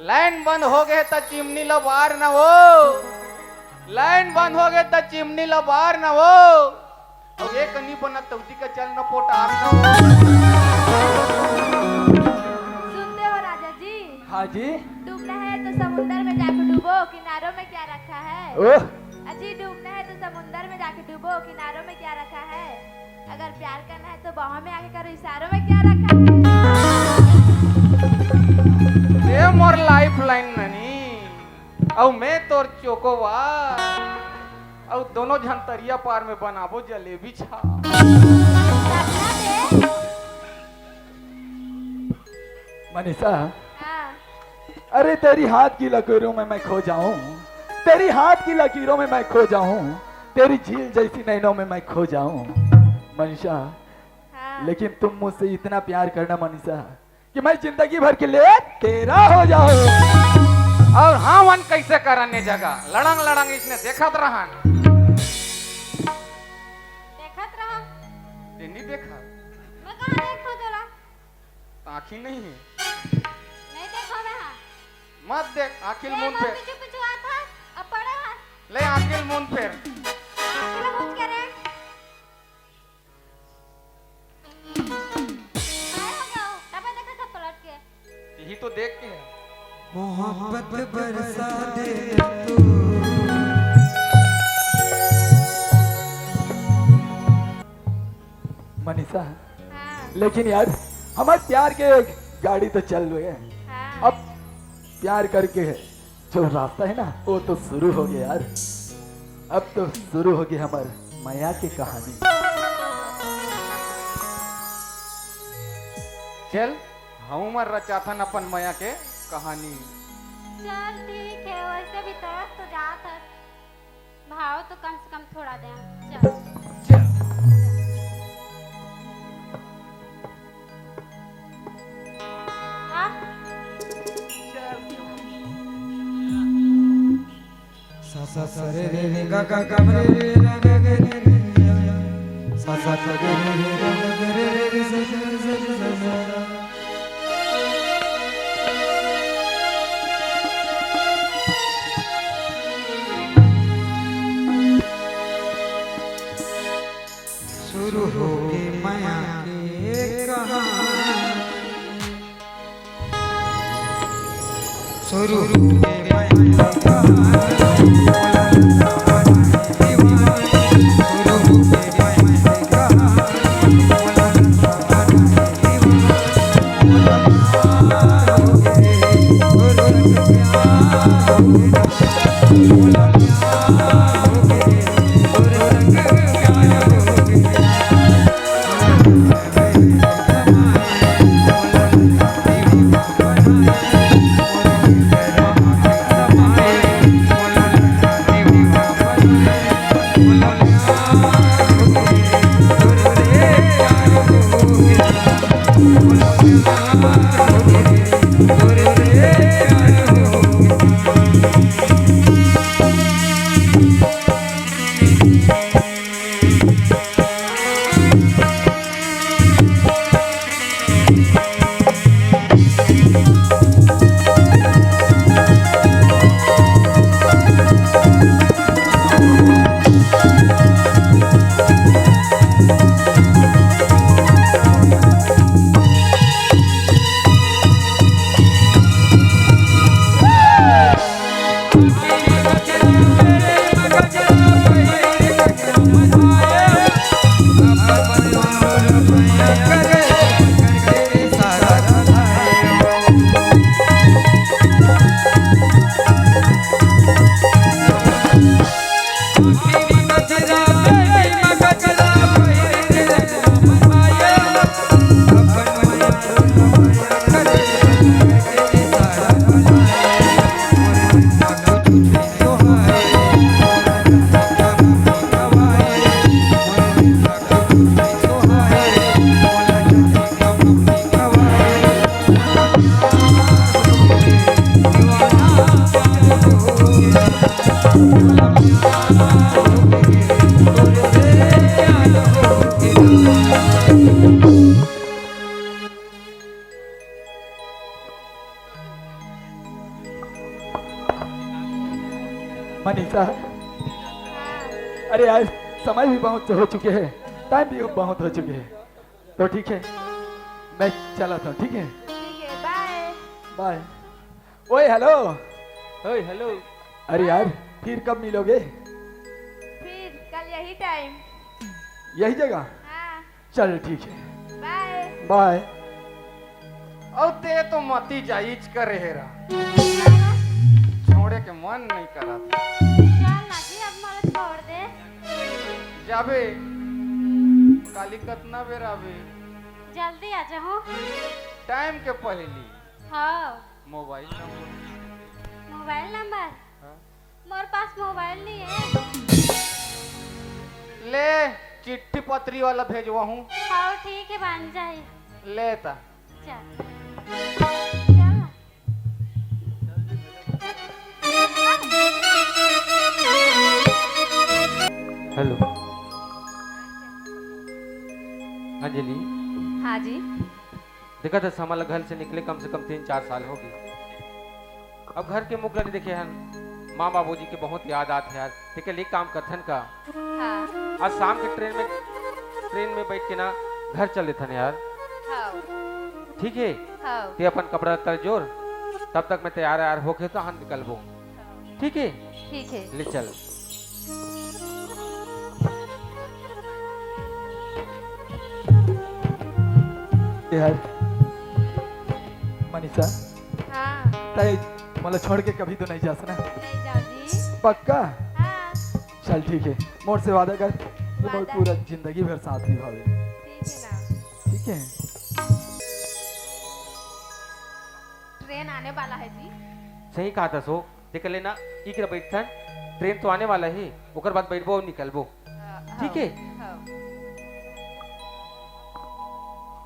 लाइन बंद हो गए त चिमनी ल बार न हो, लाइन बंद हो गए त चिमनी ल बार न हो। अउ एक नी बनत तौती का चल न पोटार न हो। सुनते हो राजा जी? हाँ जी। डूबना है तो समुंदर में जाके डूबो, किनारों में क्या रखा है? ओह। अजी, डूबना है तो समुंदर में जाके डूबो, किनारों में क्या रखा है? अगर प्यार करना है तो बाहों में आके करो, इशारों में क्या रखा है? ए मोर लाइफ लाइन ननी, अउ मैं तोर चोकोबार, अउ दोनों झन तरिया पार में बनाबो जलेबी छाप। मनीषा, हाँ। अरे तेरी हाथ की लकीरों में मैं खो जाऊं, तेरी हाथ की लकीरों में मैं खो जाऊं, तेरी झील जैसी नैनों में मैं खो जाऊं मनीषा। हाँ। लेकिन तुम मुझसे इतना प्यार करना मनीषा कि मैं जिंदगी भर के लिए तेरा हो जाऊं। अउ हमन कैसे करन ए जगह लड़ंग लड़ंग इसने देखत रहन। देखत रहा। ते नहीं देखा? मैं कहाँ देखो तोला? आँखी नहीं है। नहीं देखो मैं हाँ। मत देख, आँखी ल ये मूंद फेर। पीछू पीछू आता, अब पड़े हाँ। ले आँखी ल मूंद फेर। आँखी ल मूंद के रे। काय हो गया हो? तबे देखा सब पलट के। यही तो देख के है। मोहब्बत बरसा दे तू। मनीषा, हाँ। लेकिन यार, हमारे प्यार के एक गाड़ी तो चल रही है। हाँ। अब प्यार करके जो रास्ता है ना, वो तो शुरू हो गया यार। अब तो शुरू हो गया हमार मया के कहानी। चल, हमर रचाथन अपन मया के कहानी। चल ठीक है, वैसे भी तरस तो जात है। भाव तो कम से कम थोड़ा दे। चल। चल। हाँ? सा सा सा रे रे रे गा गा गा रे रे रा गा गा रे रे सा सा सा रे रे रे गा गा रे रे रे सा सा सा सा सा। शुरू हो के मया के कहानी। शुरू हो के मया के कहानी। यार, समय भी बहुत हो चुके हैं, टाइम भी बहुत हो चुके हैं, तो ठीक है, मैं चला था, ठीक है? ठीक है, बाय। बाय। ओए, हेलो। ओए, हेलो। अरे यार, फिर कब मिलोगे? फिर कल यही टाइम। यही जगह? हाँ। चल, ठीक है। बाय। बाय। अउ ते तो मती जाइच करे हेरा। छोड़े के मन नहीं करत। चल ना जी, अब मोला छोड़ दे। जाबे, काली कतना बेर आबे? जल्दी आ जाहूँ। टाइम के पहली। हाँ। Mobile number. Mobile number? हाँ। मोर पास मोबाइल नहीं है। ले, चिट्ठी पत्री वाला भेजवा हूँ। हाँ, ठीक है, बन जाए। ले ता। चल। चल। हेलो। अंजलि। हाँ जी। देखा था, हमन ला घर से निकले कम से कम तीन चार साल हो गए। अब घर के मुख ला नहीं देखे हन, माँ बाबूजी के बहुत याद आत हे यार। ठीक है, ले काम करथन का? हाँ। आज शाम के ट्रेन में, ट्रेन में बैठ के ना घर चल देथन यार। हाँ। ठीक है? हाँ। ते अपन कपड़ा लत्ता जोर, तब तक मैं तैयार वैयार होके तो हम निकलबो। हाँ। ठीक है? ठीक है। ले चल। यार, मनीषा, हाँ। तय मोला छोड़ के कभी तो नहीं जास ना? नहीं जाओ जी। पक्का? हाँ। चल ठीक है, मोर से वादा कर कि मोर वादा। पूरा जिंदगी भर साथ निभावे। ठीक है ना? ठीक है। ट्रेन आने वाला है जी। सही कहा था सो, देख लेना, इकरा बैठथन, ट्रेन तो आने वाला है, ओकर बाद बैठबो और निकलबो। हाँ, ठीक है? हाँ।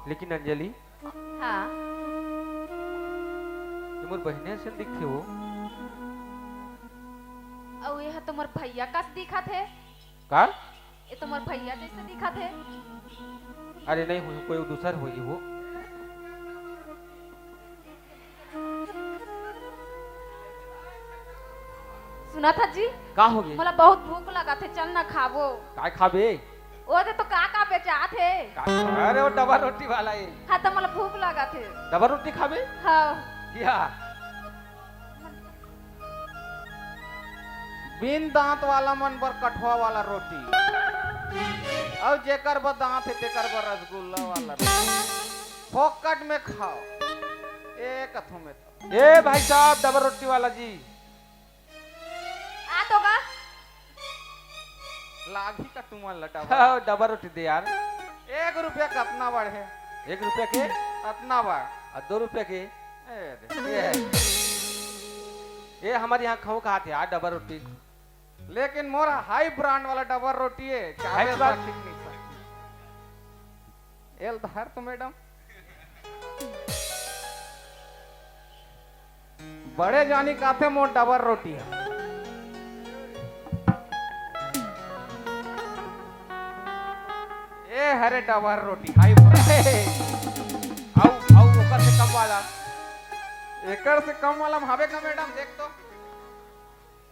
लेकिन अंजलि, हाँ। ये मोर बहिने असन दिखथे वो। अउ ये ह तो मोर भैया कस दिखत हे। का? ये तो मोर भैया जैसे दिखत हे। अरे नहीं, हो कोई दूसर होही वो। सुना था जी? का हो गए? मोला बहुत भूख लगा थे, चल ना खाबो। काय खाबे? ओ दे तो का का बेचात हे? का? अरे वो डबल रोटी वाला है। हाँ तो मोला भूख लगा थे। डबल रोटी खाबे? हाँ। या। बिन दांत वाला मन बर कठवा वाला रोटी, अउ जेकर बर दांत हे तेकर बर रसगुल्ला वाला रोटी। फोकट में खाओ। ए कथों में तो। ए भाई साहब, डबल रोटी वाला जी। आ तो गा। लागी का तुमन ला डबल? हाँ, डबल रोटी दे यार। एक रुपया कतना बाढ़े? एक रुपया के? अतना बाढ़। आ दो रुपया के? ए दे। ये है। ये हमारे यहाँ खाऊं कहा थे यार, डबल रोटी। लेकिन मोर हाई ब्रांड वाला डबल रोटी है, हाई चालीस ब्रांड? लाख की नहीं सकती। एल धर तो मैडम। बड़े जानी काथे मोर डबल रोटी है। ए हरे डबल रोटी, हाई ब्रांड। आऊ, आऊ, ओकर से कम वाला। एकर से कम वाला में हवे का मैडम? देख तो।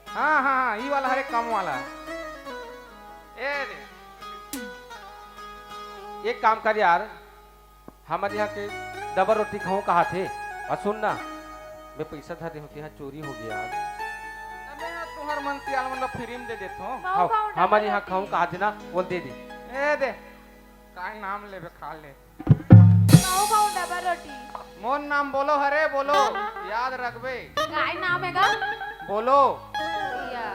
हाँ, हाँ, हाँ, ई वाला हरे कम वाला। ए रे। एक काम कर यार, हमर यहाँ के डबल रोटी खाऊं कहा थे। और सुन ना, मैं पैसा धरे हों, तेहा चोरी हो गया यार। अबे यार, तुहर मन सियाल मन ला फ्री में दे देत हो। खाओ, हाँ, खाओ, हमर डबल यहाँ रोटी। खाऊं कहा थे ना, वो दे दे। ए दे, काय नाम लेबे, खा ले। खाओ, खाओ, डबल रोटी। मोर नाम बोलो, हरे बोलो, याद रखबे। काय नाम है गा? बोलो। या।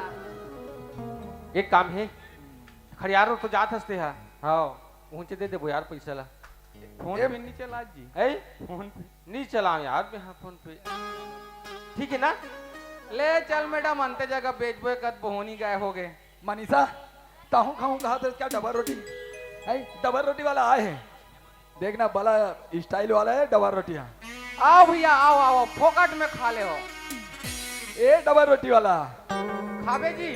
एक काम है, खड़ियार तो जात हंसते हा। हाँ। उहुंचे दे देबो यार पैसा ला। फोन ए, पे नहीं चला जी। ए? फोन पे। नहीं चलाओ यार, मैं हाँ फोन पे। ठीक है ना? ले चल मैडम, अंते जगह बेचबो, एक आध बोहनी गाय हो गए। मनीषा, ताहू खाऊं कहा तो क्या डबल रोटी? है, डबल रोटी वाला आए है। देखना, बड़ा स्टाइल वाला है डबल रोटी। हाँ। आओ भैया, आओ, आओ, फोकट में खा ले हो। ए डबल रोटी वाला। खाबे जी।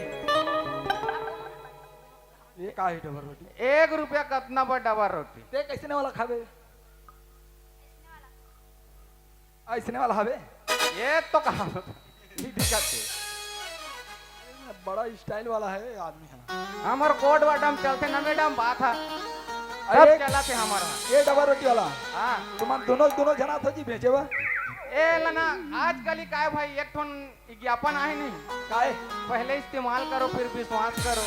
ये का है डबल रोटी? एक रुपया कतना बा डबल रोटी? ते कैसे वाला खाबे? ऐसने वाला हवे? ये तो कहा, ये दिक्कत है। बड़ा स्टाइल वाला है आदमी है। हमर कोड वाडम चलथे ना मैडम, बात है। अरे सब एक चलत हे हमर ह। ये डबा रोटी वाला। हाँ। तुमन दोनों, दोनों जना था जी बेचे बा? ए ला ना, आजकल ही काय भाई, एक ठोन विज्ञापन आहे नहीं? काय? पहले इस्तेमाल करो, फिर विश्वास करो।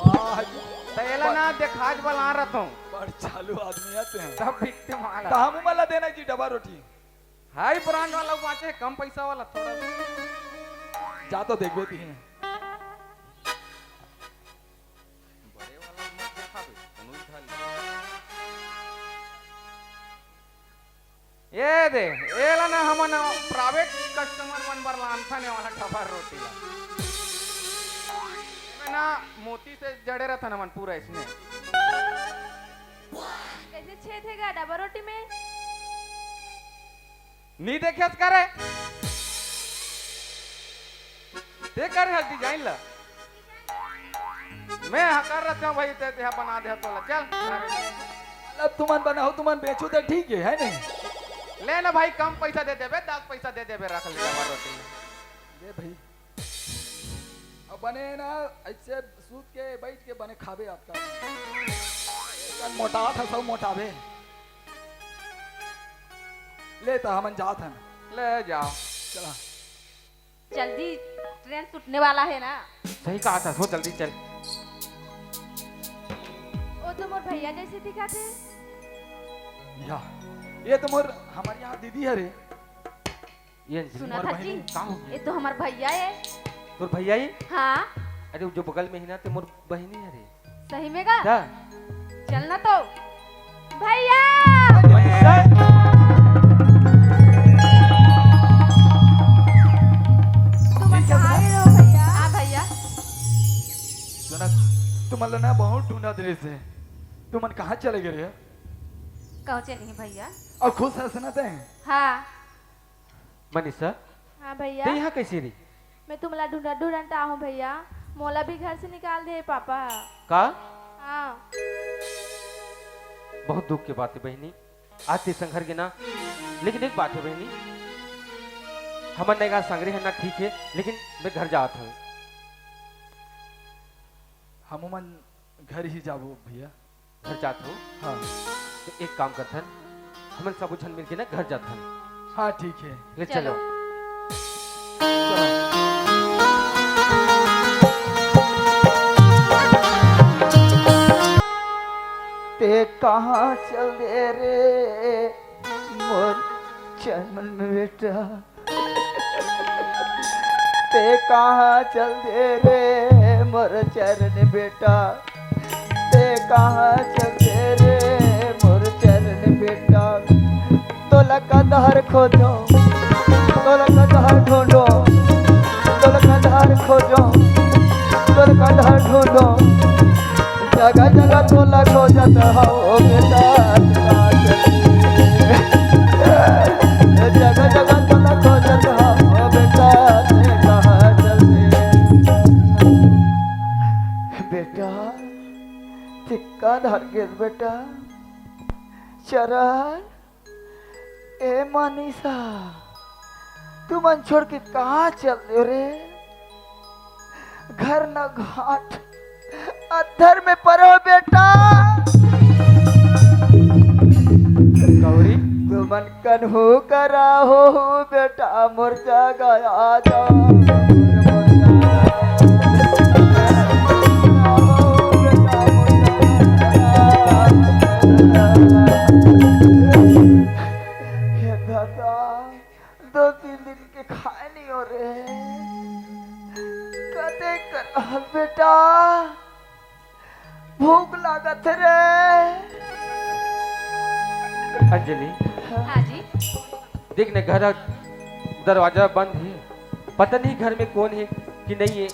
वाह जी। तो एला ना देखाज बला रहता हूँ। बड़ चालू आदमी आते हैं। सब इस्तेमाल तो है। हम उमन ला देना जी डबा रोटी। हाई ब्रांड वाला बाँचे, कम पैसा वाला थोड़ा। जा तो देखबे तिही। बड़े वाला मत देखाबे, कोनो उठा ले। ये दे, एला ना हमन प्राइवेट कस्टमर मन बर लानथन, ये वाला डबा रोटी ला। एमे ना मोती से जड़े रहथन हमन पूरा इसमें। कैसे छेद हे गा डबा रोटी में? नी देखेस करे? ते कर हस डिजाइन ला। मैं हा कर रहता हूँ भाई, ते, ते हा बना दे तोला। चल। अब तुमन बनाओ, तुमन बेचो तो ठीक है, है नहीं? ले ना भाई, कम पैसा दे देबे, दस पैसा दे देबे, रख ले डबा रोटी। दे भाई। अब बने ना, ऐसे सूत के, बैठ के बने खाबे आजकल। कल मोटात है, सब मोटाबे। ले तो हमन जात हन। ले जाओ। चला। जल्दी, ट्रेन छूटने वाला है ना। सही कहा था, सो जल्दी चल। वो तो मोर भैया जैसे दिखाते। या, ये तो मोर, हमारे यहाँ दीदी है रे। ये अंजलि। सुना मोर था बहिनी। जी, का हो गया? ये तो हमार भैया है। तोर भैया ही? हाँ। अरे, वो जो बगल में ही ना, ते मोर बहिनी है रे। सही में का? का? चल ना तो। भैया! भैया! तुम ठीक है, कहाँ सुना। गए हो भैया? हाँ भैया। सुना, तुमन ला ना बहुत ढूंढत रहिस हे। तुमन कहाँ चले गए रे? कहूँ चले नहीं भैया। और खुश हस ना ते? हाँ। मनीषा, हाँ भैया। ते यहाँ कैसे रही? मैं तुमला ढूंढत ढूंढत आहूँ भैया, मोला भी घर से निकाल दे पापा। का? हाँ। बहुत दुख के बात है बहिनी, आज ते संग घर गे ना, लेकिन एक बात है बहिनी, हमन नैगा संगरे हन ना, ठीक है, लेकिन मैं घर जात हूँ। हमू मन घर ही जाबो भैया। घर जात हो? हाँ। तो एक काम करथन, हमन सबो झन मिलके ना घर जाथन। हाँ, ठीक है। ले चलो। चलो। ते कहाँ चल दे रे मोर चमन बेटा? ते कहाँ चल दे रे मोर चरण बेटा? ते कहाँ चल दे रे मोर चरण बेटा? तोला कदहर खोजो, तोला कदहर ढूंढो, तोला कदहर खोजो, तोला कदहर ढूंढो। जगह जगह तोला खोजत हव बेटा, कहाँ चल दे? जगह जगह तोला खोजत हव बेटा, कहाँ चल दे? बेटा, ते कहाँ हर गेस बेटा? चरण, ए मनीषा, तुमन छोड़ के कहाँ चल दे रे? घर न घाट अद्धर में परो बेटा। गौरी। तुमन कन्हू करा हो बेटा, मोर जगह आ जाओ। हे दादा, दो तीन दिन के खाए नहीं हो रे। कते कर बेटा, भूख लागत रे। अंजलि। हाँ जी। देख ने, घर दरवाजा बंद है, पता नहीं घर में कौन है कि नहीं है।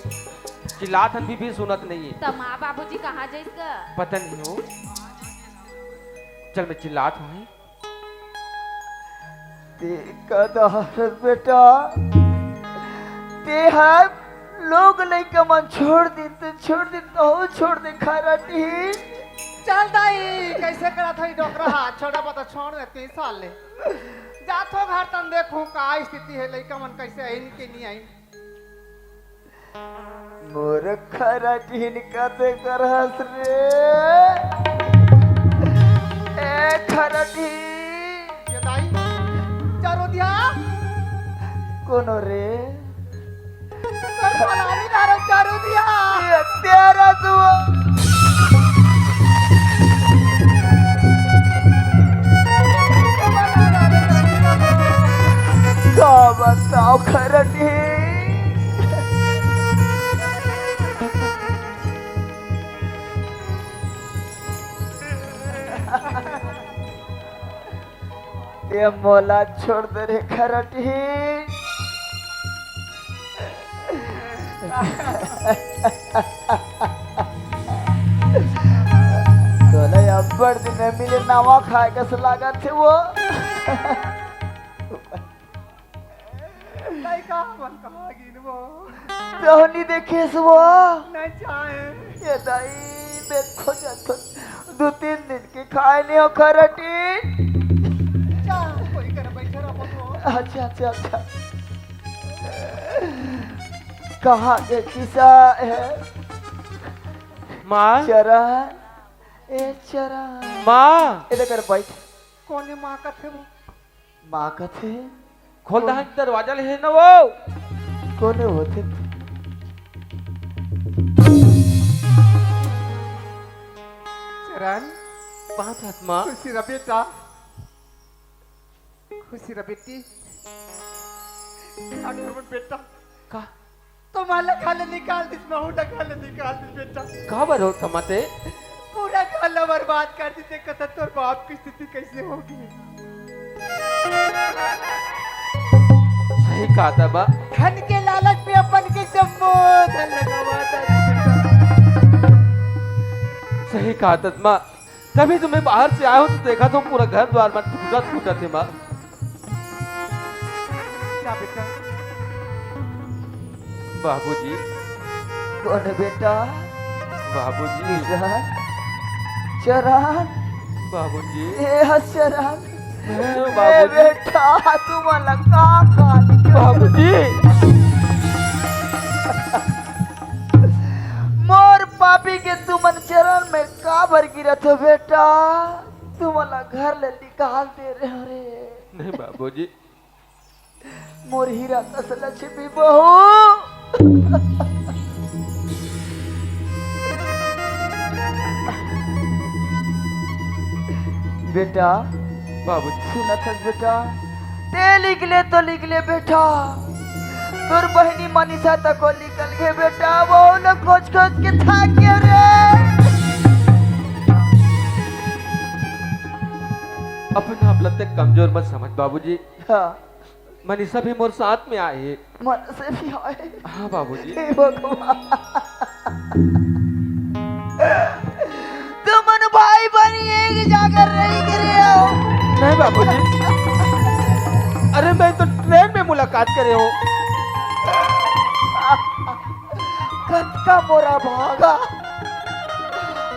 चिल्लात हन भी, भी सुनत नहीं है। त माँ बाबूजी कहाँ जइस गा? पता नहीं हो। चल, मैं चिल्लात हूँ। ते कदहर बेटा, ते हर लोग लइका मन छोड़ दिन, ते छोड़ दिन, तो छोड़ दे खारा टी। चल दाई, कैसे करत हई डोकरा हा? छोड़ा बता, छोड़ दे तीन साल ले। जाथो घर तन देखूं का स्थिति है, लइका मन कैसे आइन के नहीं आइन। मोर खरटिन कते करहस रे। ए खरटिन। ये दाई, चारों दिया। कोनो रे? कर पलानी धारा चारों दिया। ये तेरा दुआ। का बताओ खरटिन। ते मोला छोड़ दे रे खरटिन। तोला अब्बड़ दिन मिले नवा खाए कस लागत हे वो। दाई, कहाँ मन कहाँ गिन वो? तोहनी देखेस वो? नहीं चाहे। ये दाई, देखो जातो। दो तीन दिन के खाए नहीं हो खरटिन। जा, कोई कर बैठे रहो तो। अच्छा, अच्छा, अच्छा। कहाँ के किसा है? माँ। चरण, ए चरण। माँ। इधर कर बैठ। कोने माँ कथे वो? माँ कथे। खोल दहन दरवाजा ले हे ना वो। कोने होथे? चरण। बात हस माँ। खुशी रह बेटा। खुशी रह बेटी। अगर मन बेटा। का? तुम्हारा घर ले निकाल दिस, महू ला घर ले निकाल दिस बेटा। का बर हो कमाते? पूरा घर ला बर्बाद कर दिस, कथा तोर बाप की स्थिति कैसे होगी? सही कहा था बा। धन के लालच में अपन के जम्मो धन लगावा था बेटा। सही कहा था माँ, तभी तो मैं बाहर से आया हूँ तो देखा तो पूरा घर द्वार मन टूटा टूटा थे माँ। जा बेटा। बाबूजी। कौन है बेटा? बाबूजी। चरण। चरण। बाबूजी। ए चरण। ए बाबूजी। बेटा, तुमन ला का कहा? बाबूजी। मोर पापी के तुमन चरण में काबर गिरत हो बेटा? तुमन ला घर ले निकाल दे रहे हो रे। नहीं बाबूजी। मोर हीरा कस लक्ष्मी बहू। बेटा। बाबूजी। सुनत हस बेटा, ते लिख ले तो लिख ले बेटा, तोर बहिनी मनीषा तको निकल गे बेटा, वो लोग खोज खोज के थाक गे रे। अपने आप ला ते कमजोर मत समझ बाबूजी। हाँ। मनीषा भी मोर साथ में आए हे। मनीषा भी आए? हाँ बाबूजी। हे भगवान। तुमन भाई बहिनी एक जाकर रही गिरे हो। नहीं बाबूजी। अरे मैं तो ट्रेन में मुलाकात करे हूँ। कतका मोरा भागा।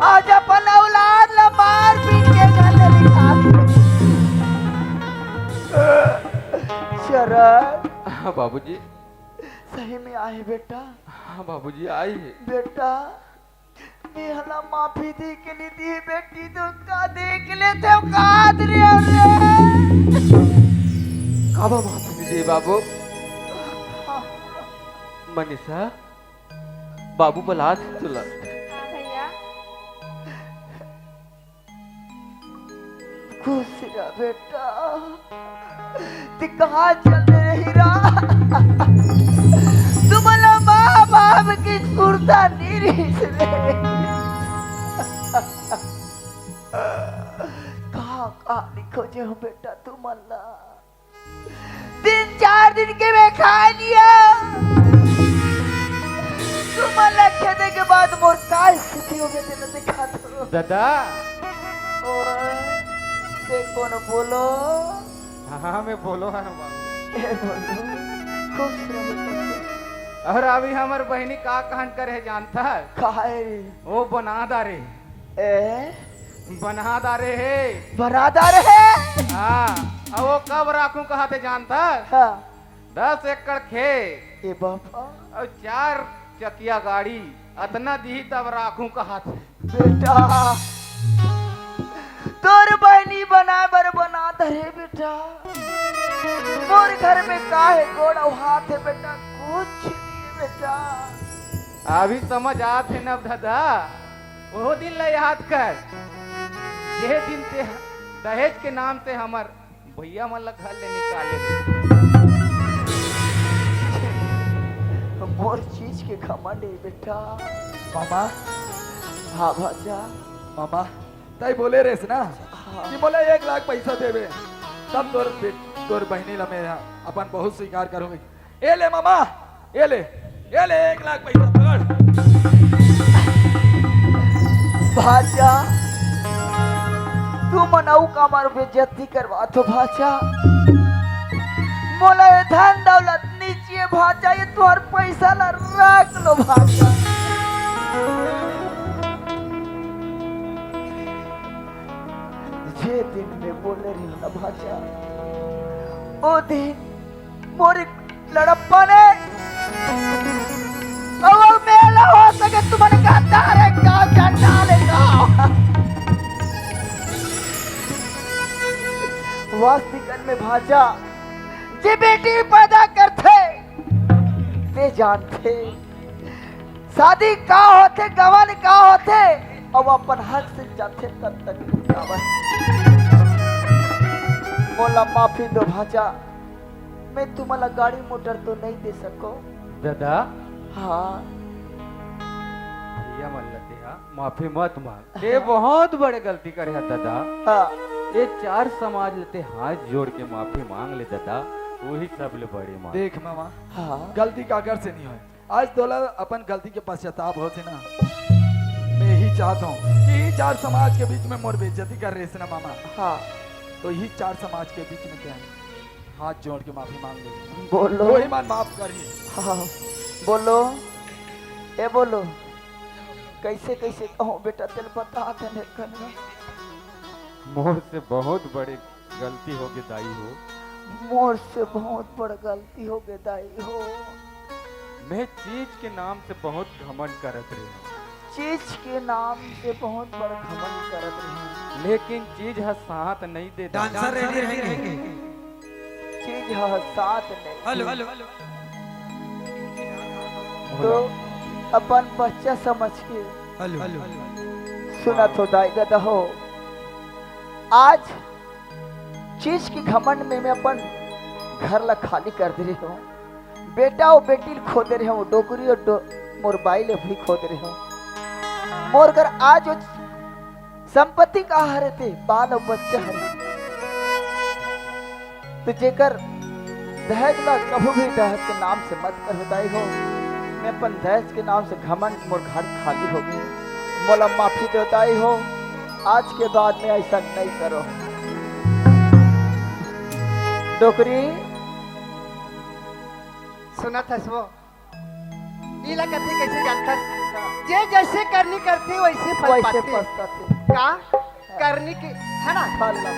आज अपन औलाद ला मार पीट के घर ले निकाल। चरण। हाँ बाबूजी। सही में आए बेटा? हाँ बाबूजी, आई हे। बेटा, मेहला माफी दी के नहीं दी बेटी, तो का देख ले तो का रे रे। काबर माफी नहीं दे बाबू? हाँ। मनीषा, बाबू बलात हे तुला। हाँ भैया। खुश रह बेटा। ते कहाँ चल रही रा? तुमला माँ बाप की सुरता नहीं रही रे। कहाँ, कहाँ नहीं खोजे हो बेटा तुमला? तीन चार दिन के मैं खा लिया। तुमन ला खेदे के बाद मोर का स्थिति हो गया, तेला देखा तो। दादा। ओए, ते कोनो बोलो। हाँ, हाँ, मैं बोलो हूँ बाबू। ए बोलो, खुश रहो। और अभी हमर बहिनी का कांड करे हे जानता है? काहे? वो बना डारे। ए? बना डारे हे। बना डारे हे? हाँ, अब वो कब राखूं कहा थे जानता? हाँ। दस एकड़ खेत। ए बाबा। और चार चकिया गाड़ी अतना दिही तब राखूं कहत हे। बेटा, तोर बहिनी बनाए बर बनात हे बेटा, मोर घर में का हे गोड़ अउ हाथ हे बेटा, कुछ नहीं हे बेटा। अभी समझ आत हे न ददा, वो दिन ला याद कर, जे दिन ते दहेज के नाम से हमर भैया मन ला घर ले निकाले। मोर चीज के घमंड हे बेटा। मामा। हाँ भांचा। मामा, तई बोले रेहेस ना हाँ। कि मोला एक लाख पैसा देबे, तब तोर बे-, तोर बहिनी ला मैं अपन बहू स्वीकार करूंगी। ए ले मामा, ए ले, ए ले एक लाख पैसा पकड़। भांचा, तुमन अउ काबर बेइज्जती करवाथो भांचा। मोला ये धन दौलत नइ चाहिए भांचा, ये तुंहर पैसा ला रख लो भांचा। जे दिन में बोले रहेंव ना भांचा, ओ दिन मोर लड़प्पा ने, अउ मेला हो सके तुमन का तारे का चंडाले का। वास्तिकन में भांचा, जे बेटी पैदा करथे, ते जानथे। शादी का होथे, गवन का होथे, अउ अपन हक से जाथे तब तक काबर। मोला माफी दो भांचा, मैं तुमला गाड़ी मोटर तो नहीं दे सको। ददा। हाँ। भैया मन ला तेहा माफी मत मांग। ये बहुत बड़े गलती करे हे ददा। हाँ। ये चार समाज ले ते हाथ जोड़ के माफी मांग ले ददा, वही सबले बड़ी माफी। देख मामा, हाँ। गलती काकर से नहीं होय। आज तोला अपन गलती के पश्चाताप होथे ना, मैं यही चाहत हूँ कि यही चार समाज के बीच में मोर बेइज्जती करे रेहेस ना मामा। हाँ। तो यही चार समाज के बीच में तें हाथ जोड़ के माफी मांग ले। बोलो। वही मन माफ करही। हाँ, बोलो। ए बोलो, कैसे कैसे कहूँ बेटा, तेला बता दे ने कन्या। मोर से बहुत बड़े गलती होगे दाई हो। मोर से बहुत बड़ गलती होगे दाई हो। मैं चीज के नाम से बहुत घमंड करत रहेंव। चीज के नाम से बहुत बड़ घमंड करत रहेंव। लेकिन चीज ह साथ नहीं देता। डांसर रेडी रहेंगे। चीज ह साथ नहीं। Hello, hello. तो अपन बच्चा समझ के हेलो। सुनथो दाई ददा हो, आज चीज के घमंड में मैं अपन घर ला खाली कर दे रहेंव। बेटा अउ बेटी ल खो दे रहेंव, डोकरी अउ डो-, मोर बाई ल भी खो दे रहेंव। मोर घर आज वो संपत्ति का हरे ते, बाल अउ बच्चा हरे। तो जेकर दहेज ला कभू भी दहेज के नाम से मत करहू दाई हो। मैं अपन दहेज के नाम से घमंड, मोर घर खाली होगे। मोला माफी दो दाई हो, आज के बाद में ऐसा नहीं करो। डोकरी। सुनत हस वो? इला कथे कैसे जानथस? जे जैसे करनी करथे वैसे फल वैसे पाथे। पछताथे। का? करनी के, है ना? फल ला।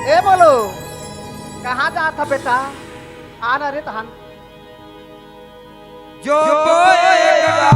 ए बोलो, कहाँ जात ह बेटा? आना रे तहन। जो बोएगा